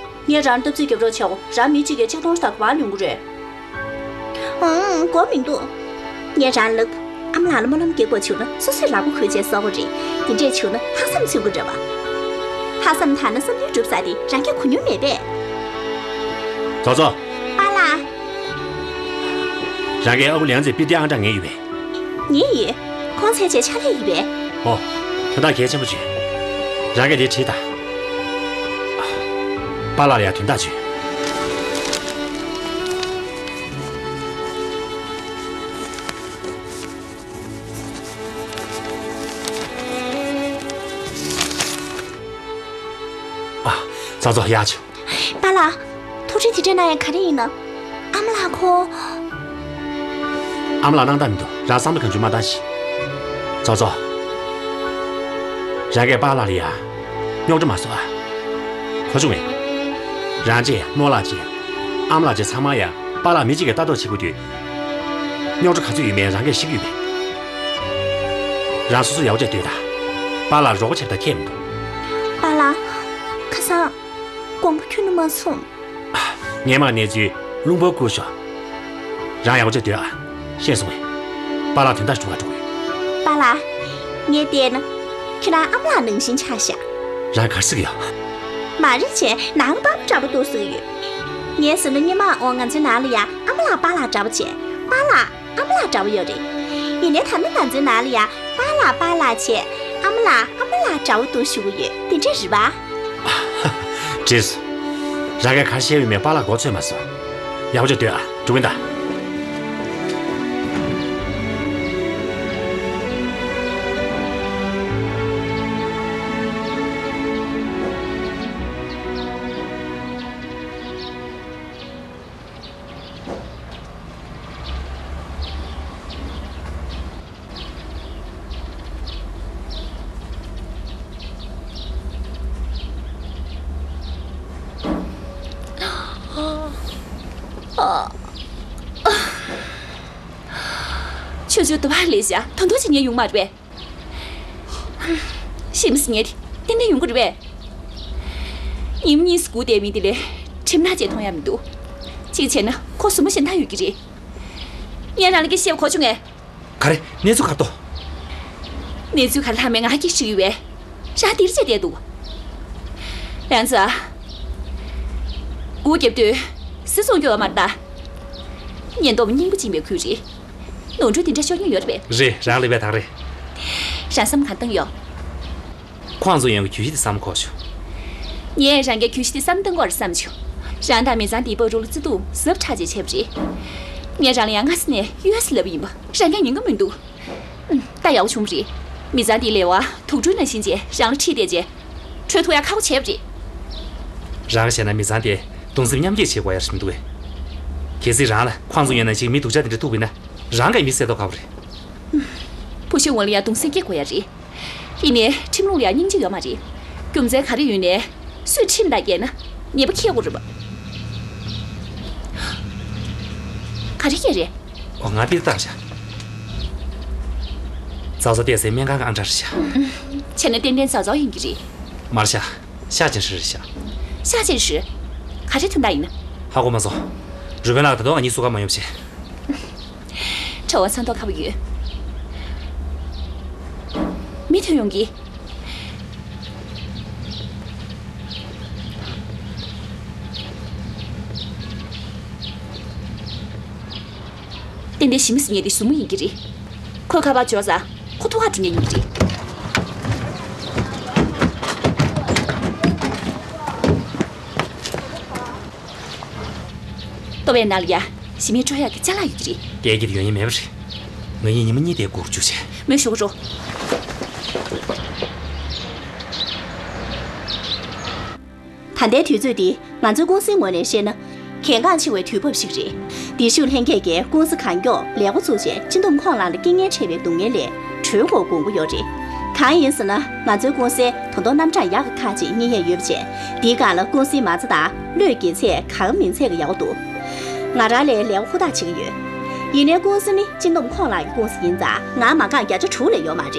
ངས་རང་ལ་སྟབས་རྩེད་རྒྱབ་རོགས་བྱའོ། རང་མི་གཅིག་གིས་ཆིག་སྟོང་ཞིག་དང་ག་པར་ལེན་དགོས་རེད། ཨང་། དགོས་མི་འདུག་ངས་རང་ལབ། ཨ་མ་ལགས་ལ་སྨོན་ལམ་རྒྱག་དགོས་བྱུང་ན་སོ་སོས་ལག་པ་འཁོལ་བྱས་གསོག་དགོས་རེད། དེ་འདྲས་བྱུང་ན་ལྷག་བསམ་ཚུགས་ཀྱི་རེད་པ། ལྷག་བསམ་དང་ན་བསམ་བློའི་གྲུབ་ས་དེ་རང་རྐྱ་གོ་མྱོང་མེད་པས། ཙོ་ཙོ། པཱ་ལགས། རང་གིས་ཨ་ཁུ་ལན་ཙེ་པི་ཏི་ཨང་གྲངས་ངེས་ཡོད་པས། ངེས་ཡོད། ཁོང་ཚད་ཆེ་ཕྱག་ལས་ཡིན་པས། ཨོ། དོན་དག་གལ་ཆེན་པོ་བྱུང་། རང་གིས་དེ་བྲིས་དང་། པཱ་ལགས་ལ་ཡང་དོན་དག་བྱུང་། ཙོ་ཙོ། ཡག་བྱུང་། པཱ་ལགས། ཐུགས་ཁྲལ་དེ་འདྲ་གནང་ཡ་ག་རེ་ཡིན་ན། ཨ་མ་ལགས་ཁོ། ཨ་མ་ལགས་སྣང་དག་མི་འདུག་རང་བསམ་བློ་གང་བྱུང་མ་བཏང་ཞིག་ཙོ་ཙོ། རང་གིས་པཱ་ལགས་ལ་ཡ་རྙོག་དྲ་མ་བཟོ་ཨ། གོ་བྱུང་ངས། རང་བཅས་རྨོ་ལགས་བཅས། ཨ་མ་ལགས་བཅས་ཚང་མ་ཡ་པཱ་ལགས་མི་གཅིག་གིས་ལྟ་རྟོག་བྱེད་དགོས་དུས། རྙོག་དྲ་ག་ཚོད་ཡོད་མེད་རང་གིས་ཤེས་ཀྱི་ཡོད་པས། རང་སོ་སོ་ཡག་པོ་བྱས་སྡོད་དང་། པཱ་ལགས་རོགས་པ་བྱེད་པ་དང་ཁྱད་མི་འདུག་པཱ་ལགས། ཁ་སང་། དགོངས་པ་ཁྱོན་ནས་མ་ཚོམས། ངས་མར་གནས་ཚུལ་བློན་པོར་བསྐུར་ཤོག་རང་ཡག་པོ་བྱས་སྡོད་ཨ། ཤེས་སོང་ངས། པཱ་ལགས་དོན་དག་བྱུང་ག་འགྲོ་གི་ཡོད། པཱ་ལགས། ངས་བལྟས་ན། ཁྱེད་རང་ཨ་མ་ལགས་ནང་བཞིན་ཆགས་ཤག་རང་ག་རེ་ཟེར་གི་ཡོད། མ་རེད་བྱས་ནང་པ་འདྲ་པོ་འདུག་ཟེར་གི་ཡོད། ངས་ཟེར་ན་སྔོན་མ་འོ་ང་ཚོའི་ནང་ལ་ཡ་ཨ་མ་ལགས་པཱ་ལགས་འདྲ་པོ་བྱས། པཱ་ལགས་ཨ་མ་ལགས་འདྲ་པོ་ཡོད་རེད། ཡིན་ནའི་ད་ནི་ང་ཚོའི་ནང་ལ་ཡ་པཱ་ལགས་པཱ་ལགས་བྱས། ཨ་མ་ལགས་ཨ་མ་ལགས་འདྲ་པོ་འདུག་ཞུ་གི་ཡོད། དེ་འདྲ་རེད་པ། འགྲིགས་སོང་། རང་གིས་ག་རེ་བཤད་ཡོད་མེད་པཱ་ལགས་མགོ་ཚོས་མ་སོང་། ཡག་པོ་བྱས་སྡོད་ཨ། འགྲོ་གི་ཡིན་ད། ཆུ་ཆུ་དུ་བ་ལས་བྱ་ཐོན་ཐོན་ཕྱིན་ཉེ་ཡོང་མ་རེད་པས། ཤེས་མི་སྲིད་ངས་དེ་ཏན་ཏན་ཡོང་གི་རེད་པས། ཉིན་གཉིས་སུ་སྒུག་བསྡད་མི་དེ་ལས་ཁྲིམས་ནག་ཅེས་མཐོང་ཡ་མི་འདུག་གཅིག་བྱས་ན་ཁོ་སུ་མོ་གཞན་དག་ཡོད་ཀྱི་རེད། ངས་རང་ལ་སྐད་བཤད་པ་གོ་བྱུང་ངས། ག་རེ། གནས་ཚུལ་ག་རེ་འདུག་གནས་ཚུལ་ག་རེ་ལྷག་མེད་ང་སྐད་ཆ་ཡོད་པས། རང་འདིར་བྱས་བསྡད་འདུག་རང་ཚོ། སྒུག་བརྒྱབ་དུས་སི་སོང་སྐྱོ་བ་མ་རེད་ད། ཉེན་རྟོག་སྙིང་པོ་བྱིན་པའི་ཁུལ་རེད། ནོར་འཁྲུལ་དེ་འདྲ་ཤོར་མྱོང་ཡོད་རེད་པས། རེད། རང་ལེགས་པའི་དག་རེད། རང་བསམ་ག་བཏང་ཡོད། ཁོང་ཚོ་ཡོང་གི་གྱོད་གཞི་དེ་བསམ་ཁོག་ཆུ། ངས་རང་གའི་གྱོད་གཞི་དེ་བསམ་བཏང་གོ་རེད་བསམ་བྱུང་། རང་དང་མི་ཚང་དེའི་བར་རུ་ལ་བརྩི་འདུག་ཟབ་ཁྲ་ཅིག་བྱས་པ་རེད། ངས་རང་ལ་ཡང་སྔ་ས་ནས་གཡོལ་ས་ལབ་ཡིན་པ་རང་གས་ཉན་གི་མི་འདུག་ད་ཡག་པོ་བྱུང་བ་རེད། མི་ཚང་དེའི་ལས་བ་དུག་སྦྲུལ་ནང་བཞིན་བྱས་རང་ལ་ཁྲིད་བསྡད་རྗེས། གྲོས་ཐུག་ཡ་ཁག་པོ་བྱས་པ་རེད། རང་བྱས་ན་མི་ཚང་དེ་གདུང་སེམས་མཉམ་སྐྱེད་བྱེད་དགོས་ཡ་རེད་མི་འདུག་གས། གལ་སྲིད་རང་ལ་ཁོང་ཚོ་ཡོད་ན་ཅིག་མི་སྡུག་ཅག་དེ་འདྲ་ཐུག་པ་ཡིན་ན། རང་གིས་མི་བསད་མདོག་ཁ་པོ་རེད། བུ་ཤོ་ངོ་ལ་ཡ་གདུང་སེམས་སྐྱེ་དགོས་ཡ་རེད། ཡིན་ནའི་ཁྲིམས་ལུགས་ལ་ཡ་སྙིང་རྗེ་ཡོད་མ་རེད། རྒྱུ་མཚན་ག་རེ་ཡོད་ནའི། སུས་ཁྲིམས་དང་འགལ་ན་ཉེས་པ་འཁྱེར་དགོས་རེད་པ། ག་རེ་སྐད་རེད། འོ་ང་པིར་བཏང་ཤག་ཙག་ཙག་བལྟས་ཚེ་སྨན་ཁང་གི་ཨ་འདྲ་རེད་ཤག་བྱས་ན་ཏན་ཏན་ཙག་ཙག་ཡིན་གྱི་རེད། མ་རེད་ཤག་ཤ་ཅན་ཧྲི་རེད་ཤག་ཤ་ཅན་ཧྲི། ག་རེ་དོན་དག་ཡིན་ན། ཧ་གོ་མ་སོང་། རུས་སྦལ་ལགས་ད་དུང་ང་གཉིས་བཟོ་ག་མ་ཡོང་བྱས། གྲྭ་བ་ཚང་ཐོག་ཁ་པོ་ཡོད། མི་ཐོན་ཡོང་གི། ཏན་ཏན་ཞི་མི་སི་ཉེ་དེ་སུ་མོ་ཡིན་གྱི་རེད། ཁོས་ཁ་པར་འབྱོར་ཙང་ཁོ་ཐུག་ཁ་འགྲོ་ཉེ་ཡིན་གྱི་རེད། ལྟོ་བའི་ནང་ལ་ཡ་ཞི་མིའི་སྤྲོ་ཡག་གི་ཅ་ལག་ཡོད་ཀྱི་རེད། སྐད་ཀྱི་ཡོང་ཡིན་མེད་པ་རེད། ང་ཡིས་ཉི་མ་གཉིས་དེ་སྒུག་བཅུག་བྱས། མོས་ཞུ་གི་རོ། ད་ལྟའི་དུས་ཚོད་འདི་ང་ཚོའི་ཀུང་སིའི་ངོས་ནས་བཤད་ན། གལ་འགངས་ཆེ་བའི་དུས་བབ་ཞིག་རེད། འདི་ཤུགས་ལྷན་རྒྱས་ཀྱིས་ཀུང་སི་གང་མགྱོགས་ལས་འགོ་བཙུགས་རྗེས་སྤྱི་འདོམས་ཁོང་ལག་ལ་རྐྱེན་ངན་འཕྲད་པའི་སྡུག་བསྔལ་ལས་གྲོལ་དགོས་དགོངས་པ་ཡོད་རེད། གང་ཡིན་ཟེར་ན་ང་ཚོའི་ཀུང་སིའི་ད་དུང་རྣམ་གྲངས་ཡག་གི་ཁག་ཅིག་རྙེད་ཡས་ཡོད་པ་བྱས། འདིའི་སྒང་ལ་ཀུང་སིའི་མ་རྩ་དང་བློས་འགེལ་ཚད་གང་མིན་ཚད་ཀྱི་ཡག་པོ་འདུག་ང་རང་ལས་ལས་ཀ་ཧུར་ཐག་བྱེད་ཀྱི་ཡོད། ཡིན་ནའི་ཀུང་སི་ནི་སྤྱི་འདོམས་ཁོང་ལག་གི་ཀུང་སི་ཡིན་ཙང་ང་མ་རྐང་བརྒྱ་ཆ་དྲུག་ལས་ཡོད་མ་རེད།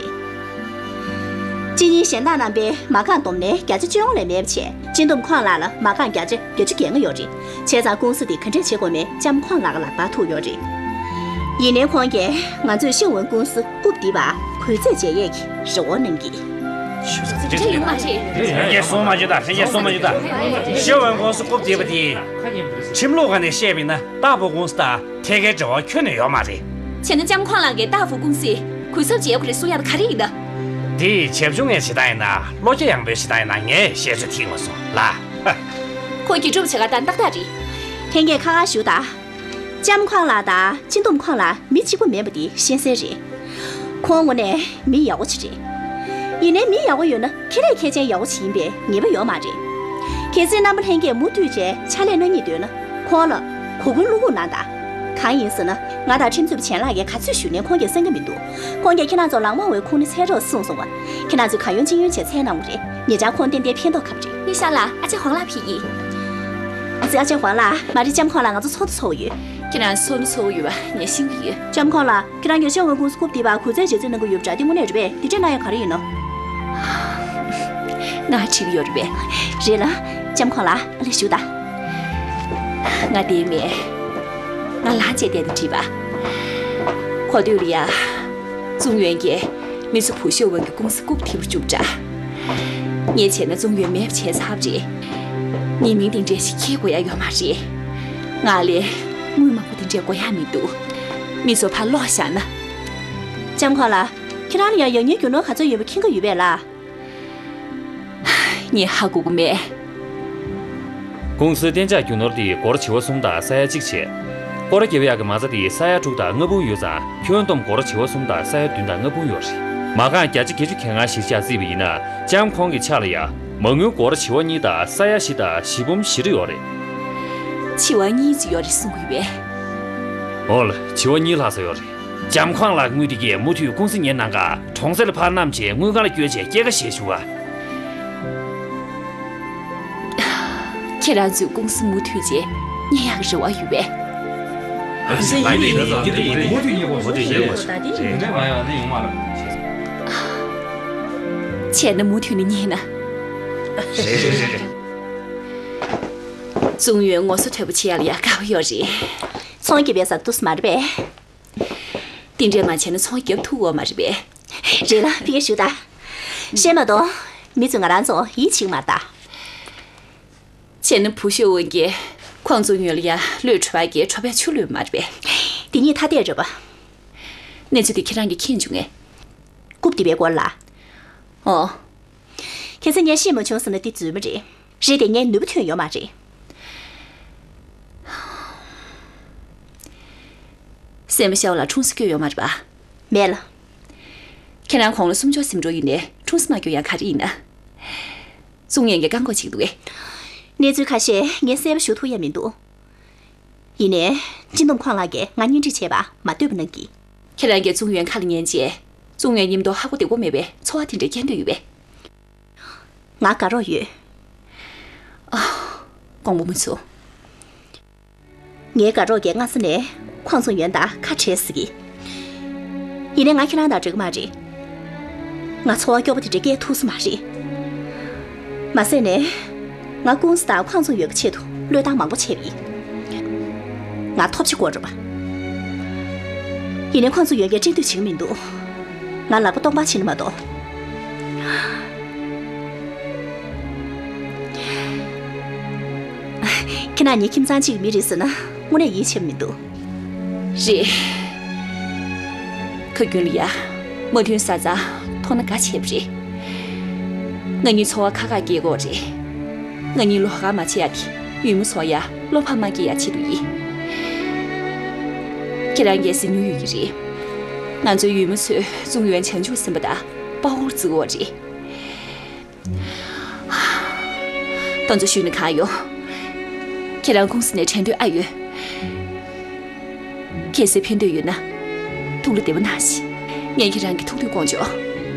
སྤྱི་གཉེར་གཞན་དག་རྣམ་པས་མ་རྐང་བསྡོམས་ནས་བརྒྱ་ཆ་བཅོ་ལྔ་ལས་མེད་པ་བྱས། སྤྱི་འདོམས་ཁོང་ལག་ལ་མ་རྐང་བརྒྱ་ཆ་བརྒྱད་ཅུ་གྱ་ལྔ་ཡོད་རེད། བྱས་ཙང་ཀུང་སི་དེ་ག་འདྲས་བྱེད་དགོས་མིན་ལྕམ་ཁོང་ལག་ལ་བར་ཐུག་ཡོད་རེད། ཡིན་ནའི་ཁོང་གིས་ང་ཚོས་ཤེ་ཝུན་ཀུང་སི་རྐུབ་རྡིབ་པ་གུས་བརྩི་བྱེད་ཡས་ཀྱི་རེ་བ་གནང་གི། དེ་ཡོང་མ་རེད། ལྷན་རྒྱས་གསུང་མ་བྱེད་ད། ལྷན་རྒྱས་གསུང་མ་བྱེད་ད། ཤེ་ཝུན་ཀུང་སི་རྐུབ་རྡིབ་པ་དེ། ཁྲིམས་ལུགས་སྒང་ནས་བཤད་པ་ཡིན་ན་ཏཱ་ཧྥུ་ཀུང་སི་དང་ཐད་ཀའི་འབྲེལ་བ་ཁྱོན་ནས་ཡོད་མ་རེད། བྱས་ན་ལྕམ་ཁོང་ལགས་ཀྱིས་ཏཱ་ཧྥུ་ཀུང་སི་གུས་ཚབ་བྱེད་དགོས་རེད་གསུང་ཡག་ད་ག་རེ་ཡིན་ད། དེ་བྱབ་ཆུང་ངའི་བྱེད་སྟངས་ཡིན་ན། བློ་རྒྱ་ཡངས་པོའི་བྱེད་སྟངས་ཡིན་ན་ངས་བཤད་ཚོད་ཐིག་མ་སོང་ལ། ཁོ་དགེ་སྒྲུབ་བྱེད་ག་སྟངས་ཏག་ཏག་རེད། ལྷན་རྒྱས་ཁ་ཁ་ཞུ་ད། ལྕམ་ཁོང་ལགས་དང་སྤྱི་འདོམས་ཁོང་ལགས་མི་གཅིག་པ་མིན་པ་དེ་ཤེས་གསལ་རེད། ཁོང་དངོས་གནས་མི་ཡག་པོ་ཅིག་རེད། ཡིན་ནའི་མི་ཡག་པོ་ཡོད་ན་ཁེ་ལས་མཁས་ཅན་ཡག་པོ་ཅིག་ཡིན་པའི་ངེས་པ་ཡོད་མ་རེད། གལ་སྲིད་རྣམ་པ་ལྷན་རྒྱས་མུ་མཐུད་བྱས་ཕྱག་ལས་གནང་སྙིང་འདོད་ན། ཁོང་ལ་གོ་སྐོན་བློ་འགུག་གནང་དང་། གང་ཡིན་ཟེར་ན། ང་དང་ཁྲིམས་རྩོད་པ་བྱན་ལགས་ཀྱིས་ག་ཚོད་ཞུས་ནའི་ཁོང་གིས་གསན་གྱི་མི་འདུག་ཁོང་གིས་ཁྱེད་རང་ཚོ་ལག་མང་བའི་ཁུངས་སྣེ་འཚོལ་རོགས་གསུངས་སོང་བ། ཁྱེད་རང་ཚོས་གང་ཡོང་ཅི་ཡོང་བྱས་འཚོལ་གནང་བ་རེད། ཉེ་ཆར་ཁོང་ཏན་ཏན་ཕན་ཐོགས་ཁ་པོ་རེད། ཡིན་ཤག་ལགས། ཨ་ཅེ་ཧོང་ལགས་ཕེབས་ཡིན། ཨ་ཙི། ཨ་ཅེ་ཧོང་ལགས། མ་རེད། ལྕམ་ཁོང་ལགས། ང་ཚོ་ཚོགས་འདུ་ཚོགས་ཡོད། ཁྱེད་རང་ཚོགས་འདུ་ཚོགས་ཡོད་པ་ངས་ཤེས་ཀྱི་ཡོད། ལྕམ་ཁོང་ལགས། ཁྱེད་རང་གིས་ཤེས་ཝན་ཀུང་སི་རྐུབ་སྟེགས་པར་གུས་བརྩི་རྗེས་བརྩོན་གནང་གི་ཡོད་པ་འདྲ། དེ་དངོས་གནས་རེད་པས། དེ་འདྲས་གནང་ཡ་ག་རེ་ཡིན་ནམ། ང་བྲིས་ཡོད་རེད་པས། རེད་ལ། ལྕམ་ཁོང་ལགས། ཨ་ལས་བཞུགས་དང་། ང་བསྡད་མེད། ང་ལངས་བྱས་བསྡད་དེ་བྲིས་པ། གོ་ཐོས་ལ་ཡ། ཙུང་ཡོན་གྱིས་མི་ཚོ་བུ་ཤོ་ཝན་གྱི་ཀུང་སི་རྐུབ་སྟེགས་པར་བཅུག་འདྲ། ངས་བྱས་ན་ཙུང་ཡོན་མེད་པ་བྱས་ཚར་བ་རེད། ངས་མིང་དེ་འདྲས་ཞིག་འཁྱེར་དགོས་ཡ་ཡོད་མ་རེད། ང་ལ་དངུལ་མང་པོ་དེ་འདྲས་དགོས་ཡ་མི་འདུག་མི་ཚོ་ཕར་ལོག་བཞག་ན། ལྕམ་ཁོང་ལགས། ཁྱེད་རང་ལ་ཡ་ཡག་ཉེས་རྒྱུ་ནོར་ག་ཚོད་ཡོད་པ་མཁྱེན་གྱི་ཡོད་པས་ལགས། ངས་ཧ་གོ་གི་མེད། ཀུང་སིའི་གཏན་འཇགས་རྒྱུ་ནོར་དེ་སྒོར་བྱེ་བ་གསུམ་དང་ས་ཡ་གཅིག་བྱས། སྐོར་ར་རྒྱག་ཡག་གི་མ་རྩ་དེ་ས་ཡ་དྲུག་དང་ལྔ་འབུམ་ཡོད་ཙང་ཁྱོན་བསྡོམས་སྒོར་བྱེ་བ་གསུམ་དང་ས་ཡ་བདུན་དང་ལྔ་འབུམ་ཡོད་རེད། མ་རྐང་བརྒྱ་ཆ་བརྒྱད་ཅུ་གྱ་ལྔ་གཞིར་བཞག་བརྩིས་པ་ཡིན་ན། ལྕམ་ཁོང་གི་ཕྱག་ལ་ཡ་མ་དངུལ་སྒོར་བྱེ་བ་གཉིས་དང་ས་ཡ་བཞི་དང་བཞི་འབུམ་བཞི་བཅུ་ཡོད་རེད། བྱེ་བ་གཉིས་ཙམ་ཡོད་རེད་གསུང་གི་ཡོད་པས། འོ་ལ། བྱེ་བ་གཉིས་ལྷག་ཙམ་ཡོད་རེད། ལྕམ་ཁོང་ལགས་དངུལ་དེ་གས་མུ་མཐུད་ཀུང་སི་ཉོས་གནང་ག་གྲོང་གསེབ་ལ་ཕར་བསྣམས་བྱས་དངུལ་ཁང་ལ་བསྐྱོད་བྱས་སྐྱེད་ཀ་བཞེས་ཤོག་ཨ། ཁྱེད་རང་ཚོའི་ཀུང་སི་མུ་མཐུད་བྱས་ཉོ་ཡག་རེ་བ་ཡོད་པས། ཡིན་ཡིན་ཡིན་ཡིན། མུ་མཐུད་ཉོ་དགོས། མུ་མཐུད་ཉོ་དགོས། མུ་མཐུད་ཉོ་དགོས། དེ་འདྲ་མ་ཡོང་ན་ཡོང་མ་རེད། བྱས་ན་མུ་མཐུད་ནས་ཉོས་ན། རེད་རེད་རེད་རེད། ཙུང་ཡོན་ངོ་སོ་མཐོ་པོ་བྱེད་ཡག་ལ་ཡ་དགའ་པོ་ཡོད་རེད། ཚོང་རྒྱབ་པའི་ས་ཏུས་མ་རེད་པས། དེ་འདྲས་མ་བྱས་ན་ཚོང་རྒྱབ་ཐུབ་ཡོད་མ་རེད་པས། རེད་ལ། ཕ་གིར་བཞུགས་དང་། བཤད་མ་གཏོགས། མི་ཚོས་ང་རང་ཚོ་ཡིད་ཆེས་མ་རེད་ད། བྱས་ན་བུ་ཤོ་ཝན་གྱིས་ཁོང་ཚོ་ཡོན་ལ་ཡ་བློས་འཕྲོ་བ་གི་འཕྲོ་བའི་ཆུ་བླུགས་མ་རེད་པས། དེ་གཉིས་ཐ་དད་རེད་པ། གནས་ཚུལ་དེ་ཁྱེད་རང་གིས་མཁྱེན་བྱུང་ངས། རྐུབ་སྟེགས་པའི་སྐོར་ལ། ཨོ། ཁྱེད་ཚོས་ངས་ཤེས་མ་བྱུང་ཟེར་ན་དེ་རྫུན་མ་རེད། རེད་དེ། ངས་ནུས་པ་ཐོན་ཡོད་མ་རེད། སྲས་མོ་ཤའོ་ལགས་ཁྲུང་སི་སྐྱོན་ཡོད་མ་རེད་པ། མེད་ལ། ཁྱེད་རང་གོང་ལ་སུམ་ཅུ་སོ་སོར་འགྲོ་ཡིན་ནའི་ཁྲུང་སི་མ་སྐྱོན་ཡག་ག་རེ་ཡིན་ན། ཙུང་ཡོན་གྱིས་བཀག་འགོག་བྱེད་ཀྱི་འདུག་གས། གནས་ཚུལ་ཁ་ཤས་ངས་གསལ་པོ་ཞུ་ཐུབ་ཡ་མི་འདུག་ཡིན་ནའི། སྤྱི་འདོམས་ཁོང་ལགས་ཀྱིས་ང་གཉེན་སྒྲིག་བྱས་པ་མ་བསྟོད་པ་གནང་གིས། ཁྱེད་རང་གིས་ཙུང་ཡོན་ཁ་ལ་ཉན་རྗེས། ཙུང་ཡོན་མཉམ་དུ་ཧ་གོ་བདེ་པོ་མེད་པའི་ཚོར་བ་དེ་འདྲ་སྐྱེ་འདོད་ཡོད་པས། ང་དགའ་རོགས་ཡོད། ཨ། དགོངས་པ་མ་ཚོམ། ངའི་དགའ་རོགས་ཀྱིས་སྔ་ས་ནས་ཁོང་ཚོ་ཡོན་དང་ཁ་བྲལ་ཟེར་གི། ཡིན་ནའི་ང་ཁྱེད་རང་དང་འདྲ་གི་མ་རེད། ང་ཚོར་བ་སྐྱོ་པོ་དེ་འདྲ་སྐྱེ་ཐུབ་ས་མ་རེད། མ་ཟད་ནས། ང་ཀུང་སི་དང་ཁོང་ཚོ་ཡོན་གྱི་ཆེད་དུ་བློས་བཏང་མང་པོ་བྱས་པ་ཡིན། ང་ཐོབ་བྱ་དགོས་རེད་པ། ཡིན་ནའི་ཁོང་ཚོ་ཡོན་གྱིས་སྐྲན་འདོད་བྱེད་ཀྱི་མི་འདུག་ང་ལག་པ་སྟོང་པ་ཕྱིན་ན་མ་གཏོགས། ཁྱེད་རང་ངའི་ཁྱིམ་ཚང་གཅིག་གི་མི་རེད་ཟེར་ན་དངོས་གནས་ཡིད་ཆེས་མི་འདུག་རེད། ཁ་རྒྱུན་ལ་ཡ། མ་མཐུན་ས་ཚང་མཐོང་ན་དགའ་བྱས་པ་རེད། ང་གཉིས་ཚོར་བ་ཁག་ཁག་སྐྱེ་གི་ཡོད་རེད། ང་གཉིས་ལོགས་ཀ་མ་བྱེད་ཡ་དེ་ཡུལ་མི་ཚོར་ཡ་བློ་ཕམ་མ་སྐྱེ་ཡ་ཆེད་དུ་ཡིན། ཁྱེད་རང་གིས་གཟིགས་མྱོང་ཡོད་ཀྱི་རེད། ང་ཚོའི་ཡུལ་མི་ཚོས་ཙུང་ཡོན་བྱང་ཆུབ་སེམས་དཔའ་དང་དཔའ་བོར་བརྩི་གི་ཡོད་རེད། ད་ཚོ་ཞུས་ན་གང་ཡོང་། ཁྱེད་རང་ཀུང་སི་ནས་བྲོས་འདོད་ཨ་ཡོད། གལ་སྲིད་ཕན་འདོད་ཡོད་ན། ཐུགས་ལ་བདེ་པོ་གནང་ཞིག་ངས་ཁྱེད་རང་གི་ཐུགས་འདོད་སྐོང་ཆོག་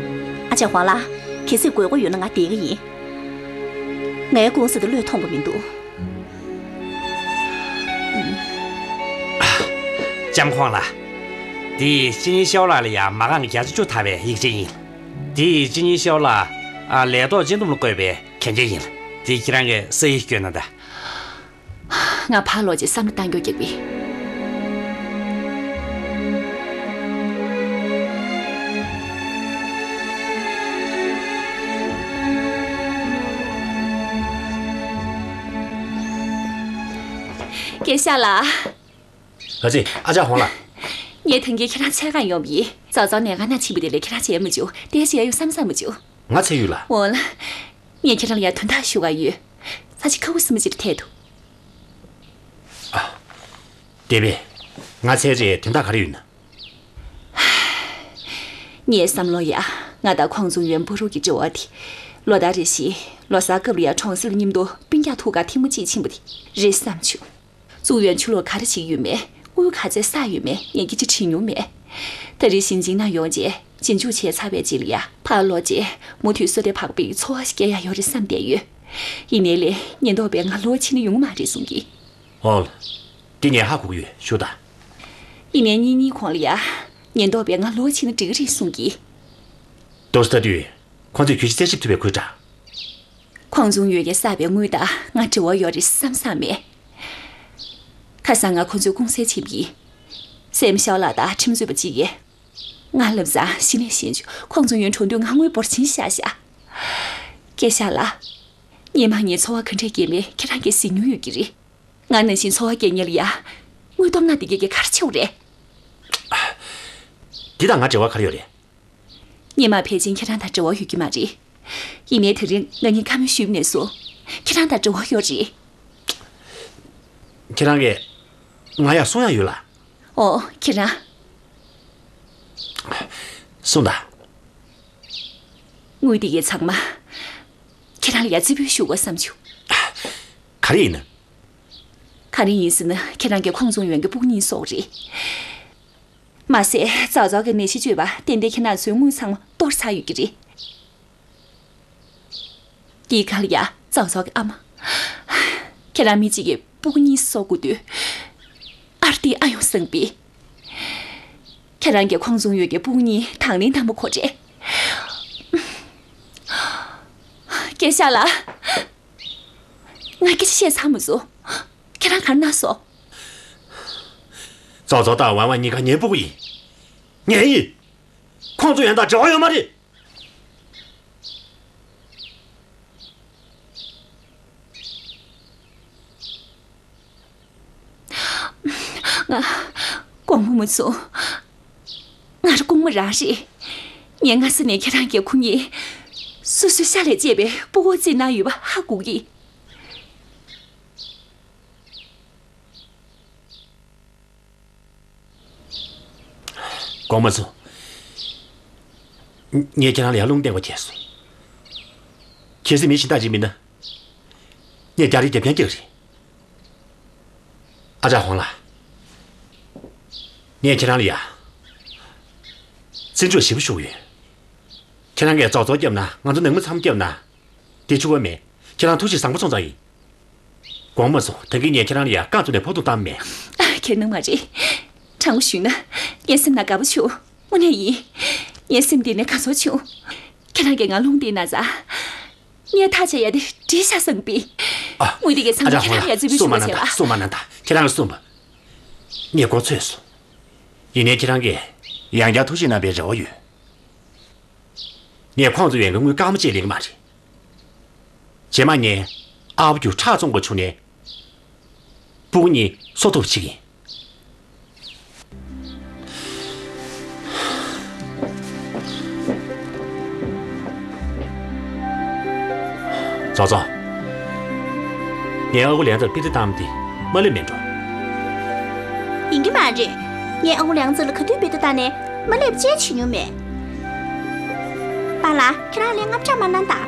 ཨ་ཅག་ཧོང་ལགས། གལ་སྲིད་དགོས་མཁོ་ཡོད་ན་ང་བསྡད་ཀྱི་ཡིན། ངའི་ཀུང་སི་དེ་བློས་ཐོངས་པ་མི་འདུག་ལྕམ་ཁོང་ལགས། འདི་ཅི་ཉི་ཤའོ་ལགས་ལ་ཡ་མ་རྐང་བརྒྱ་ཆ་བཅུ་ཐར་བའི་ཡིག་ཆ་ཡིན། འདི་ཅི་ཉི་ཤའོ་ལགས། ཨ། ལས་ཐོག་སྤྱི་འདོམས་ལ་བསྐོས་པའི་གན་རྒྱ་ཡིན། འདི་ཁྱེད་རང་གི་ས་ཡིག་བསྐྱོན་གནང་དང་། ང་ཕར་ལོག་རྗེས་བསམ་བློ་བཏང་རྒྱུ་རྒྱག་པས། སྐད་ཤག་ལགས། ཨ་ཙི། ཨ་ཅག་ཧོང་ལགས། ངས་ཐང་གིན་ཁྱེད་རང་འཚོལ་ག་ཡོང་བ་ཡིན། ཙའོ་ཙའོ་ནས་ང་ན་ཕྱིན་པ་དེ་ལས་ཁྱེད་རང་བརྗེད་མ་བྱུང་། དེ་བྱས་ཡོང་བསམ་བསམ་མ་བྱུང་། ང་འཚོལ་ཡོད་ལགས། འོང་ལགས། ངས་ཁྱེད་རང་ལ་ཡ་དོན་དག་ཞུ་ག་ཡོད། ས་ཆ་ཁ་བོ་སེམས་ཅིག་ཐད་དུ། ཨ། དེ་བས། ང་འཚོལ་རྗེས་དོན་དག་ག་རེ་ཡོད་ན། ངའི་བསམ་བློ་ཡ། ང་དང་ཁོང་ཚོ་ཡོན་པོ་རུ་གི་འབྲེལ་བ་དེ། ལོ་ལྟར་རེ་བཞིན་ ལོ་གསར་སྐབས་ལ་ཡང་གྲོང་གསེབ་ལ་མཉམ་དུ་སྤུན་ཀྱག་ཐུག་ག་ཐེངས་མ་གཅིག་ཕྱིན་པ་དེ་རེད་བསམ་བྱུང་། གཙུག་ཡོན་ཆུ་ལོག་ག་རེ་བྱེད་ཀྱི་ཡོད་མེད། དངུལ་ག་ཚད་བསགས་ཡོད་མེད་ངས་སྐད་ཆ་དྲིས་མྱོང་མེད། ད་རེས་ཞིང་ཆེན་ནང་ཡོང་རྗེས་རྗེས་འཇུག་བྱས་ཚར་བའི་རྗེས་ལ་ཡ་ཕར་ལོག་རྗེས་མུ་མཐུད་བསོད་བདེ་འཕགས་པའི་འཚོ་བ་ཞིག་སྐྱེལ་ཡ་ཡོད་རེད་བསམ་བསྡད་ཡོད། ཡིན་ནའི་ལས་ཉེན་རྟོག་པས་ང་ལོག་ཕྱིན་ན་ཡོང་གི་མ་རེད་གསུང་གི། ཨོ་ལ། འདི་ངས་ཧ་གོ་གི་ཡོད། ཞུ་དང་། ཡིན་ནའི་གཉིས་གཉིས་གོང་ལ་ཡ། ཉེན་རྟོག་པས་ང་ལོག་ཕྱིན་ན་འགྲིག་གི་རེད་གསུང་གི། ཏོག་ཙམ་ལྟ་དུས། ཁོང་ཚོས་གྱོད་གཞི་རྩད་ཞིབ་ཐུབ་པའི་ཁུལ་འདྲ། ཁོང་ཚོ་ཡོད་ཀྱི་བསགས་པའི་དངུལ་དང་ང་འབྲེལ་བ་ཡོད་རེད་བསམ་བསམ་མེད། ཁ་སང་ང་ཁོང་ཚོའི་ཀུང་སིར་ཕྱིན་པ་ཡིན། སེམས་ཤའོ་ལགས་དང་ཁྲིམས་རྩོད་པ་གཅིག་གིས། ང་ལབ་ཙང་གཞི་ནས་ཤེས་བྱུང་ཁོང་ཚོ་ཡོང་འགྲོ་དུས་ང་དངུལ་འབོར་ཆེན་བཞག་བཞག་སྐད་ཤ་ལགས། སྔོན་མ་ངས་འཚོ་བ་ག་འདྲས་སྐྱེལ་མིན་ཁྱེད་རང་གིས་གཟིགས་མྱོང་ཡོད་ཀྱི་རེད། ང་ནང་བཞིན་འཚོ་བ་སྐྱེལ་མཁན་ལ་ཡ། དངུལ་སྟོབས་ན་དེ་གས་ཀྱི་ག་རེ་ཆེ་བ་རེད། འདི་དང་ང་འབྲེལ་བ་ག་རེ་ཡོད་རེད། སྔོན་མ་ཕལ་ཆེར་ཁྱེད་རང་དང་འབྲེལ་བ་ཡོད་ཀྱི་མ་རེད། ཡིན་ནའི་དེ་རིང་ང་གཉིས་ཁ་སྣོན་ཞུས་ནས་བཟུང་། ཁྱེད་རང་དང་འབྲེལ་བ་ཡོད་རེད། ཁྱེད་རང་གིས་ང་ཡར་སོང་ཡ་ཡོད་ལ། ཨོ་ཁྱེད་རང་། སོང་ད། དངུལ་དེ་གས་ཚང་མ། ཁྱེད་རང་ལ་ཡ་རྩིས་འབུལ་ཞུ་དགོས་བསམ་བྱུང་། ག་རེ་ཡིན་ན། ག་རེ་ཡིན་ཟེར་ན་ཁྱེད་རང་གིས་ཁོང་ཚོ་ཡོང་གི་སྤུ་གུ་གཉིས་སོགས་རེད། མ་ཟད་ཙའོ་ཙའོ་གི་ནད་གཞི་བཅོས་པ་ཏན་ཏན་ཁྱེད་རང་ཚོའི་དངུལ་ཚང་མ་གཏོར་ཚར་ཡོད་ཀྱི་རེད། དེའི་ཁ་ལ་ཡ་ཙའོ་ཙའོ་གི་ཨ་མ། ཁྱེད་རང་མི་གཅིག་གིས་སྤུ་གུ་གཉིས་གསོ་དགོས་དུས། ཨར་ཏི་ཨ་ཡོང་སང་པི། ཁྱེད་རང་གིས་ཁོང་ཚོ་ཡོད་ཀྱི་སྤུ་གུ་གཉིས་དང་ལེན་དམ་པོ་གོ་རེད། སྐད་ཤ་ལགས། ང་སྐད་ཆ་བཤད་ཚར་མ་སོང་། ཁྱེད་རང་ག་རེ་གནང་སོང་། ཙའོ་ཙའོ་དང་ཝང་ཝང་གཉིས་ཀ་ངའི་སྤུ་གུ་ཡིན། ངའི་ཡིན། ཁོང་ཚོ་ཡང་དང་འབྲེལ་བ་ཡོད་མ་རེད། ང་། དགོངས་པ་མ་ཚོམས། ང་རང་དགོངས་པ་རང་རེད། ངས་སྔ་ས་ནས་ཁྱེད་རང་གིས་ཁོ་གཉིས། སོ་སོའི་ཤ་ལས་གཅེས་པའི་སྤུ་གུ་བརྩིས་གནང་ཡོད་པ་ཧ་གོ་གི། དགོངས་པ་མ་ཚོམས། ངས་ཁྱེད་རང་ལ་ཡང་རླུང་བསྟན་པ་བྱས་སོང་། གལ་སྲིད་མི་གཞན་དག་ཅིག་མིན་ན། ངས་རྒྱ་རིགས་རྒྱབ་རྐྱང་རྒྱག་གི་རེད། ཨ་ཅག་ཧོང་ལགས། ངས་ཁྱེད་རང་ལ་ཡ། བརྩི་འཇོག་ཞེ་པོ་ཞུ་གི་ཡོད། ཁྱེད་རང་གིས་ཙའོ་ཙའོ་བརྒྱབ་ན་ང་ཚོ་ནང་མི་ཚང་མ་བརྒྱབ་ན། དེ་ཆུ་བ་མེད། ཁྱེད་རང་ཐུགས་གཤིས་བཟང་པོ་སོང་ཙང་ཡིན། དགོངས་པ་མ་ཚོམས། ད་གིན་ངས་ཁྱེད་རང་ལ་ཡ་རྐང་བཙུགས་ནས་ཕོག་ཐུག་བཏང་མེད། ཁྱེད་ནང་མ་རེད། དྲང་པོ་ཞུས་ན། ངའི་སེམས་ནང་དགའ་པོ་བྱུང་། དངོས་གནས་ཡིན། ངའི་སེམས་གཏིང་ནས་དགའ་ཚོར་བྱུང་། ཁྱེད་རང་གིས་ང་རླུང་བསྟན་གནང་ཙང་། ངས་ཐག་བཅད་ཡ་དེ་འགྲིག་ཤག་བསམ་པས། ཨ། དངུལ་དེ་གའི་ཚང་མ་ཨ་ཅག་ཁྱེད་རང་ལ་ཡ་རྩིས་འབུལ་ཞུ་དགོས་ཟེར་བ། གསུངས་མ་གནང་ད། གསུངས་མ་གནང་ད། ཁྱེད་རང་གིས་གསུངས་པ། ངས་མགོ་ཚོས་སོང་། ཡིན་ནའི་ཁྱེད་རང་གིས་ཡང་བསྐྱར་ཐུགས་གཤིས་གནང་བའི་རེ་བ་ཡོད། ངས་ཁོང་ཚོ་ཡོང་གི་དངུལ་སྐར་མ་གཅིག་ལེན་གི་མ་རེད། རྗེས་མ་ངས་ཨ་བ་རྒྱུག་ཁྲག་བཙོང་དགོས་བྱུང་ནས། སྤུ་གུ་གཉིས་གསོ་ཐུབ་པ་བྱེད་ཀྱི་ཡིན། ཙའོ་ཙའོ། ངས་ཨ་ཁུ་ལིའང་ཙེར་དཔེ་ལྟ་བཏང་བ་དེ་མ་སླེབས་མེད་འགྲོ། ཡིན་གྱི་མ་རེད། ངས་ཨ་ཁུ་ལིའང་ཙེར་ལ་ག་དུས་དཔེ་ལྟ་བཏང་ནས་མ་སླེབས་ཅེས་བྱེད་མྱོང་མེད། པཱ་ལགས། ཁྱེད་རང་ལས་དངངས་སྐྲག་མ་གནང་དང་།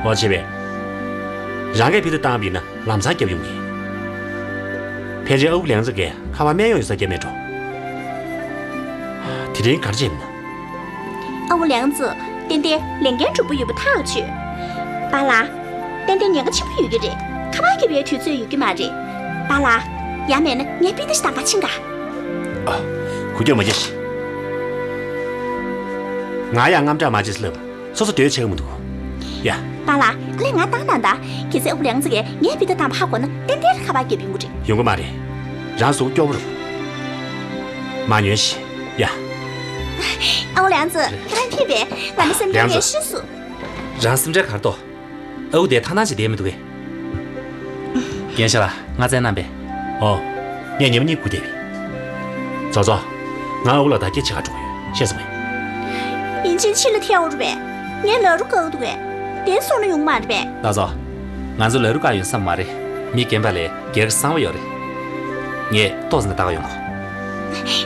འོ་བྱས་པས། རང་གིས་དཔེ་ལྟ་བཏང་བ་ཡིན་ན་ལམ་སང་རྒྱབ་ཡོང་གི། ཕལ་ཆེར་ཨ་ཁུ་ལིའང་ཙེར་གྱིས་ཁ་པར་སྨན་གཡོག་ཡོད་སར་བརྒྱབ་མེད་འགྲོ། དེ་རིང་ག་རེ་བྱས་ཡིན་ན། ཨ་ཁུ་ལིའང་ཙེར་ཏན་ཏན་ལས་འགན་འགྲུབ་པོ་ཡོད་པ་ཐག་ཆོད། པཱ་ལགས། ཏན་ཏན་ཉེན་ཁ་ཆེན་པོ་ཡོད་ཀྱི་རེད། ཁ་པར་རྒྱབ་པའི་དུས་ཚོད་ཡོད་ཀྱི་མ་རེད། པཱ་ལགས། ཡང་མེད་ན་ངས་དཔེ་ལྟ་ཞིག་དང་པ་ཕྱིན་ག། ཨ། འགུལ་སྐྱོད་མ་བྱེད་ཤིག། ང་ཡང་དངངས་སྐྲག་མ་བྱེད་ཟེར་ལབ། སོ་སོ་སྡོད་ཆེ་གི་མི་འདུག། ཡ། པཱ་ལགས། ཨ་ལས་ང་བཏང་དང་ད། གལ་སྲིད་ཨ་ཁུ་ལིའང་ཙེར་གྱིས་ངས་དཔེ་ལྟ་བཏང་བ་ཧ་གོ་ན་ཏན་ཏན་ཁ་པར་རྒྱབ་ཡོང་གི་རེད། ཡོང་གི་མ་རེད། རང་གཟུགས་པོ་སྐྱོ་པོ་རེད། མ་ཉོན་ཞིག། ཡ། ཨ་ཁུ་ལིའང་ཙེར། ཁྱེད་རང་ཕེབས་པས་ང་ནི་སེམས་ཁྲལ་ངས་ཤེས་སོང་། རང་སེམས་ཁྲལ་ག་རེ་འདུག། ཨ་ཁུ་དེ་ཐང་ཐང་ཞིག་བསྡད་མི་འདུག་གས། རྒན་ཤོས་ལགས། ང་བཙལ་གནང་པས། ཨོ། ངས་ཉི་མ་གཉིས་སྒུག་བསྡད་པས། ཙའོ་ཙའོ། ང་ཨ་ཁུ་ལགས་དང་སྐད་ཆ་བཤད་ག་འགྲོ་གི་ཡོད། ཤེས་སོང་ངས། ཡིན་གཅིག་ཕྱི་ལ་ཐལ་འོ་རུ་བས། ངས་ལ་རུ་བཀག་འདུག་གས། དེ་སོང་ན་ཡོང་མ་རེད་པས། ལགས་སོ། ང་ཚོ་ལ་རུ་བཀག་ཡོང་ས་མ་རེད། མི་རྒན་པ་ལས་སྒེར་གྱི་གསང་བ་ཡོད་རེད། ངས་ཏོག་ཙམ་ལ་ལྟ་ག་ཡོང་གོ།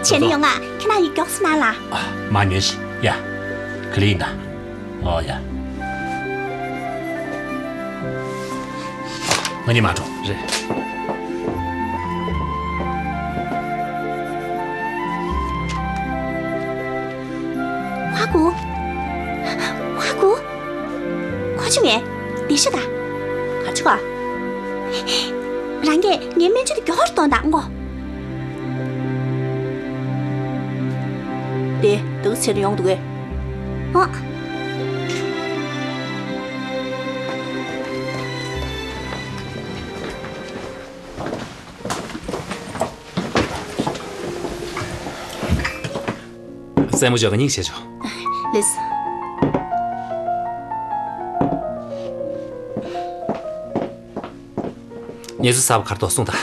བྱས་ན་ཡོང་ང་། ཁྱེད་རང་ཡིག་མགྱོགས་སེ་གནང་ལ། ཨ། མ་ཉོན་ཞིག། ཡ། ག་ལེ་ཡིན་ད། ཨོ་ཡ། ང་གཉིས་མ་འགྲོ། རེད། ཧ་གོ། ཧ་གོ། ཁོ་ཆུ་ངས་འདི་ཤི་ད། ག་ཆུ་ག་རང་གིས་ངའི་སྨན་བཅོས་དེ་མགྱོགས་རུ་གཏོང་དང་ངོ་། དེ་འདུག་ཟེར་ཡོང་འདུག་གས། ཨ། སྲས་མོ་ཅོག་གི་སྙིང་རྗེ་ཆོག་ལེས། གནས་ཚུལ་གསར་པ་ག་རེ་འདུག་གསུངས་དང་།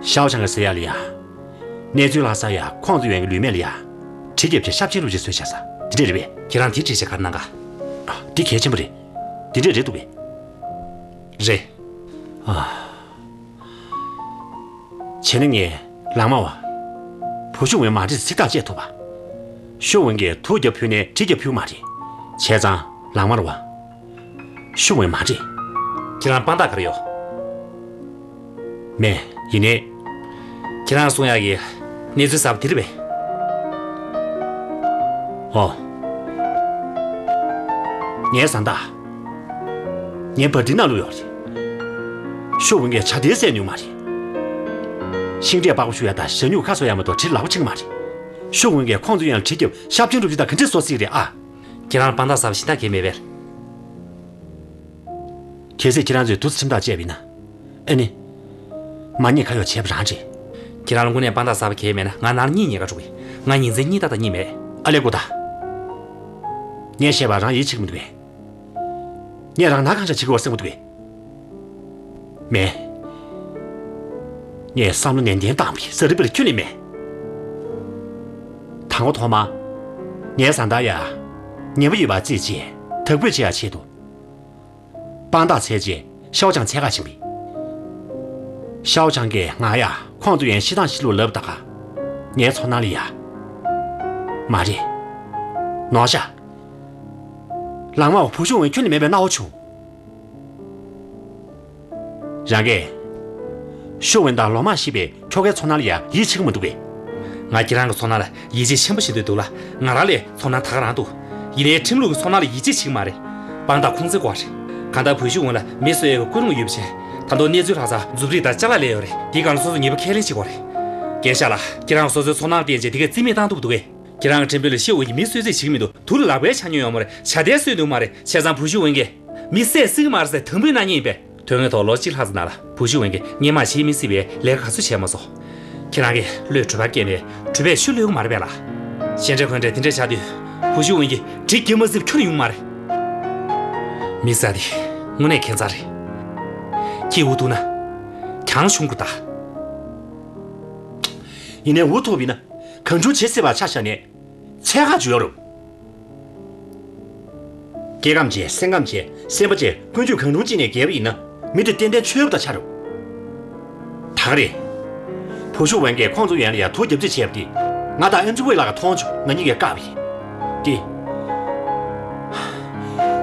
ཤའོ་ཆང་གི་ཟེར་ཡག་ལ་ཡ། གནས་ཚུལ་ལྷག་ས་ཡ་ཁོང་ཙུའུ་ཡོན་གྱི་ལུས་སྨད་ལ་ཡ། གྲི་རྒྱབ་ཀྱི་ཤ་ཕྱི་རུ་ཅིག་བཟོས་བྱས་ས་དེ་འདྲས་རེད་པས། ཁྱེད་རང་དེ་བྲིས་བྱས་ག་རེ་གནང་ག་འདི་གལ་ཆེན་པོ་རེད། དེ་འདྲས་རེད་འདུག་པས། རེད། ཨ། བྱས་ན་ངས་ལག་དམར་བ། བུ་ཤུ་ཝེན་མ་འདྲེས་ཚིག་ཐག་བཅད་ཐུབ་པ། ཤུ་ཝེན་གྱིས་དུག་རྒྱབ་ཕུལ་ནས་གྲི་རྒྱབ་ཕུལ་མ་རེད། བྱས་ཙང་ལག་དམར་བ། ཤུ་ཝེན་མ་འདྲེས། ཁྱེད་རང་དཔང་རྟགས་ག་རེ་ཡོད། མེད། ཡིན་ནའི། ཁྱེད་རང་གསུང་ཡག་གི་གནས་ཚུལ་གསར་པ་དེ་རེད་པས། ཨོ། ངའི་བཟའ་ཟླ། ངའི་བ་དྲིན་ནང་ལོགས་ཡོད་རེད། ཤོ་ཝུན་གྱིས་ཇ་དེ་བཟས་མྱོང་མ་རེད། ཤིང་འབྲས་པགས་པ་བཤུ་ཡ་དང་ཞ་སྨྱུག་ཁ་གསོ་ཡ་མ་གཏོགས་གྲི་ལག་པ་འཆང་མ་རེད། ཤོ་ཝུན་གྱིས་ཁོང་ཚོ་ཡང་གྲི་རྒྱབ་ཤ་བཅིང་རུ་ཅི་དང་ག་འདྲས་བཟོ་སྲིད་རེད་ཨ། ཁྱེད་རང་ལ་དཔང་རྟགས་གསར་པ་གཞན་དག་གས་མེད་པས། གལ་སྲིད་ཁྱེད་རང་ཚོས་དུས་ཚོད་ཁྲིམས་ཐག་བཅད་པ་ཡིན་ན། ཨ་ནི། མ་ཉེས་ཁ་གཡོགས་བྱས་པ་རང་རེད། ཁྱེད་རང་ལ་དངོས་གནས་དཔང་རྟགས་གསར་པ་གས་མེད་ན་ང་ནང་ལ་གཉིད་ཉལ་ག་འགྲོ་གི། ང་ཉིན་མཚན་གཉིད་ཏག་ཏག་གཉིད་མེད། ཨ་ལས་ཀོ་ད། ངས་བཤད་པ་རང་ཡིད་ཆེས་ཀྱི་མི་འདུག་གས། ངས་རང་ནང་གང་ཆགས་བྱེད་ཀྱི་ཡོད་སེམས་ཀྱི་འདུག་གས། མེད། ངས་བསམ་བློ་ནན་ཏན་བཏང་བས་ཟ་རི་པར་ཁྱོན་ནས་མེད། དང་པོ་ཐོག་མ། ངའི་བཟའ་ཟླ་ཡ། ངན་པ་ཡོད་པ་རྩིས་བྱས་དག་པོས་བྱེད་ཡ་ཆེད་དུ། དཔང་རྟགས་འཚོལ་རྗེས་ཤའོ་ཆང་འཚོལ་ག་ཕྱིན་པས། ཤའོ་ཆང་གིས་ང་ཡ་ཁོང་ཚོ་ཡན་ཤི་ཐང་ཤི་ལུགས་ལབ་ད་ག་ངའི་ཚོར་སྣང་ལ་ཡ། མ་རེད། ནོར་ཤ། ལག་དམར་བ་བུ་ཤུ་ཝུན་ཁྱོན་ནས་མེད་པའི་སྣང་བ་བྱུང་། རང་གིས། ཤུ་ཝུན་དང་ལོ་མང་ཤི་བའི་ཁྱོ་གའི་ཚོར་སྣང་ལ་ཡ་ཡིད་ཆེས་ཀྱི་མི་འདུག་གས། ང་ཁྱེད་རང་གི་ཚོར་སྣང་ལ་ཡིད་ཆེས་ཆེན་པོ་བྱེད་འདོད་འདུག་ལ། ང་རང་ལས་ཚོར་སྣང་དག་རང་འདུག་ཡིན་ནའི་ཁྲིམས་ལུགས་ཀྱི་ཚོར་སྣང་ལ་ཡིད་ཆེས་བྱེད་ཀྱི་མ་རེད། དཔང་རྟགས་ཁུངས་བཙན་དགོས་རེད། གང་ལྟར་བུ་ཤུ་ཝུན་ལ་མི་གསོད་ཡས་ཀྱི་ཀུན་སློང་ཡོད་པ་བྱས། ད་དུང་གནས་ཚུལ་ལྷག་ས་མཛུབ་རིས་དང་ཅ་ལག་ལས་ཡོད་རེད། དེའི་སྒང་ལ་སོ་སོ་ཉེས་པ་ཁས་ལེན་བྱེད་དགོས་རེད། རྒན་ཤག་ལགས། ཁྱེད་རང་སོ་སོའི་ཚོར་སྣང་བསྟན་བྱས་དེ་གས་རྩིས་མེད་བཏང་ཐུབ་འདུག་གས། ཁྱེད་རང་གི་ཁྲིམས་དཔོན་ལ་ཤི་ཝུན་གྱིས་མི་གསོད་རྩིས་བྱེད་ཀྱི་མི་འདུག་དུག་ལ་ལག་པས་འཆང་མྱོང་ཡོད་མ་རེད། ཇ་དེ་གསོད་འདུག་མ་རེད། བྱས་ཙང་བུ་ཤུ་ཝུན་གྱིས། མི་བསད་སྲིད་ཀྱི་མ་རེད་ཟེར་དམ་འབུའི་གནང་མཁན་ཡིན་པས། དོན་དངོས་ཐོག་ལོ་གཅིག་ལྷག་ཙམ་ནང་ལ་བུ་ཤུ་ཝུན་གྱིས་སྔོན་མ་བྱེད་མི་སྲིད་པའི་ལས་ཀ་ག་ཚོད་བྱས་མ་སོང་། ཁྱེད་རང་གིས་བློས་གྲོས་པ་བསྐྱལ་ནས་གྲོས་པས་ཤུལ་ལུས་ཀྱི་མ་རེད་པས་ལགས། གཞན་འདྲ་ཁོན་འདྲ་དེ་འདྲ་བྱ་དུས། བུ་ཤུ་ཝུན་གྱིས་གྲི་རྒྱབ་མ་ཟིན་ཁྱོན་ནས་ཡོང་མ་རེད། མི་བསད་དེ་དངོས་གནས་ཁྱད་མཚར་རེད། ཁྱེད་འུ་ཐུག་ན། གྱང་ཆུང་དགོས་ད། ཡིན་ནའི་འུ་ཐུག་པ་ཡིན་ན། གང་བྱུང་བྱེད་སྲིད་པ་ཆ་བཞག་ནས། འཚོལ་ག་འཇུག་ཡོད་རུང་། སྐྱེ་ཁམས་བཅས་སེམས་ཁམས་བཅས་སེམས་པ་བཅས་ཀུན་སྤྱོད་གང་རུང་ཅིག་ནས་བརྒལ་བ་ཡིན་ན་མི་དེ་ཏན་ཏན་ཆོས་པ་དང་ཆགས་རུང་། ད་ག་རེད། བུ་ཤུ་ཝན་གྱིས་ཁོང་ཚོ་ཡན་ལ་ཡ་དུག་རྒྱབ་རྩིས་བྱས་པ་དེ་ང་དང་ཨེམ་ཆི་ཝེ་ལགས་ཀྱིས་མཐོང་བྱུང་། ང་གཉིས་ཀས་བཀག་པ་ཡིན། དེ།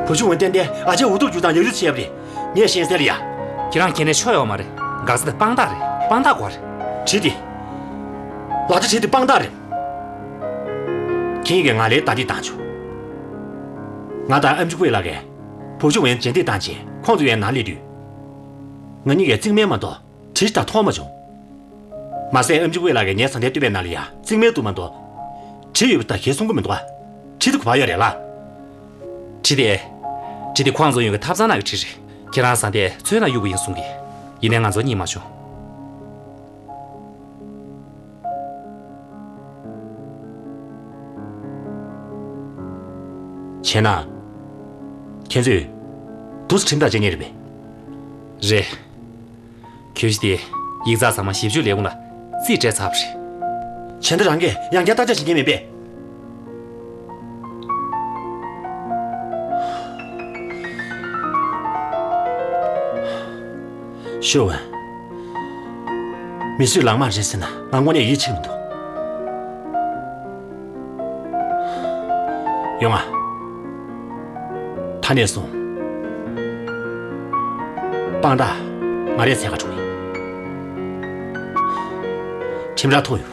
བུ་ཤུ་ཝན་ཏན་ཏན་ཨ་ཅེ་འུ་ཐུག་རྒྱུ་དང་ཡག་ཡུལ་བྱས་པ་རེད། ངས་ཤེས་གསལ་ལ་ཡ། ཁྱེད་རང་ཁྱེད་ནས་ཆོ་ཡོད་མ་རེད། འགག་རྩ་དེ་དཔང་རྟགས་རེད། དཔང་རྟགས་དགོས་རེད། གྲི་དེ། ལག་ཆ་གྲི་དེ་དཔང་རྟགས་རེད། ཁྱེད་ཀྱིས་ང་ལ་ཏ་དེ་བཏང་ཆོག་ང་དང་ཨེམ་ཆི་ཝེ་ལགས་ཀྱིས་བུ་ཤུ་ཝན་རྗེས་འདེད་བཏང་རྗེས་ཁོང་ཚོ་ཡའི་ནང་སླེབས་དུས། ང་གཉིས་ཀས་རྩིག་སྨན་མ་གཏོགས་གྲི་ཞིག་མཐོང་མ་བྱུང་། མ་ཟད་ཨེམ་ཆི་ཝེ་ལགས་ཀྱིས་ངའི་བཟའ་ཟླའི་སྟོད་པའི་ནང་ལ་ཡ་རྩིག་སྨན་འདུག་མ་གཏོགས། གྲི་ཡོད་པ་ད་གས་གསུང་གི་མི་འདུག་ཨ། གྲི་དེ་ག་པར་ཡོད་རེད་ལགས། གྲི་དེ། གྲི་དེ་ཁོང་ཚོ་ཡོང་གི་ཐབ་ཚང་ནང་གི་གྲི་རེད། ཁྱེད་རང་བཟའ་ཟླས་མཚོའི་ནང་གཡུགས་པ་ཡིན་གསུང་གི། ཡིན་ནའི་ང་ཚོ་རྙེད་མ་བྱུང་། བྱས་ན། ཁྱེད་ཚོས་དུས་ཁྲིམས་ཐག་བཅད་མཁན་རེད་པས། རེད། གྱོད་གཞི་དེ་ཡིག་ཚགས་ཚང་མ་ཞིབ་དཔྱོད་ལས་ཁུངས་ལ་རྩིས་སྤྲད་ཚར་བ་རེད། བྱས་ན་རང་གིས་ཡང་བསྐྱར་བརྟག་དཔྱད་བྱེད་མཁན་མིན་པས། ཤོ་ཝན། མི་གསོད་ལག་དམར་རེད་ཟེར་ན་ང་དངོས་གནས་ཡིད་ཆེས་མི་འདུག་ཡོང་ང་། ད་ནས་བཟུང་ དཔང་རྟགས་ང་རས་འཚོལ་ག་འགྲོ་གི་ཡིན། ཁྲིམས་ར་ཐོ་ཡོད།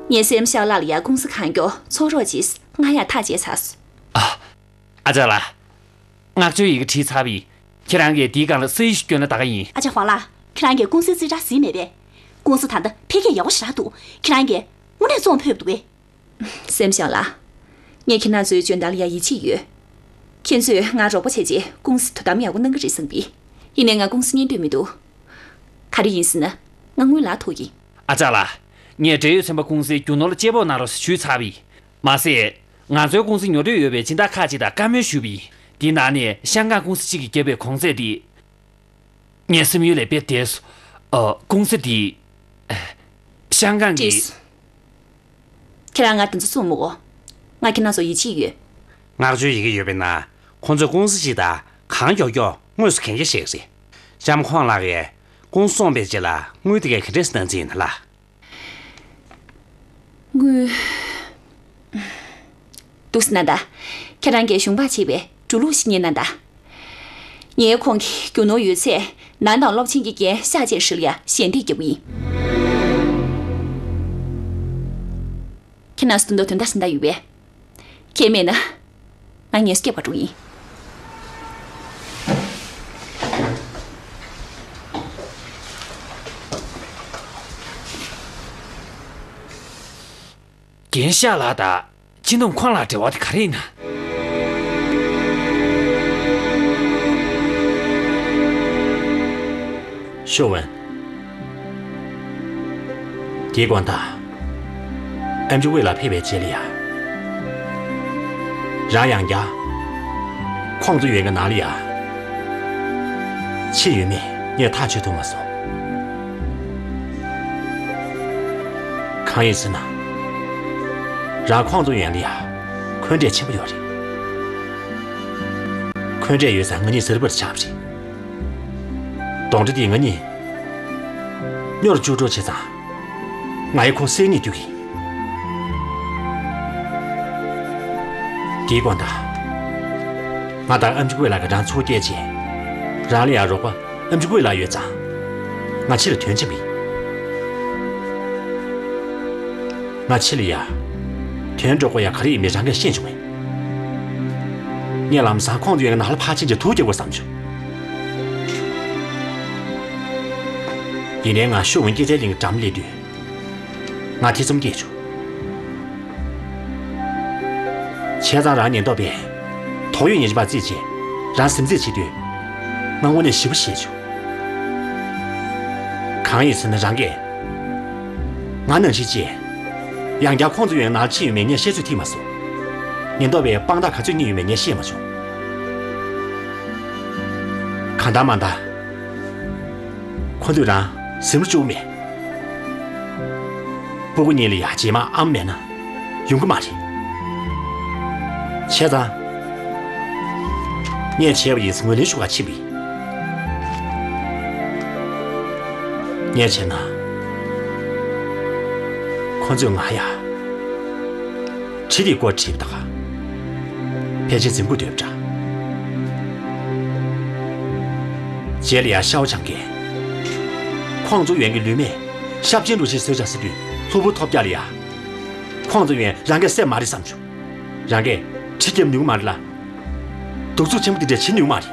ངས་སེམས་ཤག་ལགས་ལ་ཡ་ཀུང་སི་གང་མགྱོགས་ཚོང་རོགས་གྱིས། ང་ཡ་ཐག་བཅད་ཚར་སོང་། ཨ། ཨ་ཅག་ལགས། མངགས་བཅོལ་ཡི་གེ་བྲིས་ཚར་བ་ཡིན། ཁྱེད་རང་གིས་དེའི་སྒང་ལ་ས་ཡིག་ཞིག་བསྐྱོན་ན་ད་ག་ཡིན། ཨ་ཅག་ཧོང་ལགས། ཁྱེད་རང་གིས་ཀུང་སིའི་རྩིས་ཁྲ་གཟིགས་མེད་པས། ཀུང་སི་ད་ལྟ་འཕེལ་རྒྱས་ཡག་པོ་ཞེ་དྲག་འདུག་ཁྱེད་རང་གིས་དངོས་གནས་བཙོང་ཕོད་འདུག་གས། སེམས་ཤག་ལགས། ངས་ཁྱེད་རང་ཚོའི་འཇོན་ཐང་ལ་ཡ་ཡིད་ཆེས་ཡོད། ཁྱེད་ཚོས་ང་རོགས་པ་བྱས་རྗེས་ཀུང་སི་དོ་དམ་ཡག་པོ་གནང་གི་རེད་བསམ་གི། ཡིན་ནའི་ང་ཀུང་སི་གཉེར་འདོད་མི་འདུག་ག་རེ་ཡིན་ཟེར་ན། ང་དངུལ་ལག་ཐུག་ཡིན། ཨ་ཅག་ལགས། ངས་འབྲེལ་ཡོད་ཚན་པ་ཀུང་སིའི་རྒྱུ་ནོར་ལ་དཔྱད་དཔོག་གནང་རོགས་ཞེས་ཞུས་ཚར་བ་ཡིན། མ་ཟད། ང་ཚོའི་ཀུང་སི་ཉོ་འདོད་ཡོད་པའི་སྦྱིན་བདག་ཁག་ཅིག་དང་བཀའ་མོལ་ཞུས་པ་ཡིན། དེའི་ནང་ནས་ཤང་ཀང་ཀུང་སི་གཅིག་གིས་བརྒྱབ་པའི་གོང་ཚད་དེ། ངའི་སེམས་ཡུལ་ལས་དཔེ་འདས་སོང་། ཨ། ཀུང་སི་དེ། ཤང་ཀང་གི། བྲིས། ཁྱེད་རང་ང་དེ་ཚོ་གསུངས་མི་དགོས། ང་ཁྱེད་རང་ཚོ་ཡིད་ཆེས་ཡོད། མངགས་བཅོལ་ཡི་གེ་ཡོད་པའི་ནང་ཁོང་ཚོས་ཀུང་སི་ཞིག་དང་གང་མགྱོགས་མགྱོགས་དངོས་སུ་གན་རྒྱ་བཞེས་ཀྱི་རེད། ལྕམ་ཁོང་ལགས་ཀྱིས་ཀུང་སི་བཙོངས་པའི་རྗེས་ལ་དངུལ་དེ་གའི་ག་འདྲས་གནང་རྩིས་ཡིན་ན་ལགས། དངུལ། འདུག་སེ་གནང་དང་། ཁྱེད་རང་གིས་གཞུང་བར་བྱེད་པའི་འགྲོ་ལུགས་ཤིག་གཉེར་གནང་དང་། ངས་ཁོང་གི་རྒྱུ་ནོར་ཡོད་ཚད་ནང་དང་སློབ་ཆེན་གྱི་འགན་ཤག་ཅེས་ཧྲི་ལ་ཡ་ཞལ་འདེབས་རྒྱག་གི་ཡིན། ཁྱེད་རང་ཚོ་དོན་དག་དོན་དག་གཞན་དག་ཡོད་པས། ཁྱེད་མེད་ན། ང་ངལ་གསོ་རྒྱག་པར་འགྲོ་ཡིན། རྒན་ཤག་ལགས་དང་སྤྱི་འདོམས་ཁོང་ལ་འབྲེལ་བ་དེ་ག་རེ་ཡིན་ན། ཤོ་ཝན། དེའི་དགོང་དག་ཨེམ་ཆི་ཝེ་ལ་ཕེབས་པའི་རྗེས་ལ་ཡ། རང་ཡང་བསྐྱར་ཁོང་ཚོ་ཡོད་ཀྱི་ནང་ལ་ཡ། ཕྱིན་ཡོད་མེད་ངས་ཐག་གཅོད་ཐུབ་མ་སོང་། གང་ཡིན་ཟེར་ན། རང་ཁོང་ཚོ་ཡོད་ལ་ཡ། འཁོན་འགྲས་ཆེན་པོ་ཡོད་རེད། འཁོན་འགྲས་ཡོད་ཙང་ང་གཉིས་ཟུར་པར་ཆགས་པ་རེད། གདོན་འདྲེ་དེས་ང་གཉིས་སྨྱོར་བཅུག་འགྲོ་བྱས་ཙང་། ང་ཡི་ཁོ་བསད་ནས་འདུག་གི། དེའི་དགོང་དག་ང་དང་ཨམ་ཆི་ཀུའི་ལགས་ཀྱིས་རང་ཚུར་སྐྱེལ་རྗེས། རང་ལ་ཡང་རོགས་པ་ཨམ་ཆི་ཀུའི་ལགས་ཡོད་ཙང་། ང་ཕྱིར་ཐོན་ཕྱིན་པ་ཡིན། ང་ཕྱི་ལ་ཡ། ཐོན་འགྲོ་དགོས་ཡ་ག་རེ་ཡིན་མིན་རང་གིས་ཤེས་བྱུང་བས། ངས་ལམ་སང་ཁོང་ཚོ་ཡོད་ནང་ལ་ཕར་ཕྱིན་གྱི་དུག་རྒྱག་དགོས་བསམ་བྱུང་། ཡིན་ནའི་ང་ཤོ་ཝུན་སྐྱེད་ཚལ་གླིང་གི་འགྲམ་སླེབས་དུས། ང་ཐེ་ཚོམ་སྐྱེས་བྱུང་། བྱས་ཙང་རང་ཉེན་རྟོག་པས་དོགས་ཡོད་ཉེན་ཅན་པ་བརྩིས་རྗེས་རང་ཟིན་བྲིས་བྱེད་དུས། ང་དངོས་གནས་ཞེ་པོ་ཞེད་བྱུང་། གང་ཡིན་ཟེར་ན་རང་གིས་ང་ནང་བཞིན་བྱས། ཡང་བསྐྱར་ཁོང་ཚོ་ཡོད་ནང་ཕྱིན་ཡོད་མེད་ངས་ཤེས་ཚོད་ཐིག་མ་སོང་། ཉེན་རྟོག་པས་དཔང་རྟགས་ག་ཚོད་རྙེད་ཡོད་མེད་ངས་ཤེས་མ་བྱུང་། གང་ལྟར་མ་ལྟར། ཁོ་ཚོས་རང་ཟིན་བྲིས་བཅུག་མེད། སྤུ་གུ་གཉིས་ལ་ཡ་རྗེས་མ་ཨ་མ་མེད་ན་ཡོང་གི་མ་རེད། བྱས་ཙང་། ངས་བྱས་པ་ཡིན་ཟེར་ངོས་ལེན་ཞུ་གར་ཕྱིན་པ་ཡིན། ངས་བྱས་ན། ཁོ་ཚོས་ང་ཡ། གྲི་དེའི་སྐོར་དྲིས་པ་དང་། ཕལ་ཆེར་འཛིང་དགོས་འདོད་པ་འདྲ། རྗེས་ལ་ཡ་ཤའོ་ཆང་གིས། ཁོང་ཚོ་ཡོན་གྱི་ལུས་སྨད་ཤ་བཅད་འགྲོ་ཆེད་བཟོས་བྱ་ཟེར་དུས་ལྷུག་པོ་ཐོབ་རྒྱག་ལ་ཡ། ཁོང་ཚོ་ཡོན་རང་གིས་བསད་མ་རེད་བསམ་བྱུང་། རང་གིས་གྲི་རྒྱབ་ནུས་མ་རེད་ལ། གདུག་རྩུབ་ཆེན་པོ་འདི་འདྲ་བྱེད་ནུས་མ་རེད།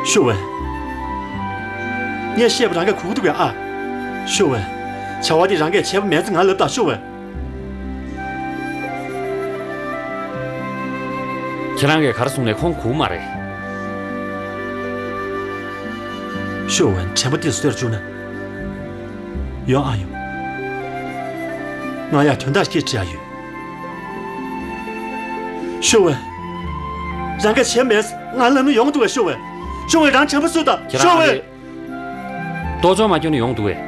ཤོ་ཝུན། ངས་བཤད་པ་རང་གིས་གོ་གི་འདུག་གས་ཨ། ཤོ་ཝུན། བྱ་བ་འདི་རང་གིས་བྱས་པ་མེད་ཚེ་ང་ལབ་དང་ཤོ་ཝུན། ཁྱེད་རང་གིས་ག་རེ་གསུངས་ནས་ཁོང་གོ་མ་རེད། ཤོ་ཝུན་དྲན་པ་འདི་གསོས་བཅུག་ན། ཡོང་ཨ་ཡོང་། ང་ཡ་དོན་དག་ཅིག་དྲི་ཡ་ཡོད། ཤོ་ཝུན། རང་གིས་བྱས་མེད་ང་ལབ་ན་ཡོང་འདུག་གས་ཤོ་ཝུན། ཤོ་ཝུན་རང་དྲན་པ་གསོས་དང་ཤོ་ཝུན། གཏོར་ཆོག་མ་སྐྱོན་ན་ཡོང་འདུག་གས།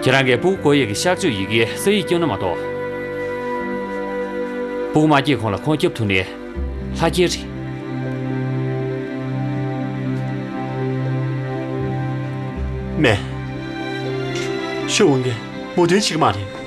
ཁྱེད་རང་གིས་སྤུ་གུ་དགོས་ཡས་ཀྱི་གཤག་བཅོས་ཡི་གེའི་ས་ཡིག་བསྐྱོན་ན་མ་གཏོགས། སྤུ་གུ་མ་སྐྱེས་གོང་ལ་ཁོང་སྐྱོབ་ཐུབ་ནས་ལྷ་སྐྱིད་རེད། མེད། ཤོག་འོང་གི་མོས་མཐུན་བྱེད་ཀྱི་མ་རེད།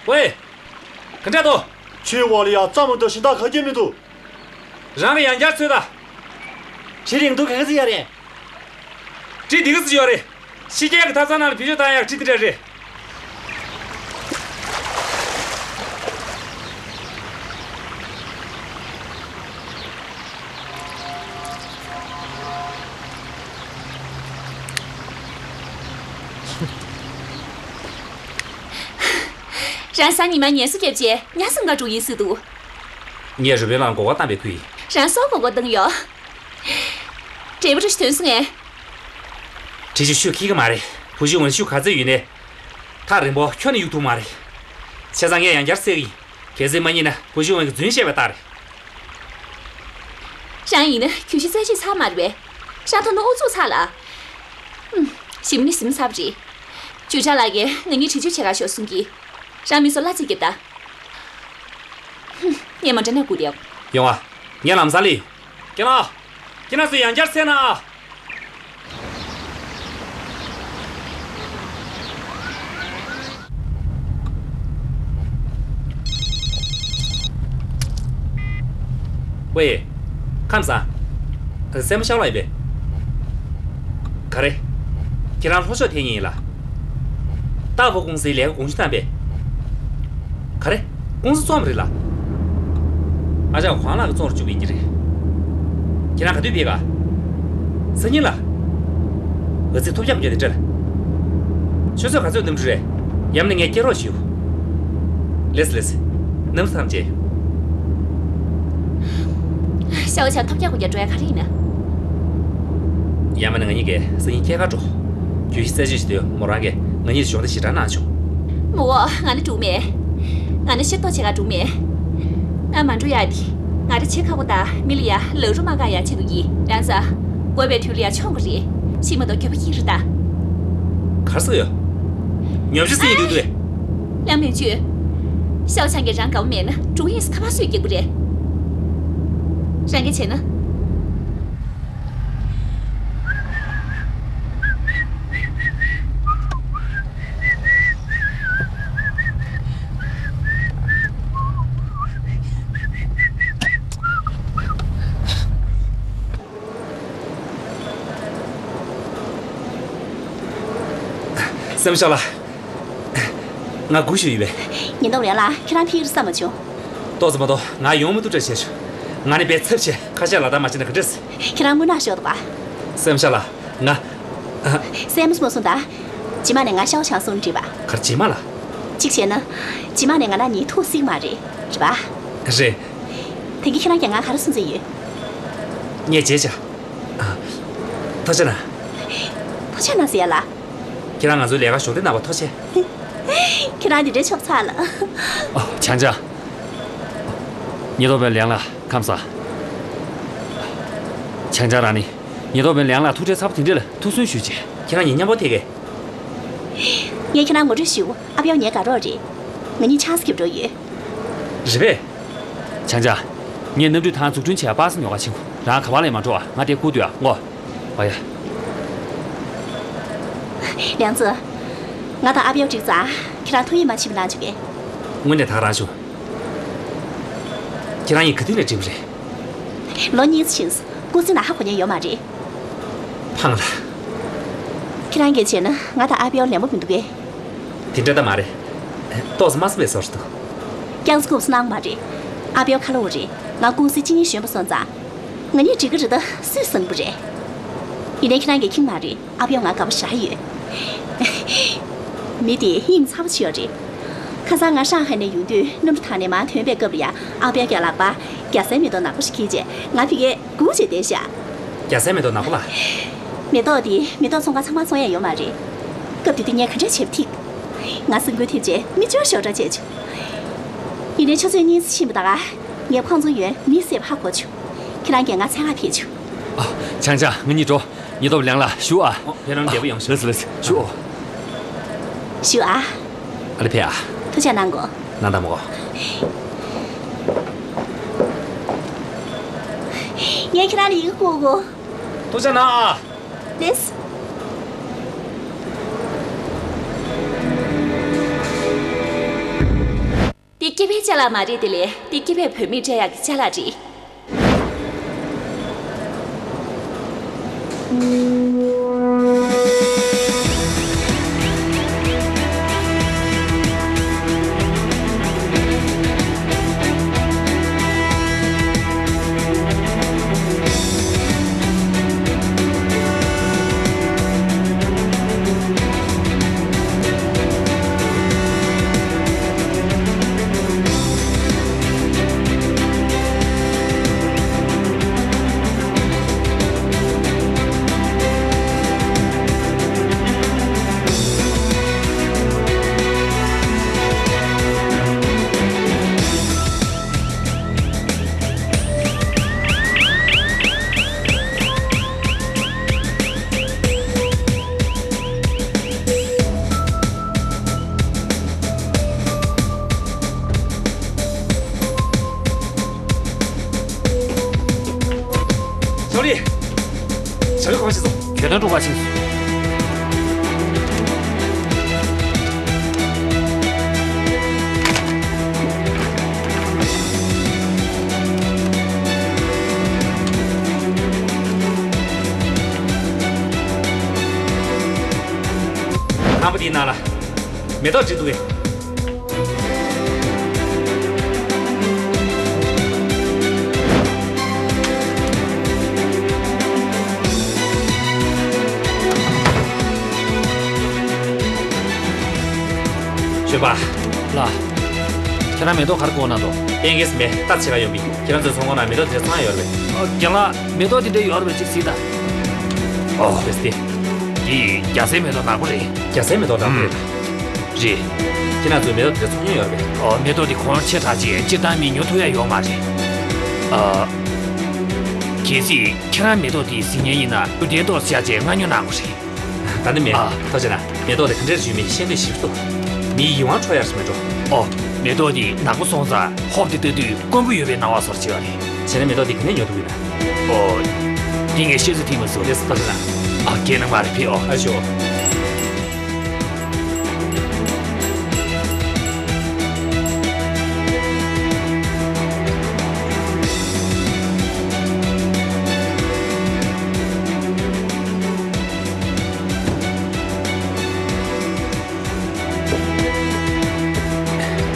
ཝེ། ག་འདྲ་འདུག་ཁྱོད་འོག་ལ་ཡ་རྩ་མ་འདྲ་ཞིག་ད་ག་གེ་མི་འདུག་རང་གི་ཡང་བསྐྱར་འཚོལ་ད། གྲི་རིང་འདུག་ག་ག་ཚོད་ཡོད་རེད། གྲི་འདི་ག་ཚོད་ཡོད་རེད། ཕྱི་རྒྱལ་གྱི་ཐབ་ཚང་ནང་ལ་བེད་སྤྱོད་བཏང་ཡག་གྲི་འདི་འདྲ་རེད། རང་སང་ཉི་མ་ངལ་གསོ་བརྒྱབ་རྗེས་ཉ་སྲུང་ག་འགྲོ་ཡིན་ཟེར་འདུག་ངས་རུ་དཔོན་ལགས་གོ་སྐབས་བཏང་བའི་ཁུལ་ཡིན། རང་སྲོག་གོ་སྐབས་བཏང་ཡོད། འབྲས་བུ་རེ་ཞིག་ཐོན་སོང་ངས། གྲི་ཆུ་ཤུགས་འཁྱེར་གྱི་མ་རེད། བུ་ཆུང་ངོས་ཤུགས་ག་ཚོད་ཡོད་ནའི། ཐག་རིང་པོ་ཁྱོན་ནས་གཡུག་ཐུབ་མ་རེད། བྱས་ཙང་ངས་ཡང་བསྐྱར་བསད་ཀྱི་ཡིན། གལ་སྲིད་མ་རྙེད་ན་བུ་ཆུང་ངོས་ཀྱིས་རྫུན་བཤད་པའི་རྟགས་རེད། རང་ཡིན་ན་གྱོད་གཞི་རྩད་གཅོད་ཚར་མ་རེད་པས། རང་ཐོག་ནས་ཨུ་ཚུགས་ཚར་ལ། ཧུམ། ཞི་མི་ནི་ཟིན་ཚར་བ་རེད། ཇུས་ཁྲ་ལགས་ཀྱིས་ང་གཉིས་འདྲི་གཅོད་བྱེད་ག་ཤོག་གསུང་གི། རང་མི་ཚོ་གླ་རྩི་རྒྱབ་ད། ཧུམ། ངས་མ་འདྲ་ན་སྒུག་བསྡད། ཡོང་ཨ། ངས་ལམ་སང་སླེབས་ཡོང་། ཁྱེད་རང་། ཁྱེད་རང་ཚོས་ཡང་བསྐྱར་བསད་ན་ཨ། ཝེ། ཁམས་བཟང་། སྲས་མོ་ཤའོ་ལགས་ཡིན་པས། ག་རེ། ཁྱེད་རང་ལྷོ་ཕྱོགས་ཐད་མཁན་ཡིན་ལ། ཏཱ་ཧྥུ་ཀུང་སིའི་ལས་ཀ་དགོངས་ཞུ་བཏང་པས། ག་རེ། ཀུང་སི་བཙོངས་པ་རེད་ལ། ཨ་ཅག་ཁོང་ལགས་ཀྱིས་བཙོང་རུ་བཅུག་པ་ཡིན་གྱི་རེད། ཁྱེད་རང་ག་དུས་ཕེབས་ག་སང་ཉིན་ལ། འོ་ཙི་ཐོབ་རྒྱག་དགོས་རྒྱུ་དེ་འདྲ་ལ། ཆུ་ཚོད་ག་ཚོད་གནམ་གྲུ་རེད། ཡང་མིན་ན་ངས་སྐྱེལ་རོགས་ཞུ། ལེས་ལེས། གནམ་ས་ཐམས་ཅད། ཤའོ་ཆང་ཐོབ་རྒྱག་དགོས་རྒྱུ་འགྲོ་ཡ་ག་རེ་ཡིན་ན། ཡང་མིན་ན་ང་གཉིས་ཀས་སང་ཉིན་ཁྱེད་ག་འགྲོ། གྱོད་གཞི་རྩད་གཅོད་བྱེད་དུས་མོ་རང་གིས་ང་གཉིས་ལ་གཞོགས་འདེགས་ཞེ་དྲག་གནང་བྱུང་། མོ། ང་ནི་འགྲོ་མེད། ང་ནི་ཤེས་རྟོགས་བྱེད་ག་འགྲོ་མེད། ང་མ་འགྲོ་ཡ་དེ། ང་རང་ཆེ་ཁག་པོ་དང་མི་ལ་ཡ་ལབ་རུ་མ་བཀག་ཡ་ཆེད་དུ་ཡིན། རང་ཚ། དགོས་པའི་དུས་ལ་ཡ་མཆོང་དགོས་རེད། ཤི་མ་གཏོགས་འགྱོད་པ་སྐྱེ་རེད་ད། གར་སོང་ཡོད། ཉོབ་ཤ་སྲིད་ཡིན་འདུག་དུས། ལམ་ལོན་བཅོས། ཤའོ་ཆང་གིས་རང་དགའ་བོ་མེད་ན་འགྲོ་ཡིན་ཟེར་ཁ་པར་སུས་རྒྱག་གི་རེད། རང་གིས་བྱས་ན། སྲས་མོ་ཤའོ་ལགས། ང་སྒུག་བཞུགས་ཡོད་པས། ཉེན་རྟོག་ལས་ལ་ཁྱེད་རང་ཕེབས་ཀྱི་རེད་བསམ་མ་བྱུང་། ཏོག་ཙམ་མ་གཏོགས་ང་ཡོང་མི་ཐུབ་འདྲ་བྱས་བྱུང་། ང་ནི་དཔེ་ཚབས་ཆེ། ཁ་ཤས་ལ་དྭགས་མ་བྱས་ན་ག་འདྲས། ཁྱེད་རང་དངོས་གནས་ཤོག་ཏུ་བ། སྲས་མོ་ཤའོ་ལགས། ང་། ཨ། སྲས་མོ་སོང་སོང་ད། རྗེས་མ་ནས་ང་ཤའོ་ཆང་སོང་འགྲིག་པ། གར་རྗེས་མ་ལ། གཅིག་བྱས་ན། རྗེས་མ་ནས་ང་ན་ཉིན་ཐུག་སྲིད་མ་རེད། རེད་པ། རེད། དེང་གི་ཁྱེད་རང་གིས་ང་ག་རེ་གསུང་རྩིས་ཡོད། ངས་བརྗེད་བྱ། ཨ། ཐུགས་རྗེ་གནང་། ཐུགས་རྗེ་གནང་ཟེར་ཡ་ལ། ཁྱེད་རང་ང་ཚོའི་ལས་ཀ་གཞོགས་འདེགས་གནང་བར་ཐུགས་རྗེ། ཁྱེད་རང་འདི་འདྲའི་ཆོབ་ཚ་ལ། ཨོ། བྱང་ཆ། ཉེན་རྟོག་པའི་ལིའང་ལགས་ཁམས་བཟང་། བྱང་ཆ་རང་ནི། ཉེན་རྟོག་པའི་ལིའང་ལགས་ཐུགས་ཁྲལ་ཚ་པོ་དེ་འདྲ་ལ་ཐུགས་གསོ་ཞུ་བྱས། ཁྱེད་རང་གཉིས་མཉམ་པོ་ཐད་ཀས། ངས་ཁྱེད་རང་ངོ་སྤྲོད་ཞུ། ཨ་པའོ་ངའི་དགའ་རོགས་རེད། ང་གཉིས་ཆང་ས་རྒྱབ་འགྲོ་ཡོད། རེད་པས། བྱང་ཆ། ངས་གནམ་གྲུའི་ཐང་འཛུགས་སྐྲུན་བྱས་པ་སེ་ཉོ་ག་ཕྱིན་གོ། རང་ག་བ་ལ་ཡང་མ་འགྲོ་ཨ། ང་དེ་སྒུག་སྡོད་ཨ་ངོ་། ཨ་ཡ། ལིའང་ཙི། ང་དང་ཨ་པའོ་འགྲིག་ཙང་ཁྱེད་རང་ཐུགས་ཡིད་མ་ཆེས་པ་གནང་བཅུག་གས། དངོས་གནས་ད་ག་རང་བྱུང་། ཁྱེད་རང་གཉིས་ག་དུས་ནས་འགྲིག་པ་རེད། ལོ་གཉིས་ཕྱིན་སོང་། ཀུང་སི་ནང་ཧ་གོ་མཁན་ཡོད་མ་རེད། ཕངས་ལ། ཁྱེད་རང་གིས་བྱས་ན་ང་དང་ཨ་པའོ་ལད་མོ་མི་འདུག་གས། དེ་འདྲ་ད་མ་རེད། ཏོག་ཙམ་དམའ་ས་མེད་བཟོ་འདྲ་འདུག་རྐྱང་ཚོ་ཀུང་སི་གནང་མ་རེད། ཨ་པའོ་ཁ་ལོ་བ་རེད། ང་ཀུང་སི་སྤྱི་གཉེར་གཞོན་པ་སོང་ཙང་། ང་གཉིས་འགྲིག་གི་རེད་ད་སུས་བསམ་གི་རེད། ཡིན་ནའི་ཁྱེད་རང་གིས་མཁྱེན་མ་རེད། ཨ་པའོ་ང་དགའ་པོ་ཞེ་དྲག་ཡོད། མི་དེ་དབྱིངས་ཚ་པོ་ཅིག་ཡོད་རེད། ཁ་སང་ང་ཧྲང་ཧའེ་ནས་ཡོང་དུས་གནམ་གྲུ་ཐང་ནས་མར་ཐོན་པའི་སྐབས་ལ་ཡ། ཨ་པའི་རྒྱ་ལག་པ་རྒྱ་སེར་མེ་ཏོག་ནག་པོ་ཞིག་འཁྱེར་བྱས་ང་ཕ་གིར་སྒུག་བྱས་བསྡད་ཤག་རྒྱ་སེར་མེ་ཏོག་ནག་པོ་ལ། མེ་ཏོག་དེ་མེ་ཏོག་ཚོང་ཁང་ཚང་མར་ཚོང་ཡ་ཡོད་མ་རེད། སྐབས་དེ་དུས་ངས་ག་འདྲས་བྱས་པ་ཐིག་ང་སེམས་འགུལ་ཐེབས་བྱས་མིག་ཆུ་ཤོར་འདྲ་བྱས་བྱུང་། ཡིན་ནའི་ཆུ་ཚོད་གཉིས་ཙམ་ཕྱིན་པ་ད་ག་ངས་ཁོང་ཚོ་ཡོད་མི་སེར་བ་ཧ་གོ་བྱུང་། ཁྱེད་རང་གིས་ང་ཚད་ཁ་ཕེབས་བྱུང་། ཨ། ཆང་ཆང་། ང་གཉིས་འགྲོ། ཉེན་རྟོག་ལངས་ལ་བཞུགས་ཨ། ཨོ། ཁྱེད་རང་རྒྱལ་པོ་ཡོང་ཤོག་ལགས་སོ་ལགས་སོ། བཞུགས་ཨོ། བཞུགས་ཨ། ཨ་ལེ་ཕེབས་ཨ། ཐུགས་རྗེ་གནང་གོ། གནང་དང་མོ། ངས་ཁྱེད་རང་ལ་ཡི་གེ་བསྐུར་གོ། ཐུགས་རྗེ་གནང་ཨ། ལགས་སོ། འདི་སྐྱེས་པའི་ཅ་ལག་མ་རེད་དེ་ལས། འདི་སྐྱེས་པའི་བུད་མེད་སྤྲད་ཡག་གི་ཅ་ལག་རེད། ཞའོ་ལི། ཞའོ་ལི་གོང་ཞིག་སོང་། ཁྱོད་དང་འགྲོ་བ་ཞིག་སོང་། ཁང་པ་འདིའི་ནང་ལ་མེ་ཏོག་བྲིས་འདུག་གས། ཞོལ་པ། ལགས། ཁྱེད་རང་མེ་ཏོག་ག་རེ་བསྐུར་གནང་འདུག་གཏན་འཁེལ་ཟིན་པའི་རྟ་ཆེ་ག་ཡོང་བི། ཁྱེད་རང་ཚོའི་ཚོང་ཁང་ནང་མེ་ཏོག་དེ་འདྲ་ཚང་ཡོད་རེད་པས། ཨ། རྒན་ལགས། མེ་ཏོག་དེ་འདྲ་ཡོད་རེད་པས་ཅིག་གཟིགས་དང་། ཨོ། རེད་དེ། འདི་རྒྱ་སེར་མེ་ཏོག་ནག་པོ་རེད། རྒྱ་སེར་མེ་ཏོག་ནག་པོ་རེད། རེད། ཁྱེད་རང་ཚོས་མེ་ཏོག་དེ་འདྲ་ཚོང་མྱོང་ཡོད་རེད་པས། ཨོ། མེ་ཏོག་དེ་གོང་ཆེ་དྲགས་ཅིག་སྤྱིར་བཏང་མིས་ཉོ་ཐུབ་ཡ་ཡོད་མ་རེད། ཨ། གལ་སྲིད་ཁྱེད་རང་མེ་ཏོག་དེ་གཟིགས་མཁན་ཡིན་ན་ལུས་རྟེན་ཐོག་བཞག་བྱས་མངགས་ཉོ་གནང་དགོས་རེད། ད་ནི་མེད། ཨ། ཐུགས་རྗེ་གནང་། མེ་ཏོག་དེ་ག་འདྲས་ཞུས་མིན་ཤེས་འདོད་ཞིབ་ཏུ། མིའི་ཡིད་དབང་འཕྲོག་ཡག་ཞིག་མེད་འགྲོ། ཨོ། མེ་ཏོག་དེ་ནག་པོ་སོང་ཙང་ཧོབ་སྟེ་ལྟ་དུས་དཀོན་པོ་ཡོད་པའི་སྣང་བ་བཟོ་འདྲ་ཅིག་ཡོད་རེད། བྱས་ན་མེ་ཏོག་དེ་ག་ནས་ཉོ་ཐུབ་ཀྱི་ཡོད་ན། ཨོ། དེ་ངས་ཤེས་ཚོད་ཐིག་མ་སོང་། ལགས་སོ། ཐུགས་རྗེ་གནང་། ཨ། ཁྱེད་རྣམ་པ་རེ་ཕེབས་ཨོ། ཨ་ཞོ།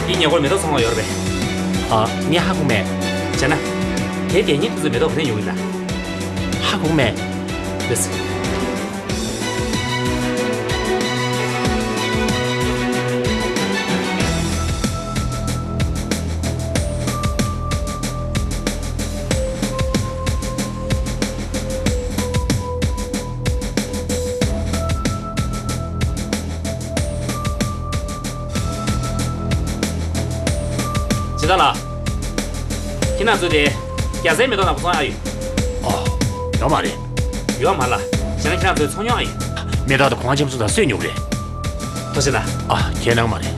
འདི་ཉེ་འཁོར་མེ་ཏོག་ཚོང་ཁང་ཡོད་རེད་པས། ཨ། ངས་ཧ་གོ་མེད། བྱས་ན། དེ་གད་སྙིགས་དེ་ཚོས་མེ་ཏོག་ག་ནས་ཉོ་གི་ཡིན་ན། ཧ་གོ་མེད། ལགས་སོ། ཇི་ལྟར་ལགས། ཁྱེད་རང་ཚོ་དེ་རྒྱ་སེར་མེ་ཏོག་ནག་པོ་ཚོང་ཡག་ཡོད། ཨོ། ཡོད་མ་རེད། ཡོད་མ་རེད་ལགས། བྱས་ན་ཁྱེད་རང་ཚོས་ཚོང་མྱོང་ཡག་ཡིན། མེ་ཏོག་དེ་གོང་ཆེན་པོ་སོང་ཙང་གསོད་མྱོང་རེད། ཐུགས་རྗེ་གནང་། ཨ། ཁྱེད་གནང་མ་རེད།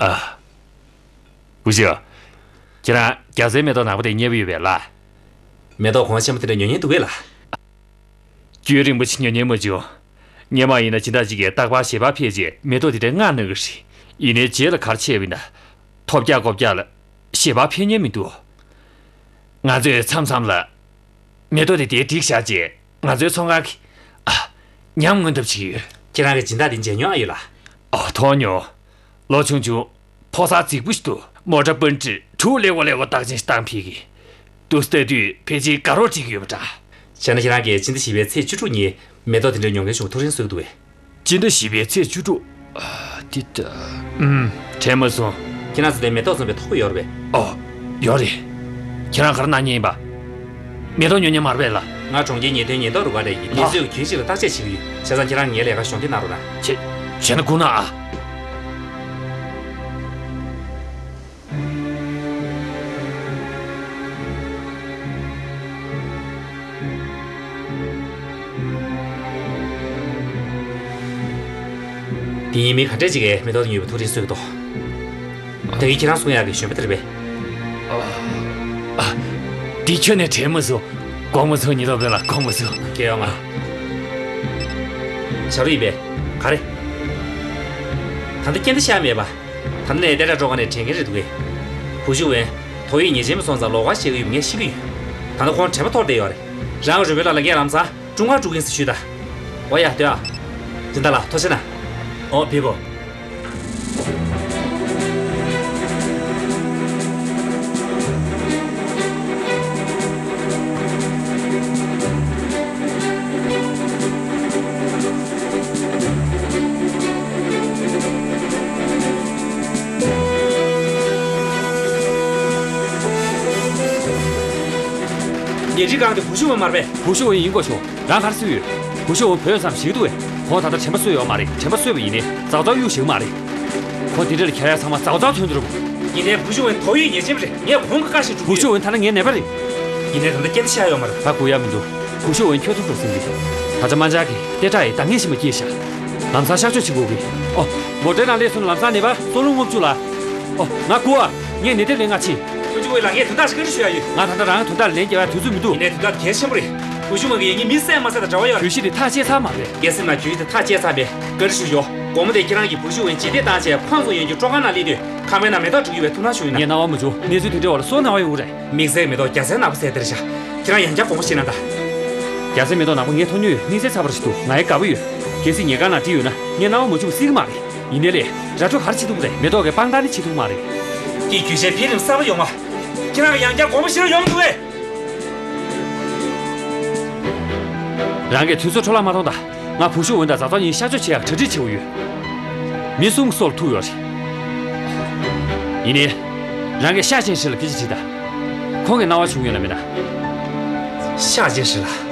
ཨ། སྐུ་ཞབས། ཁྱེད་རང་རྒྱ་སེར་མེ་ཏོག་ནག་པོ་དེ་རྙེད་པ་ཡོད་པས་ལགས། མེ་ཏོག་གོང་ཆེན་པོ་དེ་འདྲ་ཉོ་མྱོང་འདུག་གས་ལགས། རྒྱུན་རིང་པོ་ཞིག་ཉོ་མྱོང་མ་བྱུང་། སྔོན་མ་ཡིན་ན་སྦྱིན་བདག་ཅིག་གིས་རྟག་པར་ཞལ་པར་ཕུལ་རྗེས་མེ་ཏོག་དེ་འདྲ་མངགས་གནང་གི་རེད། ཡིན་ནའི་རྗེས་ལ་ག་རེ་བྱས་པ་ཡིན་ན། ཐོབ་རྒྱག་དགོས་རྒྱག་ལ་ཞལ་པར་ཕུལ་མྱོང་མི་འདུག་ང་ཚོས་མཚམས་མཚམས་ལ་མེ་ཏོག་དེ་དེར་བསྒྲིགས་བཞག་རྗེས་ང་ཚོའི་ཚོང་ཁང་གི། ཨ། ཉམས་མངོན་ཐབས་བྱེད་ཀྱི་ཡོད། ཁྱེད་རང་གི་སྦྱིན་བདག་དེ་མཇལ་མྱོང་ཨ་ཡོད་ལ། ཨོ། མཐོང་མྱོང་། ལོ་ཆུང་ཆུང་། ཕོ་གསར་རྫིག་པོ་ཞིག་འདུག་མོ་ཊ་པན་ཀྲི་དྲུག་ལེ་བོ་ལེ་བོ་རྟགས་ཅན་ཞིག་བཏང་ཕེབས་ཀྱི། དུས་སུ་ལྟ་དུས་ཕལ་ཆེར་དགའ་རོགས་བྱེད་ཀྱི་ཡོད་པ་འདྲ། བྱས་ན་ཁྱེད་རང་གིས་སྤྱི་ཟླ་བཞི་པའི་ཚེས་བཅུ་དྲུག་ཉིན་མེ་ཏོག་དེ་འདྲའི་ཉོ་མཁན་བྱུང་བ་ཐུགས་རིང་བཟོས་འདུག་གས། སྤྱི་ཟླ་བཞི་པའི་ཚེས་བཅུ་དྲུག་ཨ། འདི་ལྟ། ཨུམ། དྲན་མ་སོང་། ཁྱེད་རང་ཚོ་དེ་མེ་ཏོག་བཙོང་པའི་ཐོ་གོ་ཡོད་རེད་པས། ཨོ། ཡོད་རེད། ཁྱེད་རང་ག་རེ་གནང་མཁན་ཡིན་པ། མེ་ཏོག་ཉོ་མཁན་མ་རེད་པས་ལགས། ང་གྲོང་ཁྱེར་ཉེས་དོན་ཉེན་རྟོག་རུ་ཁག་རེད། ཡིན་ལགས། ནས་ཚུལ་གྱིས་གྱོད་གཞི་ལ་བརྟག་དཔྱད་བྱེད་ཀྱི་ཡོད། བྱས་ཙང་ཁྱེད་རང་ངའི་ལས་ཀར་གཞོགས་འདེགས་གནང་རོགས་གནང་། བྱས། བྱས་ན་སྒུག་གནང་ཨ། དེ་ཡིན་མིན་ག་འདྲས་ཅིག་གིས་མེ་ཏོག་དེ་ཉོས་པའི་ཐུགས་རེ་གསོས་ཀྱི་འདུག་དེ་གིས་ཁྱེད་རང་གསུང་ཡག་གི་གཞོན་པ་དེ་རེད་པས། ཨ། ཨ། འདི་ཁྱོན་ནས་དྲན་མ་སོང་། དགོངས་པ་མཚོན། ཉེན་རྟོག་པས་ལ་དགོངས་པ་མཚོན། སྐྱེ་ཡོང་ང་། ཞབས་བྲོ་ཡིན་པས། ག་རེ། ད་ལྟ་སྐྱེ་འདི་ཤ་མེད་པ། ད་ལྟ་ནས་ལྟེ་ཁྲག་སྤྲོ་ག་ནས་དྲན་མཁན་རེད་འདུག་གས། བུ་ཤུ་ཝེན། ཏོག་དབྱིབས་ཉེས་ཅན་པ་སོང་ཙང་ལོགས་ཀ་བཤད་ཀྱི་ཡོད་པ་ངས་ཤེས་ཀྱི་ཡོད། ད་ལྟ་ཁོང་དྲན་པ་ཐོར་བསྡད་ཡོད་རེད། རང་གི་རུས་སྦལ་ལགས་ལ་ངས་ལམ་སང་ཀྲུང་ཧྭ་ཀྲུའུ་ཀིན་ཟེར་ཞུས་དང་། འོ་ཡ། སྡོད་ཨ། སྦྱིན་བདག་ལགས་ཐུགས་རྗེ་གནང་། ཨོ། ཕེབས་གོ། ཉལ་ཁྲིའི་སྒང་དེ་བུ་ཤུ་ཝེན་མ་རེད་པས། བུ་ཤུ་ཝེན་ཡིན་དགོས་བྱུང་། རང་ག་རེ་བཟོས་ཡོད། བུ་ཤུ་ཝེན་བོད་ཙམ་ཞིག་འདུག་གས། ཁོང་ད་ལྟ་དྲན་པ་གསོས་ཡོད་མ་རེད། དྲན་པ་གསོས་པ་ཡིན་ནའི་ཙའོ་ཙའོ་གཡུག་བཞག་གི་མ་རེད། ཁོང་འདི་འདྲ་ལ་འཁྱེར་ཡག་ཚང་མ་ཙའོ་ཙའོ་མཚོན་དུ་རུང་། ཡིན་ནའི་བུ་ཤུ་ཝེན་ཏོག་དབྱིབས་ཉེས་ཅན་པ་རེད། ངས་ཁོང་གི་བཀའ་བཞིན་སྒྲུབ་ཀྱི་ཡོད། བུ་ཤུ་ཝེན་ཐ་ན་ངའི་ནད་པ་རེད། ཡིན་ནའི་ད་ལྟ་སྐྱེ་འདི་ཤ་ཡོད་མ་རེད། ད་སྒུག་ཡག་མི་འདུག་བུ་ཤུ་ཝེན་ཁྱོད་ཐུག་འགྲོ་ཟིན་གྱི། ད་ཆ་མ་འཇགས་ཀྱི་ལྟེ་ཁྲག་གི་འདང་ངེས་ཤིག་མ་སྐྱེས་ཤག་ལམ་སང་གཤག་བཅོས་བྱེད་དགོས་ཀྱི། ཨོ། མོ་ཊའི་ནང་སླེབས་སོང་། ལམ་སང་ནད་པ་སྲོག་རླུང་ལྔ་བཅུ་ལ། ཨོ། ང་སྒུག་ཨ། ངས་ནད་དེབ་ལེན། ང་ཕྱིན། ཀུན་སྤྱོད་ལགས། ངས་དོན་དག་ཞིག་བཀའ་འདྲི་ཞུ་ཡ་ཡོད། ང་ད་ལྟ་རང་དོན་དག་ལན་རྒྱག་ཡ་དུས་ཚོད་མི་འདུག་ཡིན་ནའི་དོན་དག་གལ་ཆེན་པོ་རེད། བུ་ཤུ་ཝེན་གྱི་ཡ་གྱལ་མི་བསད་མ་བསད་དང་འབྲེལ་བ་ཡོད་རེད། གྱོད་གཞི་དེ་ཐག་བཅད་ཚར་མ་རེད། གལ་སྲིད་ན་གྱོད་གཞི་དེ་ཐག་བཅད་ཚར་བས་བཀའ་འདྲི་ཞུ་ཞོག་དགོང་མོ་དེ་ཁྱེད་རང་གིས་བུ་ཤུ་ཝེན་ཇི་འདེད་བཏང་བྱས་ཁོང་ཚོ་ཡོང་རྒྱུ་སྤྲོ་ཁང་ནང་སླེབས་དུས་ཁང་པའི་ནང་མེ་ཏོག་བསྒྲིགས་ཡོད་པའི་ཐུགས་སྣང་ཞུ་ཡིན་ན། ངས་སྣང་བ་མ་བྱུང་། གནས་ཚུལ་དེ་འདྲའི་འོག་ལ་སུ་སྣང་བ་ཡོང་གི་རེད། དམིགས་བསལ་མེ་ཏོག་རྒྱ་སེར་ནག་པོ་ཟེར་དེ་རེད་ཤག་ཁྱེད་རང་ཡང་བསྐྱར་དགོངས་པ་བཞེས་གནང་དང་། རྒྱ་སེར་མེ་ཏོག་ནག་པོ་ངས་མཐོང་མྱོང་ཡོད། དམིགས་བསལ་ཚ་པོ་ར་ཞིག་འདུག་ང་ཡང་དགའ་པོ་ཡོད། གལ་སྲིད་ཉེན་ཁ་ནང་བྲིས་ཡོད་ན་ངས་སྣང་བ་མ་བྱུང་བ་སྲིད་ཀྱི་མ་རེད། ཡིན་ནའི་ལས། ར་སྤྲོད་ག་རེ་བྱེད་ཐུབ་ཀྱི་རེད། མེ་ཏོག་གི་དཔང་རྟགས་ནི་བྱེད་ཐུབ་ཀྱི་མ་རེད། ཀྱི་རྒྱུ་ཆའི་འཕེལ་རིམ་གསར་པ་ཡོང་བ། ཁྱེད་རང་གི་ཡང་བསྐྱར་དགོངས་པ་བཞེས་རོགས་ཡོང་མི་འདུག་གས། རང་གིས་དུས་ཚོད་འཕྲོ་བརླག་མ་གཏོང་དང་། ང་བུ་ཤུ་ཝེན་དང་ཙའོ་ཙའོ་གཉིས་གཤག་བཅོས་བྱེད་ཡག་གྲ་སྒྲིག་བྱེད་དགོས་ཡོད། མི་གསུམ་སྲོག་ལ་ཐུག་ཡོད་རེད། ཡིན་ནའི། རང་གིས་ཤ་ཅན་ཧྲི་ལ་སྐད་ཆ་དྲིས་དང་། ཁོང་གིས་སྣང་བ་བྱུང་ཡོད་ན་མེད་ན། ཤ་ཅན་ཧྲི་ལ།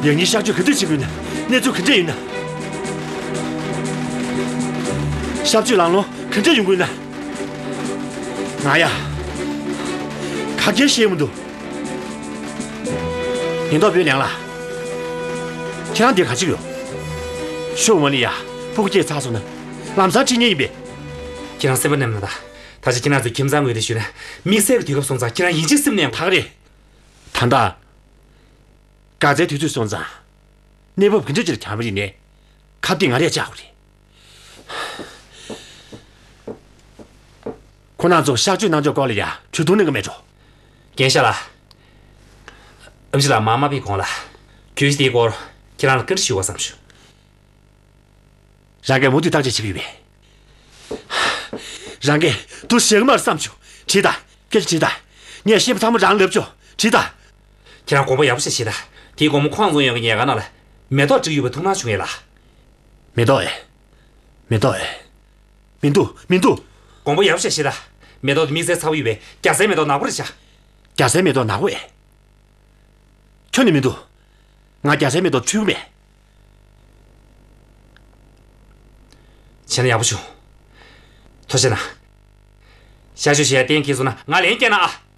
ཡང་སྙིང་གཤག་བཅོས་ག་དུས་བྱེད་དགོས་ན། གནས་ཚུལ་ག་འདྲ་ཡིན་ན། གཤག་བཅོས་ལང་ལོང་ག་འདྲ་ཡོང་དགོས་ན། ང་ཡ། ག་གེ་ཤེས་མི་འདུག་ཉེན་རྟོག་པའི་ལན་ལ། ཁྱེད་རང་འདིར་ག་ཅིག་ཡོད། ཤོག་ཝན་ལི་ཡ་སྤུ་གུ་སྐྱེས་ཚར་སོང་ན་ལམ་སང་ཁྲིད་ཉེན་ཡིན་པས། ཁྱེད་རང་སེམས་པ་ནེམ་ན་ད། ད་ཆ་ཁྱེད་རང་ཚོས་ཁྱིམ་ཚང་ངོས་དེ་ཞུས་ན་དམིགས་བསལ་གྱི་དུས་སྐབས་སོང་ཙང་ཁྱེད་རང་ཡིན་གཅིག་སེམས་ནེམ། ད་ག་རེད། ད་ལྟ། ག་ཚད་དུས་ཚོད་སོང་ཙང་། གནས་བབ་ག་འདྲ་ཅིག་ལ་གྱར་བ་ཡིན་ནའི། ཁ་གཏད་ང་རས་བཅག་དགོས་རེད། ཁོ་རང་ཚོ་གཤག་བཅོས་གནང་ཕྱོགས་སྐོར་ལ་ཡ་གྲོས་བསྡུར་གནང་གི་མེད་འགྲོ། རྒན་ཤག་ལགས། ཨེམ་ཆི་ལགས་མར་མ་ཕེབས་གོང་ལ། གྱོད་གཞི་དེའི་སྐོར་ཁྱེད་རང་ལ་བཀའ་འདྲི་ཞུ་བ་བསམ་བྱུང་། རང་གིས་མུ་མཐུད་བརྟག་དཔྱད་བྱེད་ཀྱི་ཡོད་པས། རང་གིས་འདུག་ཞེ་གི་མར་བསམ་བྱུང་། དྲིས་དང་། སྐད་ཆ་དྲིས་དང་། ངས་ཤེས་པ་ཚང་མ་རང་ལབ་ཆོག་དྲིས་དང་། ཁྱེད་རང་དགོངས་པ་ཡག་པོ་ཞིག་བཞེས་དང་། དེའི་དགོང་མོ་ཁོང་ཚོ་ཡོང་གི་ཉལ་ཁང་ནང་ལ་མེ་ཏོག་བསྒྲིགས་ཡོད་པའི་ཐུགས་སྣང་བྱུང་ངས་ལ། མེ་ཏོག་ཨེ། མེ་ཏོག་ཨེ། མི་འདུག་མི་འདུག་དགོངས་པ་ཡག་པོ་ཞིག་བཞེས་དང་། མེ་ཏོག་དེ་དམིགས་བསལ་ཚ་པོ་ཡོད་པས་རྒྱ་སེར་མེ་ཏོག་ནག་པོ་རེད་ཤག་རྒྱ་སེར་མེ་ཏོག་ནག་པོ་ཨེ། ཁྱོན་ནས་མི་འདུག་ང་རྒྱ་སེར་མེ་ཏོག་འཁྲུད་ཀྱི་མེད། བྱས་ན་ཡག་པོ་བྱུང་། ཐུགས་རྗེ་གནང་། གཤག་བཅོས་བྱེད་ཡ་གཏན་འཁེལ་སོང་ན་ང་ལན་བསྐྱལ་གནང་ཨ།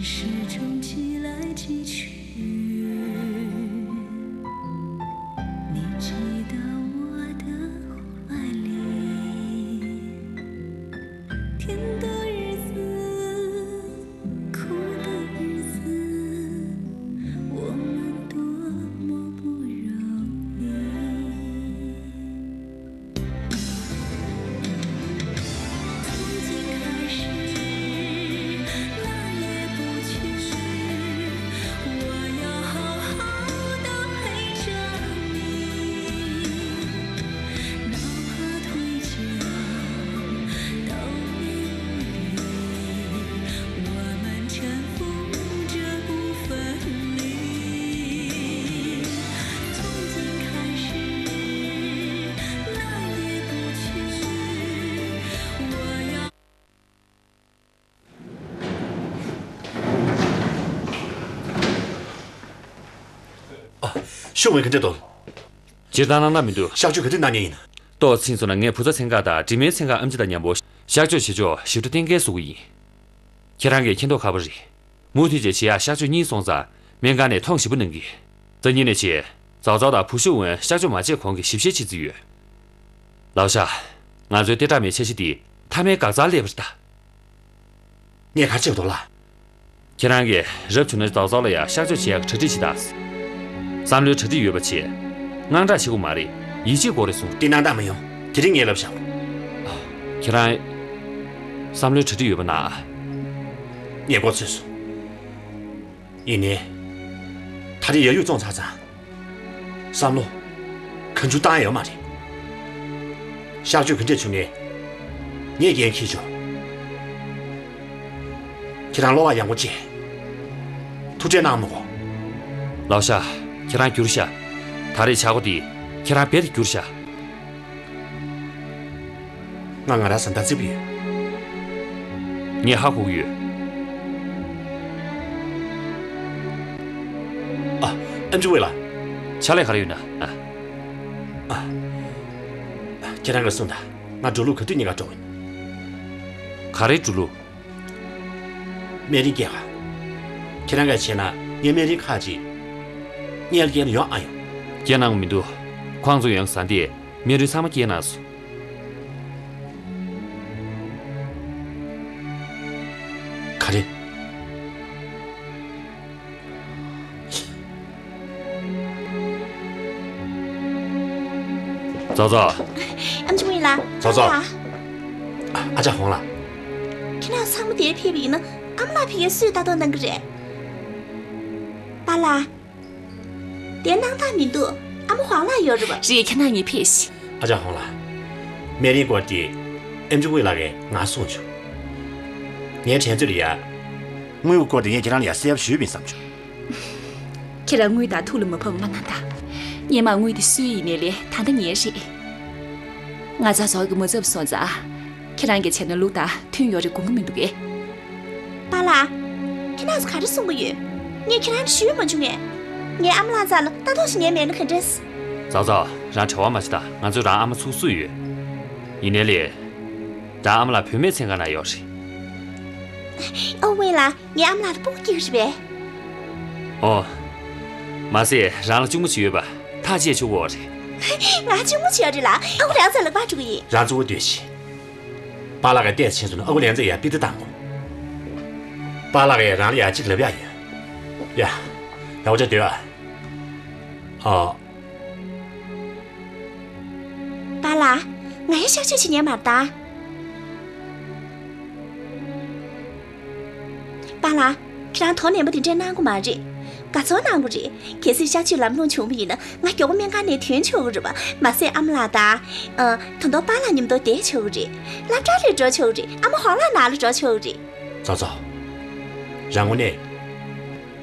时钟击来击去，你寄到我的怀里。甜的日子，苦的日子，我们多么不容易。从今开始，哪儿也不去，我要好好的陪着你。哪怕退家到哪里，我们搀扶着不分离。从今开始，哪儿也不去，我要 ཤོག་ངས་ག་འདྲ་འདུག་སྤྱིར་བཏང་གནང་སྟངས་མི་འདུག་གཤག་བཅོས་ག་དུས་གནང་མཁན་ཡིན། ཏོག་ཙམ་སོང་ན་ངས་བུ་ཚ་ཚན་ཁག་དང་འབྲེལ་མོལ་ཚན་ཁག་ཨེམ་ཆི་དང་མཉམ་པོ་གཤག་བཅོས་བྱེད་ཕྱོགས་ཞིབ་ཕྲ་གཏན་འཁེལ་བཟོ་གི་ཡིན། ཁྱེད་རང་གིས་མཁྱེན་རྟོགས་ཁག་པོ་རེད། མུ་མཐུད་བྱས་བྱེད་ཡག་གཤག་བཅོས་གཉིས་སོང་ཙང་སྨན་ཁང་ནས་ཐོངས་ཞིབ་པོ་གནང་གི། འཛམ་གླིང་ནས་བྱས། ཙའོ་ཙའོ་དང་བུ་ཤུ་ཝུན་གཤག་བཅོས་མ་བྱས་གོང་གི་ཞིབ་བཤེར་བྱེད་རྩིས་ཡོད། ལའོ་ཤ། ང་ཚོའི་ལྟེ་ཁྲག་མའི་འཆར་གཞི་འདི་མཐའ་མའི་འགག་རྩར་སླེབས་པ་རེད་ད། ངས་ག་རེ་བྱེད་དགོས་འདུག་ལགས། ཁྱེད་རང་གིས་རབ་བྱུང་ན་ཙའོ་ཙའོ་ལ་ཡང་གཤག་བཅོས་བྱེད་ཡག་གི་གྲ་སྒྲིག་བྱེད་དང་། བསམ་བློའི་གྲ་སྒྲིག་ཡོད་པ་བྱེད། དངངས་སྐྲག་བྱེད་དགོས་མ་རེད། ཡིད་ཆེས་དགོས་རེད་གསུངས། དེ་གནང་སྟངས་མ་ཡོང་། དེ་རིང་ངས་ལབ་བཞག་ཁྱེད་རང་། བསམ་བློའི་གྲ་སྒྲིག་ཡོད་པ་ན། ངས་མགོ་ཚོས་སོང་། ཡིན་ནའི། ད་རེས་ཡ་ཡུག་བཙོང་ཚར་ཙང་། བསམ་བློ། གང་བྱུང་བཏང་ཡ་ཡོད་མ་རེད། གཤག་བཅོས་ག་འདྲས་བྱུང་ངས། ངས་འགན་འཁྱེར་ཆོག་ཁྱེད་རང་བློ་བག་ཡངས་པོ་བྱས། ཐུགས་ཁྲལ་གནང་མི་དགོས། ལའོ་ཤ། ཁྱེད་རང་འགྱུར་ཤག་ད་རེས་ཆག་སྒོ་འདི་ཁྱེད་རང་རྦད་དེ་འགྱུར་ཤག་ང་ང་རང་བཟའ་ཟླ་བརྩི་གི་ཡོད། ངས་ཧ་གོ་གི་ཡོད། ཨ། ཨེམ་ཆི་ཝེ་ལགས། ཕྱག་ལས་ག་རེ་ཡོད་ན། ཨ། ཨ། ཁྱེད་རང་གིས་གསུངས་དང་། ང་འགྲོ་ལུགས་ག་དུས་གཉིས་ཀ་འགྲོ་གི་ཡིན། ག་རེ་འགྲོ་ལུགས། སྨན་རིན་སྐྱེལ་ག་ཁྱེད་རང་གིས་བྱས་ན་ངའི་སྨན་རིན་ཁག་ཅིག་སྔོན་ལ་སྐྱེལ་ན་ཡོང་ཨ་ཡོང་། སྐྱེལ་གནང་གི་མི་འདུག་ཁོང་ཚོ་ཡོང་ས་འདིས་སྨན་རིན་ཚང་མ་སྐྱེལ་གནང་སོང་། ག་རེ། ཙའོ་ཙའོ། ཨེམ་ཆི་ཝེ་ལགས། ཙའོ་ཙའོ། ཨ། ཨ་ཅག་ཧོང་ལགས། ཁྱེད་རང་ཚང་མ་འདིར་ཕེབས་པ་ཡིན་ན་ཨ་མ་ལགས་ཕ་གིར་སུས་ལྟ་རྟོག་གནང་གི་རེད། པཱ་ལགས། དེ་གནང་སྟངས་མི་འདུག་ཨ་མ་ཧོང་ལགས་ཡོད་རེད་པ། རེད། ཁྱེད་རང་གཉིས་ཕེབས་ཤིག་ཨ་ཅག་ཧོང་ལགས། སྨན་རིན་སྐོར་དེ་ཨེམ་ཆི་ཝེ་ལགས་ཀྱིས་ང་གསུངས་བྱུང་། ངའི་དྲན་ཚོད་ལ་ཡ། དངུལ་གྱི་སྐོར་དེ་ངས་ཁྱེད་རང་ལ་ཡ་གསལ་པོ་ཞུས་པ་ཡིན་བསམ་བྱུང་། ཁྱེད་རང་དངུལ་དང་ཐུགས་ལ་མ་བབས་པ་མ་གནང་དང་། སྔོན་མ་དངུལ་དེ་སུའི་ཡིན་ནའི་ལས་ད་ལྟ་ངའི་རེད། ང་ཙའོ་ཙའོ་གིས་མ་འཚབ་སོང་ཙང་། ཁྱེད་རང་གིས་བྱས་ན་ལུགས་དང་མཐུན་ཡོད་རེད་དགོངས་ཀྱི་མི་འདུག་གས། པཱ་ལགས། ཁྱེད་རང་ཚོ་ག་རེ་གསུང་གི་ཡོད། ངས་ཁྱེད་རང་ལ་ཞུས་མ་བྱུང་ངས། ངའི་ཨ་མ་ལགས་རྩ་ལ་ལྟ་རྟོག་བྱེད་མཁན་མེད་ན་ག་འདྲས། ཙའོ་ཙའོ། རང་བྲེལ་བ་མ་བྱེད་དང་། ང་ཚོས་རང་ཨ་མ་ཚུགས་སུ་ཡོད། ཡིན་ནའི་ལས། རང་ཨ་མ་ལགས་བུད་མེད་ཚན་ཁག་ན་ཡོད་རེད། ཨོ་ཝེ་ལགས། ངའི་ཨ་མ་ལགས་ལ་སྤུ་གུ་སྐྱེས་རེད་པས། ཨོ། མ་ཟད་རང་ལ་གཅུང་མོ་ཅིག་ཡོད་པ་ཐག་བཅད་ཆོག་གི་ཡོད་རེད། ང་གཅུང་མོ་ཅིག་ཡོད་རེད་ལགས། ཨ་ཁུ་རང་ཚོ་ལག་པར་འགྲོ་གི་ཡིན། རང་གཙོ་བོ་སྡོད་ཤིག་པཱ་ལགས་ཀྱིས་བལྟས་ཕྱིན་སོང་ན་ཨ་ཁུ་ལན་ཚ་ཡ་པི་ཏི་བཏང་གོ། པཱ་ལགས་ཀྱིས་རང་ལ་ཡ་གཅིག་ལབ་ཡ་ཡོད། ཡ། ཡག་པོ་བྱས་སྡོད་ཨ། ཨ། པཱ་ལགས། ང་ཡ་གཤག་བཅོས་བྱེད་ཉན་མ་རེད་ད། པཱ་ལགས། ཁྱེད་རང་དོ་ནན་པོ་དེ་འདྲས་གནང་དགོས་མ་རེད། དགའ་ཚོར་གནང་དགོས་རེད། གལ་སྲིད་གཤག་བཅོས་ལམ་ལྷོང་བྱུང་བ་ཡིན་ན་ང་མགྱོགས་པོ་སྨན་ཁང་ནས་ཐོན་ཆོག་གི་རེད་པ། མ་ཟད་ཨ་མ་ལགས་དང་། ཨ། ད་དུང་པཱ་ལགས་མཉམ་དུ་བསྡད་ཆོག་གི་རེད། སློབ་གྲྭ་ལ་འགྲོ་ཆོག་གི་རེད། ཨ་མ་ཧོང་ལགས་ནང་ལ་འགྲོ་ཆོག་གི་རེད། ཙའོ་ཙའོ། རང་དངོས་གནས་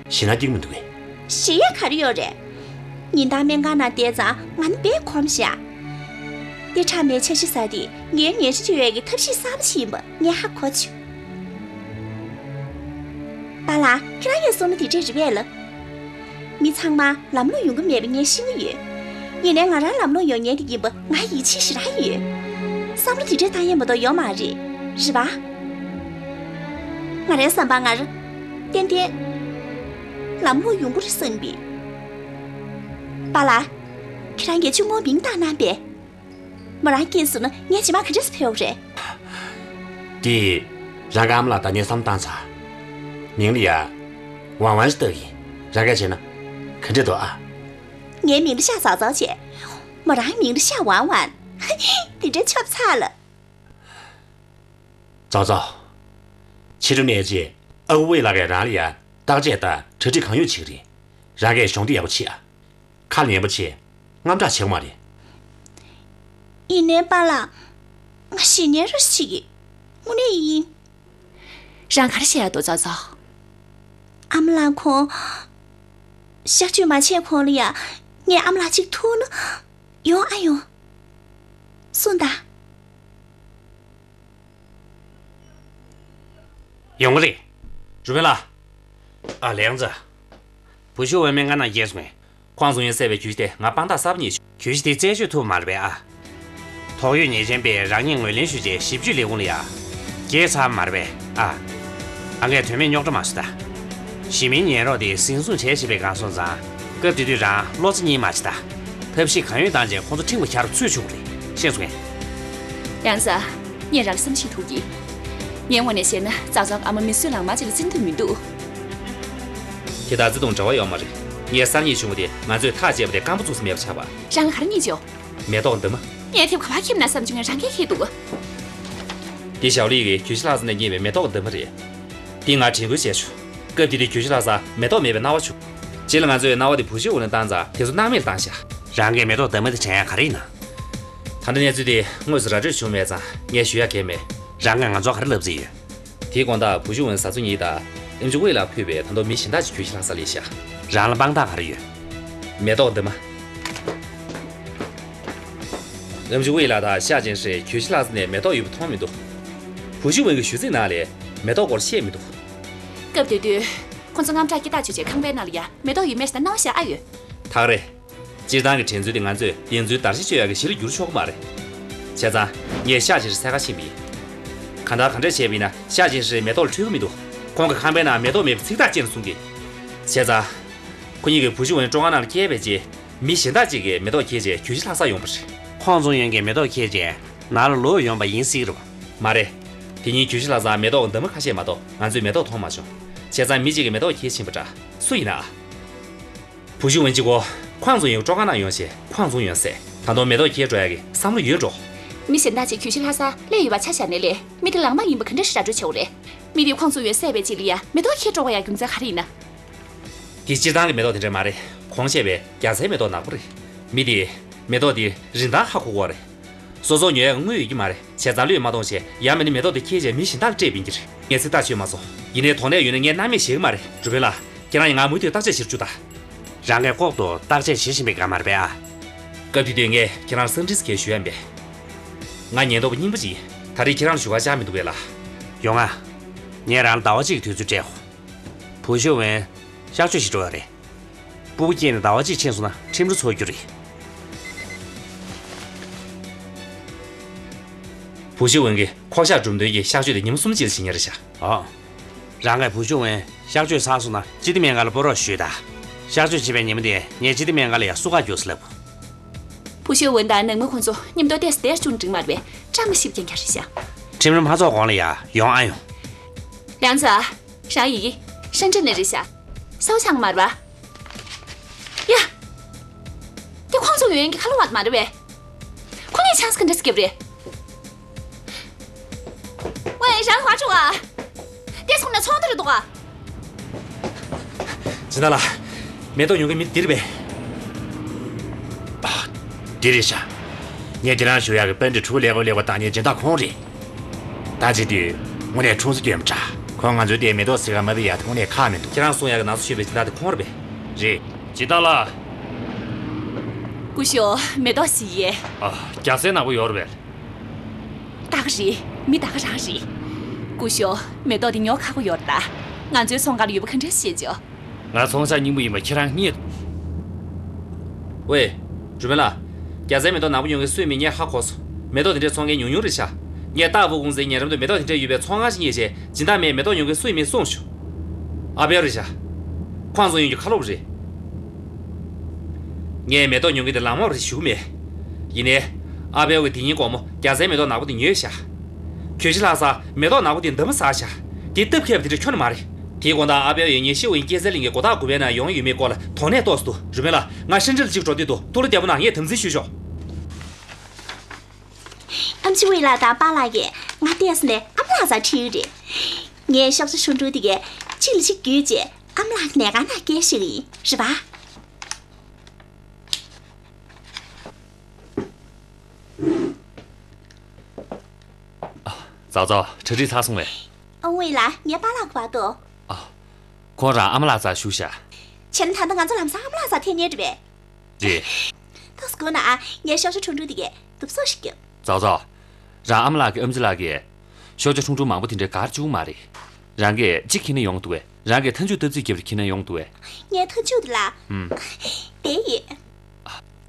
ཞེད་སྣང་སྐྱེ་གི་མི་འདུག་གས། ཞེད་ཡ་ག་རེ་ཡོད་རེད། ཉིན་ལྟར་སྨན་ཁང་ནང་བསྡད་ཙང་ང་ནི་དཔེ་ཁོམ་ཤག་ལྟེ་ཁྲག་མའི་འཆར་གཞི་གསར་དེ་ངའི་ཉིན་ཤས་ཅིག་ཡོད་ཀྱི་ཐབས་ཤེས་གསར་པ་ཞིག་ཡིན་པ་ངས་ཧ་གོ་བྱུང་། པཱ་ལགས། ཁྱེད་རང་གིས་གསུངས་ན་དེ་འདྲས་རེད་པས་ལགས། མི་ཚང་མ་ལམ་ལྷོང་ཡོང་གི་མེད་པ་ངས་ཤེས་ཀྱི་ཡོད། ཡིན་ནའི་ང་རང་ལམ་ལྷོང་ཡོང་མཁན་དེ་ཡིན་པ་ང་ཡིད་ཆེས་ཞེ་དྲག་ཡོད། བསམ་བློ་དེ་འདྲས་བཏང་ཡས་མ་གཏོགས་ཡོད་མ་རེད། རེད་པ། ང་རའི་བསམ་པར་ང་རང་ ཏན་ཏན། ལམ་ལྷོང་ཡོང་གི་རེད་བསམ་པས། པཱ་ལགས། ཁྱེད་རང་ངེད་ཆུང་ངུའི་མིང་བཏགས་གནང་པས། མོ་རང་སྐྱེས་སོང་ན་ངས་རྗེས་མ་ག་འདྲས་སེ་ཕེབས་དགོས་རེད། དེ། རང་གི་ཨ་མ་ལགས་ད་ནས་བསམ་བློ་བཏང་ཚར། མིང་ལ་ཡ། ཝང་ཝང་ཞིག་བཏགས་ཡིན། རང་གིས་བྱས་ན། ག་འདྲས་འདུག་ཨ། ངའི་མིང་ལ་ཤ་ཙག་ཙག་བྱས། མོ་རང་མིང་ལ་ཤ་ཝང་ཝང་། དེ་འདྲས་ཆོབ་ཚར་ལ། ཙོག་ཙོག་ཕྱི་དྲོ་ནས་རྗེས་ཨ་ཁུ་ཝེ་ལགས་ཀྱིས་རང་ལ་ཡ་བརྟག་དཔྱད་དང་གྲ་སྒྲིག་གང་ཡོད་བྱེད་ཀྱི་རེད། རང་གིས་གཞོགས་འདེགས་ཡག་པོ་བྱེད་ཨ། ཁ་ལ་ཉན་པོ་བྱེད། དངངས་སྐྲག་བྱེད་དགོས་མ་རེད། ཡིན་ནའི་པཱ་ལགས། ང་ཞེད་སྣང་རང་བྱེད་ཀྱི། དངོས་གནས་ཡིན། རང་ག་རེ་བཤད་ཡག་འདུག་ཙོག་ཙོག་ཨ་མ་ལགས་ཁོང་། གཤག་བཅོས་མ་བྱས་གོང་ལ་ཡ། ངས་ཨ་མ་ལགས་གཅིག་ཐུག་ན། ཡོང་ཨ་ཡོང་། གསུངས་དང་། ཡོང་གི་རེད། རུས་སྦལ་ལགས། ཨ་ལེགས་མཛད། བུ་ཤུ་ཝེ་སྨན་ཁང་ནང་སྐྱེལ་སོང་ངས། ཁོང་ཚོ་ཡོང་བསད་པའི་གྱོད་གཞི་དེ་ང་དཔང་རྟགས་གསར་པ་རྙེད་བྱུང་། གྱོད་གཞི་དེ་རྩད་གཅོད་ཐུབ་མ་རེད་པས་ཨ། དོགས་ཡོད་ཉེས་ཅན་པས་རང་ཉིད་ངོས་ལེན་ཞུས་རྗེས་ཞིབ་དཔྱོད་ལས་ཁུངས་ལ་ཡ། བསྐྱལ་ཚར་མ་རེད་པས་ཨ། ཨ་ངས་དོན་མེད་རྙོག་དྲ་མ་བཟོ་ད། གཞི་མིའི་ཉེན་རོགས་དེ་ཟིན་བཟུང་བྱས་བྱས་པའི་སྒང་སོང་ཙང་། སྐབས་དེ་དུས་རང་བློ་རྩེ་གཉིད་མ་བྱེད་ད། ཐབས་ཤེས་གང་ཡོད་བཏང་རྗེས་ཁོང་ཚོ་ཁྲིམས་ལ་འཁྱེར་རུ་ཚུད་ཆོག་གི་རེད། ཤེས་སོང་ངས། ཡང་ཟ། ངས་རང་ལ་བསམ་ཤེས་ཐུབ་ཀྱི། ངའི་ངོས་ནས་བཤད་ན་ཙག་ཙག་ཨ་མ་མི་བཟོད་ལང་མ་ཅིག་ལ་བརྩི་འདོད་མི་འདུག་དེ་དག་བརྩེ་དུང་འབྲེལ་བ་ཡོད་མ་རེད། ངས་གསར་རྙེད་བྱུང་བ་དེ་ང་ཚོས་ཐག་བཅད་པ་དེ་སྐམ་པོ་བཙུགས་ས་མེད་པ་ཆགས་པ། རང་ལ་ག་རེ་རྙེད་བྱུང་། མེ་ཏོག་འདི་མ། ངས་དེབ་ག་པར་ཁྱེར་ན་བསམ་བྱུང་ངས་རང་གིས་ཁྱེར་འདུག་འདི་ཞའོ་ལི་ཡི་གྱོད་གཞི་ལྷག་ས་ནས་རྙེད་པའི་མེ་ཏོག་འདི་མ་རེད། འདི་ང་དྲན་སྐུལ་བྱས་བྱུང་། སྐབས་དེ་དུས་གྱོད་གཞི་ལྷག་ས་མེ་ཏོག་མེད་པའི་སྣང་བ་བྱུང་། རྗེས་ལ་ང་ཚོས་སྣང་བ་དེ་བུ་ཤུ་ཝེ་ལ་བཏང་ཙང་དེ་ཚོ་སྣང་མེད་ལ་བཏང་བཞག་རང་གིས་མེ་ཏོག་འདི་མ་དེ་དྲན་ཡག་ག་རེ་ཡིན་ན། ད་ལྟ་གནས་ཚུལ་དེ་དངོས་སུ་ར་སྤྲོད་བྱུང་མེད་ཙང་ངས་ཞུ་ཡག་གང་ཡང་མེད། རང་གིས་ང་ཚོར་ག་རེ་ལབ་རྩིས་ཡོད། དེའི་དགོང་དག་བུ་ཤུ་ཝེ་བཟའ་ཚོ་གཉིས་དང་ཨེམ་ཆི་ཝེ་ལགས་ཕུད་པའི་ད་དུང་མི་གཞན་དག་ཅིག་གྱོད་གཞི་ལྷག་ས་སླེབས་ཤག་རང་ལ་དཔང་རྟགས་ག་རེ་ཡོད། མེ་ཏོག་འདི་མ། ཨེམ་ཆི་ཝེ་ལགས་དང་ཤ་ཅིན་ཧྲི་གྱོད་གཞི་ལྷག་ས་ནས་མེ་ཏོག་ཡོད་པ་མཐོང་མི་འདུག་བུ་ཤུ་ཝེ་གི་ཞུ་ཚིག་ནང་ལ་མེ་ཏོག་སྐོར་བཤད་མི་འདུག་སྐབས་དེ་དུས། ཁོ་ཚོ་དངངས་སྐྲག་སྐྱེ་ཐག་ཆོད་རྗེས་ཁང་པའི་ནང་ལ་ཡ་མེ་ཏོག་ཡོད་མེད་ཟེར་ན་སྣང་བ་ཤར་ཨ་ཡོད། ཐག་རེད། སྤྱིར་བཏང་གི་དྲན་ཚུལ་དེ་ང་ཚོས་བདེན་རྫུན་བརྡར་ཤ་གཅོད་ཡག་གི་གཞི་ལ་འགྱུར་ཆོག་གི་མ་རེད། བྱས་ཙང་། ངས་ཤ་ཅིན་ཧྲི་འཚོལ་ག་ཕྱིན་པ་ཡིན། གང་ལྟར་གང་འདྲ་བྱས་པ་ཡིན་ན་ཤ་ཅིན་ཧྲི་མེ་ཏོག་ལ་འཁྲུལ་གྱི་མི་འདུག་ཁོང་གི་ཁང་པའི་ནང་མེ་ཏོག་མེད་པ་ཚིག་ཐག་བཅད་ནས་གསུང་གི། བྱས་ཙང་། ཁོ་གཉིས་ཀྱིས་བུ་ཤུ་ཝེ་སྤྲོ་ཁང་ནང་ལ་བསྐྱལ་བའི་རྗེས། མི་གཞན་དག་ཅིག་གིས་མེ་ཏོག་ཁྱེར་རྗེས་གྱོད་གཞི་ལྷག་སར་ཡོང་བ་རེད། ཁོང་ཚོ་ཡོང་མཁན་མེ་ཏོག་ཁྱེར་རྗེས་ནང་ལ་ལོག་ཡོང་པ་ཡིན་སྲིད་ཀྱི་རེད་པ། མ་རེད། དེ་ཉིན་གྱོད་གཞི་ལྷག་སར་མེ་ཏོག་འདི་མ་ཁ་ཤས་མ་གཏོགས་ང་ཚོས་མེ་ཏོག་མཐོང་མ་བྱུང་། བྱས་ཙང་མི་གཅིག་གིས་མེ་ཏོག་ཁྱེར་ཕྱིན་པ་འདྲ། སུ་ཡིན་ན་ཨ། བུ་ཤུ་ཝེ་གཅིག་པོ། ཁོང་ཚོ་ཡང་སྤྲོ་ཁང་ནང་ཡོང་བྱས་ཁོང་ཚོ་ཡོང་བསད། ད་དུང་མེ་ཏོག་ཁྱེར་འགྲོ་ཡག་གི་བསམ་བློ་ཡོད་འགྲོ། མི་གཞན་དག་ཅིག་གྱོད་གཞི་ལྷག་སར་སླེབས་ཡོད་པ་ཆ་བཞག་ནའི་ལས་མི་དེ་ལག་མ་ཡིན་པ་ག་འདྲ་ཞིག་ར་སྤྲོད་བྱེད་དགོས་རེད། མི་དེས་ཁོང་ཚོ་ཡོང་བསད་པའི་རྗེས་ལ་ཡ་མེ་ཏོག་ཁྱེར་འགྲོ་དགོས་ཡག་རྒྱུ་མཚན་ག་རེ་ཡིན་ན། དེ་སྤྱིར་བཏང་གི་མེ་ཏོག་དེ་འདྲ་མ་རེད། གོང་བཤད་པའི་རྒྱ་ཚའི་མེ་ཏོག་ནག་པོ་རེད། མི་དེས་མེ་ཏོག་དེའི་རིན་ཐང་ཧ་གོ་གི་རེད། སོ་སོར་ཉོ་ཡག་དངུལ་ཡོད་ཀྱི་མ་རེད། བྱས་ཙང་བློས་མ་གཏོང་བྱས་ཡང་མིན་ན་མེ་ཏོག་དེ་ཁྱེར་བྱས་མི་གཞན་དག་ལ་སྤྲད་པ་ཡིན་གྱི་རེད། ངས་ཚིག་ཐག་ཆོད་མ་སོང་། ཡིན་ནའི་དོགས་གནད་ཡོད་ན་ངས་སྣང་མེད་བྱེད་ཀྱི་མ་རེད། རུས་སྦལ་ལགས། ཁྱེད་རང་ཡང་ང་མུ་མཐུད་བརྟག་དཔྱད་བྱེད་རྒྱུ་དང་། རང་གིས་ལྐོག་ཏུ་བརྟག་དཔྱད་བྱེད་བཞིན་པའི་སྒང་མ་རེད་པས་ཨ། སྐབས་དེ་དུས་ངས་ཁྱེད་རང་ལ་གསང་འཕྲིན་ཟེར་མཁན་ཞུ་ཡ་མེད། ང་ཉེན་རྟོག་པ་རྙིང་པ་ཅིག་ཡིན། ད་རེས་ཁྱེད་རང་ལ་ཞུ་གར་བཅར་མི་འདུག་པས་ལགས། ཡོང་ང་། ངས་རང་ལ་ཟླ་བ་གཅིག་གི་དུས་ཚོད་སྤྲད་གོ། བུ་ཤུ་ཝེ་གཤག་བཅོས་བྱེད་འགྲོ་ཡ་རེད། སྤུ་གུ་སྐྱེས་ནས་ཟླ་བ་གཅིག་ཕྱིན་སོང་ན་ཁྲིམས་ར་འཚོགས་རྒྱུ་རེད། བུ་ཤུ་ཝེ་གིས་ཁོག་བཤགས་གྲུབ་དོན་གྱི་གཤག་བཅོས་དེ་ཉིན་མོ་གསུམ་གཅིག་ལ་བྱེད་མཁན་རེད་ཤག་ཨོ། རང་གིས་བུ་ཤུ་ཝེ་གཤག་བཅོས་ཚར་སོང་ན་སྤྱི་བདེ་སྨན་ཁང་ལ་སྤོ་རོགས་ཞུས་དང་། གཤག་བཅོས་བྱེད་པའི་ཉིན་མོ་དེ་ངས་སྤྱི་བདེ་སྨན་ཁང་ལ་ཡ་བསུ་གར་རྒྱུགས་ཟེར་ལབ། བུ་ཤུ་ཝེ་དང་ནང་མི་ཁོང་ཚོ་མཉམ་དུ་ཏོག་ཙམ་བསྡད་བཅུག་ན་འགྲིག་མ་རེད་པས། བཀྲ་མ་ཤིས་པ་རྐྱང་རྐྱང་རེད་ཤག་ཁྲིམས་ར་མ་འཚོགས་གོང་ལ་ཡ་ཡོང་ཨ་ཡོང་། ལིའང་ཙི། རང་ཡི་གེ་ཧྲེན་ཀྲེན་ནས་རེད་ཤག་གསལ་པོ་ཆགས་མ་རེད་པ། ཡ། དེ་ཁོང་ཚོ་ཡོང་མཁན་གྱི་ཁ་ལོ་བ་མ་རེད་པས། ཁོ་གཉིས་ཆང་ས་ག་འདྲ་སེ་བརྒྱབ་རེད། ཝེ། རང་ཧ་ཅུ་ཨ། དེ་ཚོང་ནས་ཚོང་དུ་རེད་འདུག་ཨ། སྦྱིན་བདག་ལགས། མེ་ཏོག་ཉོ་མཁན་མི་འདི་རེད་པས། ཨ། འདི་རེད་ཤག་ངས་དེ་རིང་ཞུ་ཡག་གི་པན་ཏི་ཕྲུ་གུ་ལེགས་པོ་ལེགས་པོ་བཏང་མཁན་སྦྱིན་བདག་ཁོང་རེད། ད་བྱེད་དུས་དངོས་གནས་ཁྲུང་ཙེ་སྟོན་པ་འདྲ། ཁོང་ང་ཚོའི་ལྟས་མེ་ཏོག་ཟེར་ག་མ་བི་ཡ་དངོས་གནས་ཁག་མི་འདུག་ཁྱེད་རང་གསུང་ཡག་གི་ནང་སོ་ཤོད་པའི་སྦྱིན་བདག་དེ་ཁོང་རེད་པས། རེད། སྦྱིན་བདག་ལགས། སྐུ་ཞབས། མེ་ཏོག་ཟེར་ཡས། ཨ། རྒྱ་ཚའི་ནག་པོ་ཡོད་རེད་པས། ད་ག་རེད། མི་ད་ག་རང་རེད། སྐུ་ཞབས། མེ་ཏོག་དེ་ཉོ་ཁག་པོ་ཡོད་རེད་ད། ང་ཚོའི་ཚོང་ཁང་ལ་ཡོད་པ་ག་འདྲ་ཤེས་ཆོག་ང་ཚོང་ཤག་རྙིང་པ་ཡིན་པ་ཁྱེད་རང་རྙེད། ཝེ། རུས་སྦལ་ལགས། རྒྱ་ཚའི་མེ་ཏོག་ནག་པོ་ཉོ་མཁན་སུ་ཡིན་མིན་ངས་ཧ་གོ་སོང་། མེ་ཏོག་དེ་འདྲའི་འཚོང་མཁན་ཉུང་ཉུང་རེད་ཤག་ངས་ཏཱ་ཧྥུ་ཀུང་ཟིའི་ཉེ་འགྲམ་དུ་མེ་ཏོག་དེ་འདྲ་ཡོད་པའི་ཚོང་ཁང་ཞིག་རྙེད་བྱས་སྦྱིན་བདག་མས་མེ་ཏོག་ཉོ་མཁན་སུ་ཡིན་མིན་གསུངས་བྱུང་། ཨ་པའོ་རེད་ཤག་ཁོང་ཚོ་ཡོང་རྒྱུ་ཁ་ལོག་རེད། ངས་མེ་ཏོག་ཉོ་གི་དེ་ལམ་འོག་རེད་ཞུ་མེད། ཡིན་ནའི། ཨ་པའོ་གིས་དེ་ཉིན་དགོང་མོ་རྒྱ་ཚའི་མེ་ཏོག་ནག་པོ་དེ་ཉོས་ཤག་གྱོད་གཞི་ལྷག་ས་མེ་ཏོག་ནག་པོ་དེ་འདབ་མ་ཟ་ཤག་དེ་སྟབས་ཁེལ་བ་དེ་འདྲ་ཁྱོན་ནས་མ་རེད། དེའི་དགོང་དག་ཨ་པའོ་ཡིས་ངས་ཤི་ཝུའུ་ཡིན་སྐྱེད་ཚལ་གླིང་གི་སྒོ་ཐག་དགུ་པའི་ནང་ཡོང་ཡོད་མེད་སྐོར་ལ་དོགས་གནད་རྟོགས་སུ་འདུག་རུས་སྦལ་ལགས། ང་ཧྲིན་ཀྲིན་ལ་གཅིག་འགྲོ་འདོད་འདུག་ཐུགས་བློ་བདེ་པོ་གནང་། ངས་དམ་འཛིན་ཞུས་ཆོག་ཨམ་ཆི་ཝེ་ལགས་དང་པཱ་ལགས་ཀྱིས་ང་བལྟས་ས་ནས་ཨ་མ་ལགས་རྩར་ཁྲིད་ཡོད་རེད། ངས་ཤོག་བྱ་ཁྲུང་ཁྲུང་དེ་གས་གཅིག་ལ་གཅིག་བརྒྱུད་བྱས་ཨ་མ་ལགས་ཀྱི་ལས་ཀ་ནང་སྐྱེལ་བཞག་གི་ཡིན། རེད་པ། ཙའོ་ཙའོ། གྲ་སྒྲིག་ཚར་སོང་བས། ཨ་ཝེ་ལགས། ངའི་པཱ་ལགས་ཀྱི་བར་དུ། ཨ། ཁོང་རང་ཨ་མ་ལགས་རྩར་བཞུགས་ཤག་བྱས་ན་ད་ལྟ་ང་ཚོ་ལམ་སང་ཨ་མ་ལགས་རྩར་ཐད་མཁན་རེད་པས། རེད། ཏོག་ཙམ་སྒུག་ན་ཨ། ངས་ཤོག་བྱ་ཁྲུང་ཁྲུང་དེ་གས་གདུབ་གསོག་ཞིག་རྒྱོབ། ཙའོ་ཙའོ། རང་ཨ་མ་ལགས་ཀྱི་ཨམ་ཆི་ལགས་ཀྱིས་ཤོག་བྱ་ཁྲུང་ཁྲུང་མང་པོ་དེ་འདྲའི་གར་བཅུག་མ་རེད། རང་གིས་གཅིག་ཁྱེར་ནས་ཡོང་འདུག་གས། རང་གིས་མཐའ་མཇུག་སྟབས་ཚིགས་བརྒྱབ་སྟེ་ཁྱེར་ནས་ཡོང་འདུག་གས། ངས་མཐའ་མཇུག་དེ་ལ། ཨུམ། དེ་ཡིན།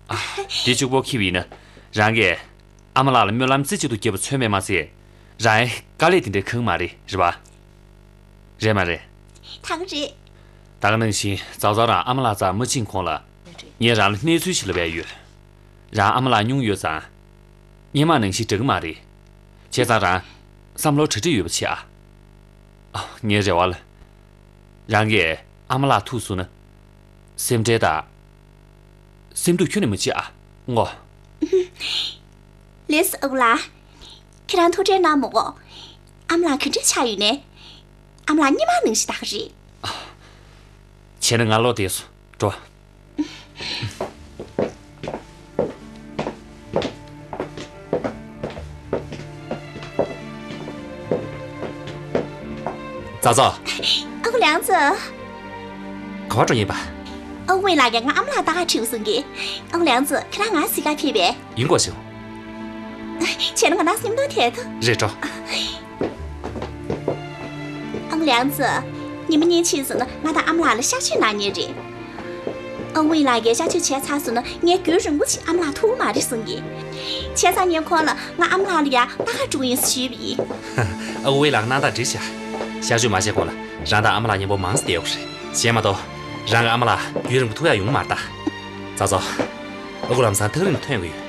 ཨ། དེ་གཅིག་པོ་ཁྱེར་བ་ཡིན་ན། རང་གིས་ཨ་མ་ལགས་ལ་སྨོན་ལམ་རྩེ་གཅིག་ཏུ་བརྒྱབ་པ་ཚོད་མེད་མ་ཟད། རང་ཡང་དཀའ་ལས་དེ་འདྲའི་ཁག་མ་རེད། རེད་པ། རེད་མ་རེད། ད་ག་རེད། ད་ག་ནང་བཞིན་ཙའོ་ཙའོ་རང་ཨ་མ་ལགས་རྩར་མ་ཕྱིན་གོང་ལ། ངས་རང་ལ་གནས་ཚུལ་ཞིག་ལབ་ཡ་ཡོད། རང་ཨ་མ་ལགས་སྙུང་ཡོད་ཙང་། སྔོན་མ་ནང་བཞིན་འགྲིག་གི་མ་རེད། བྱས་ཙང་རང་བསམ་བློ་གྲ་སྒྲིག་ཡོད་པ་བྱེད་ཨ། ཨ། ངའི་རེ་བ་ལ། རང་གིས་ཨ་མ་ལགས་ཐུག་སོང་ན། སེམས་ཁྲལ་དང་། སེམས་སྡུག་ཁྱོན་ནས་མ་བྱེད་ཨ། ངོ་། ལགས་སོ་ཨ་ཁུ་ལགས། ཁྱེད་རང་ཐུགས་ཁྲལ་གནང་མི་དགོས། ཨ་མ་ལགས་ག་འདྲ་ཆགས་ཡོད་ནའི། ཨ་མ་ལགས་སྔོན་མ་ནང་བཞིན་ད་ག་རེད། བྱས་ན་ང་ལོག་བསྡད་སོང་། འགྲོ། ཙའོ་ཙའོ། ཨ་ཁུ་ལེང་ཙི། ག་པར་འགྲོ་ཡིན་པ། ཨ་ཁུ་ཝེ་ལགས་ཀྱིས་ང་ཨ་མ་ལགས་ལྟ་ག་ཁྲིད་དགོས་གསུང་གི། ཨ་ཁུ་ལེང་ཙི། ཁྱེད་རང་ང་གཟིགས་ག་ཕེབས་པས། ཡིན་དགོས་ཤིང་། བྱས་ན་ང་རང་སེམས་གཏམ་ཐད་དོ། རེད་འགྲོ། ཨ་ཁུ་ལེང་ཙི། ཉི་མ་གཉིས་ཕྱིན་སོང་ན་ང་དང་ཨ་མ་ལགས་ལ་གཤག་བཅོས་གནང་མཁན་རེད། ཨ་ཁུ་ཝེ་ལགས་ཀྱིས་གཤག་བཅོས་བྱས་ཚར་སོང་ན་ངས་རྒྱུན་རིང་པོ་ཞིག་ཨ་མ་ལགས་ཐུག་གི་མ་རེད་གསུང་གི། བྱས་ཙང་ངས་ཁོང་ལ་ང་ཨ་མ་ལགས་ལ་ཡ་ལྟ་ག་འགྲོ་གི་ཡིན་ཞུས་པ་ཡིན། ཨ་ཁུ་ཝེ་ལགས་སྣང་དག་འགྲིག་ཤག་གཤག་བཅོས་མ་བྱས་གོང་ལ་རང་དང་ཨ་མ་ལགས་མཉམ་པོ་མང་ཙམ་བསྡད་ཡོད་རེད། གཞན་མ་གཏོགས་རང་གི་ཨ་མ་ལགས་རྒྱུན་རིང་པོ་ཐུག་ཡག་ཡོང་གི་མ་རེད་ད། ཙའོ་ཙའོ། ཨ་ཁུ་ལམ་སང་ཐག་རིང་ནས་ཐོན་གི་ཡོད།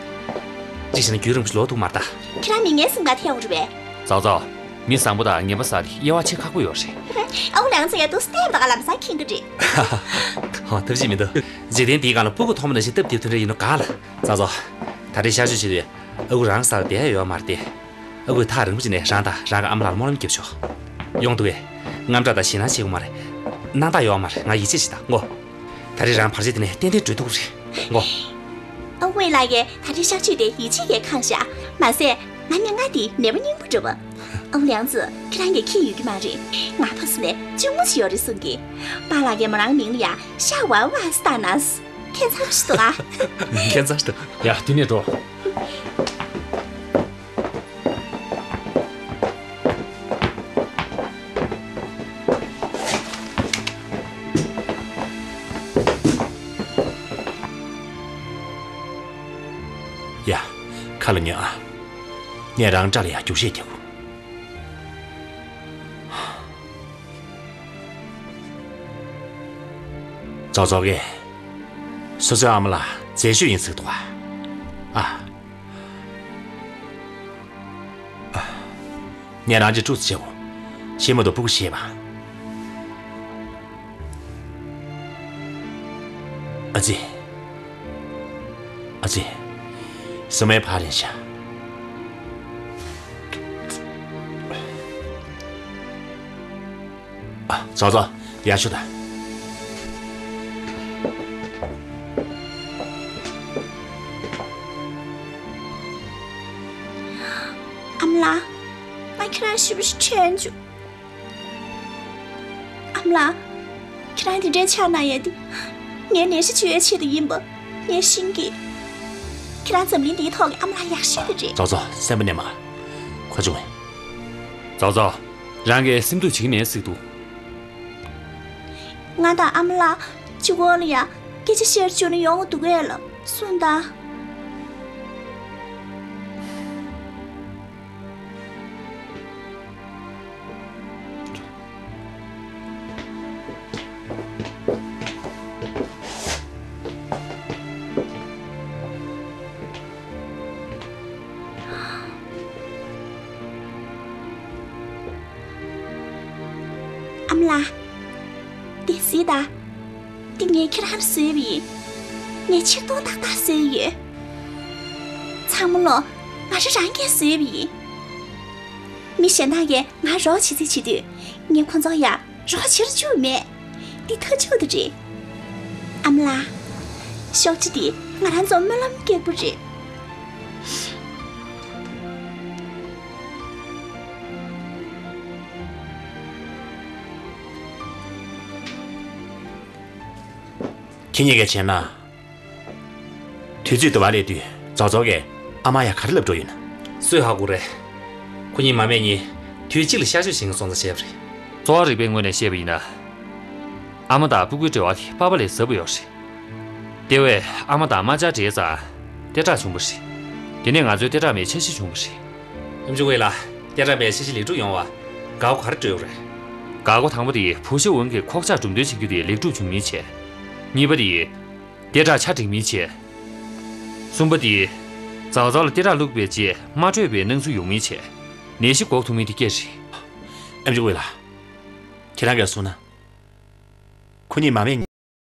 གཅིག་བྱས་ན་རྒྱུན་རིང་པོ་ཞིག་ལོག་ཐུབ་མ་རེད་ད། ཁྱེད་རང་མིག་སྔའི་སེམས་ཁར་ཐེབས་ཡོད་རེད་པས། ཙའོ་ཙའོ། མི་བཟང་པོ་དང་ངན་པ་ཟེར་དེ་དབྱེ་བ་ཕྱེ་ཁག་པོ་ཡོད་རེད། ཨ་ཁུ་ལེང་ཙི་ཡ་འདུག་སེ་བལྟས་པ་ལམ་སང་མཁྱེན་གི་རེད། ཧོ། ཐབས་ཤེས་མི་འདུག་འཇིག་རྟེན་འདིའི་སྒང་ལ་སྤུ་གུ་མཐོང་བ་ནང་བཞིན་སྟབས་བདེ་པོ་དེ་འདྲ་ཡིན་ནོ་ག་ལ། ཙའོ་ཙའོ། ད་རེས་གཤག་བཅོས་བྱེད་དུས་ཨ་ཁུ་རང་གི་ས་ལ་བསྡད་ཡ་ཡོད་མ་རེད་དེ། ཨ་ཁུས་ཐག་རིང་པོ་ཅིག་ནས་རང་དང་རང་གི་ཨ་མ་ལགས་ལ་སྨོན་ལམ་རྒྱབ་ཆོག་ཡོང་འདུག་གས། དངངས་སྐྲག་དང་ཞེད་སྣང་བྱེད་དགོས་མ་རེད། སྣང་དག་ཡོད་མ་རེད། ང་ཡིད་ཆེས་བྱེད་དང་ངོ་། ད་རེས་རང་བར་ཆད་དེ་ནས་ཏན་ཏན་གྲོལ་ཐུབ་ཀྱི་རེད་ངོ་། ཨ་ཁུ་ཝེ་ལགས་ཀྱིས་ད་རེས་གཤག་བཅོས་དེ་ཡིད་ཆེས་ཀྱིས་འཁང་བཞག་མ་ཟད་ང་སྨྱུག་ཁང་དེའི་ནད་པ་སྙིང་པོ་འདྲ་བ། ཨ་ཁུ་ལེང་ཙི། ཁྱེད་རང་གིས་མཁྱེན་ཡོད་ཀྱི་མ་རེད། ང་ཕ་སུ་ནས་གཅུང་མོ་ཞིག་ཡོད་རེད་གསུང་གི། པཱ་ལགས་ཀྱིས་མོ་རང་མིང་ལ་ཡ་ཤ་ཝ་ཝ་ཟེར་བཏགས་ན། ཁྱད་མཚར་ཞིག་འདུག་ཨ། ཁྱད་མཚར་ཞིག་འདུག་ཡ། དེ་ནས་འགྲོ། ཡ། ཁ་ལ་ཉོན་ཨ། ངས་རང་སྐྲ་ལ་ཡ་རྒྱུག་ཤད་རྒྱག་གོ། ཙོག་ཙོག་གིས་སོ་སོའི་ཨ་མ་ལགས་མཛེས་ཤོས་ཡིན་ཟེར་འདུག་ཨ། ཨ། ངས་རང་གཅིག་དཀྲུགས་ཙམ་བྱེད་དགོས། ཤེས་མ་གཏོགས་སྤུ་གུ་ཤེས་པ། ཨ་ཙི། ཨ་ཙི། སྲིང་མོའི་ཕ་རེད་ཤག་ཨ། ཙོག་ཙོག་ཡར་ཤོག་དང་། ཨ་མ་ལགས། ང་ཁྱེད་རང་ཞེ་པོ་ཞིག་དྲན་བྱུང་། ཨ་མ་ལགས། ཁྱེད་རང་དེ་འདྲའི་ཆགས་གནང་ཡ་དེ། ངའི་ནད་གཞི་བཅོས་ཡའི་ཆེད་དུ་ཡིན་པ་ངས་ཤེས་ཀྱི། ཁྱེད་རང་འཛམ་གླིང་འདིའི་ཐོག་གི་ཨ་མ་ལགས་ཡག་ཤོས་དེ་རེད། ཙོག་ཙོག་སེམས་པ་ནས་མ། ཁ་ཆུང་བས། ཙོག་ཙོག་རང་གིས་སེམས་སྡུག་བྱེད་ཀྱི་མེད་ཟེར་འདུག་ང་དང་ཨ་མ་ལགས་གཅིག་པོ་ལ་ཡ་སྐད་ཆ་བཤད་རྒྱུ་ནི་ཡོང་གི་འདུག་གས་ལ་སུན་ད། ངས་གཟིགས་དང་། འདི་ངས་ཁྱེད་རང་ལ་བཟོས་པ་ཡིན། ངས་ཆིག་སྟོང་ཏག་ཏག་བཟོས་ཡོད། ཚང་མ་ལོ། ང་རང་རང་གིས་བཟོས་པ་ཡིན། མི་གཞན་དག་གིས་ང་རོགས་བྱེད་རྩིས་བྱེད་དུས། ངས་ཁོང་ཚོ་ཡ་རོགས་བྱེད་རུ་བཅུག་མེད། འདི་མཐའ་མཇུག་ཏུ་རེད། ཨ་མ་ལགས། ཤོག་བྱ་འདི་ང་རང་ཚོ་སྨོན་ལམ་སྐྱེས་བུ་རེད། ཁྱེད་གཉིས་ཀས་བྱས་ན། དུས་ཚོད་དུ་བ་སླེབས་དུས་ཙོ་ཙོ་གས་ཨ་མ་ཡ་ག་རེ་ལབ་འགྲོ་ཡོད་ན། སུས་ཧ་གོ་རེད། ཁོ་གཉིས་མ་སྨད་གཉིས་དུས་གཅིག་ལ་ཤར་བསྐྱོད་བྱེད་མཁན་སོང་ཙང་བྱས་པ་རེད། གསོ་བ་རིག་པའི་ངོས་ནས་བཤད་པ་ཡིན་ན། ཨ་མ་དང་སྤུ་གུའི་འབྲེལ་བ་དེ་པ་ཕ་ལས་ཟབ་པོ་ཡོད་རེད། དེ་བས་ཨ་མ་དང་རྨ་བྱ་འདྲེས་ཙང་། ལྟེ་ཁྲག་བྱུང་བ་རེད། དེ་ནས་ང་ཚོའི་ལྟེ་ཁྲག་མའི་འཆར་གཞི་བྱུང་བ་རེད། ཨེམ་ཆི་ཝེ་ལགས། ལྟེ་ཁྲག་མའི་འཆར་གཞི་ལེགས་གྲུབ་ཡོང་བར་འགག་སྒོ་ག་རེ་བགྲོད་དགོས་རེད། འགག་སྒོ་དང་པོ་དེ་བུ་ཤ་འུན་གྱི་ཁོག་ཆག་གྲུབ་འདོད་བྱེད་རྒྱུ་དེ་ལེགས་གྲུབ་བྱུང་མིན་བྱས། གཉིས་པ་དེ། ལྟེ་ཁྲག་ཆ་འགྲིག་མིན་བྱས། གསུམ་པ་དེ། ཙོ་ཙོ་ལ་ལྟེ་ཁྲག་བླུགས་པའི་རྗེས་མ་འཕྲོད་པའི་སྣང་ཚུལ་ཡོང་མིན་བྱས། ནད་གཞི་འགོག་ཐུབ་མིན་དེ་གས་རེད། ཨེམ་ཆི་ཝེ་ལགས། ཁྱེད་རང་གིས་གསུངས་ན། ཁོ་གཉིས་མ་སྨད་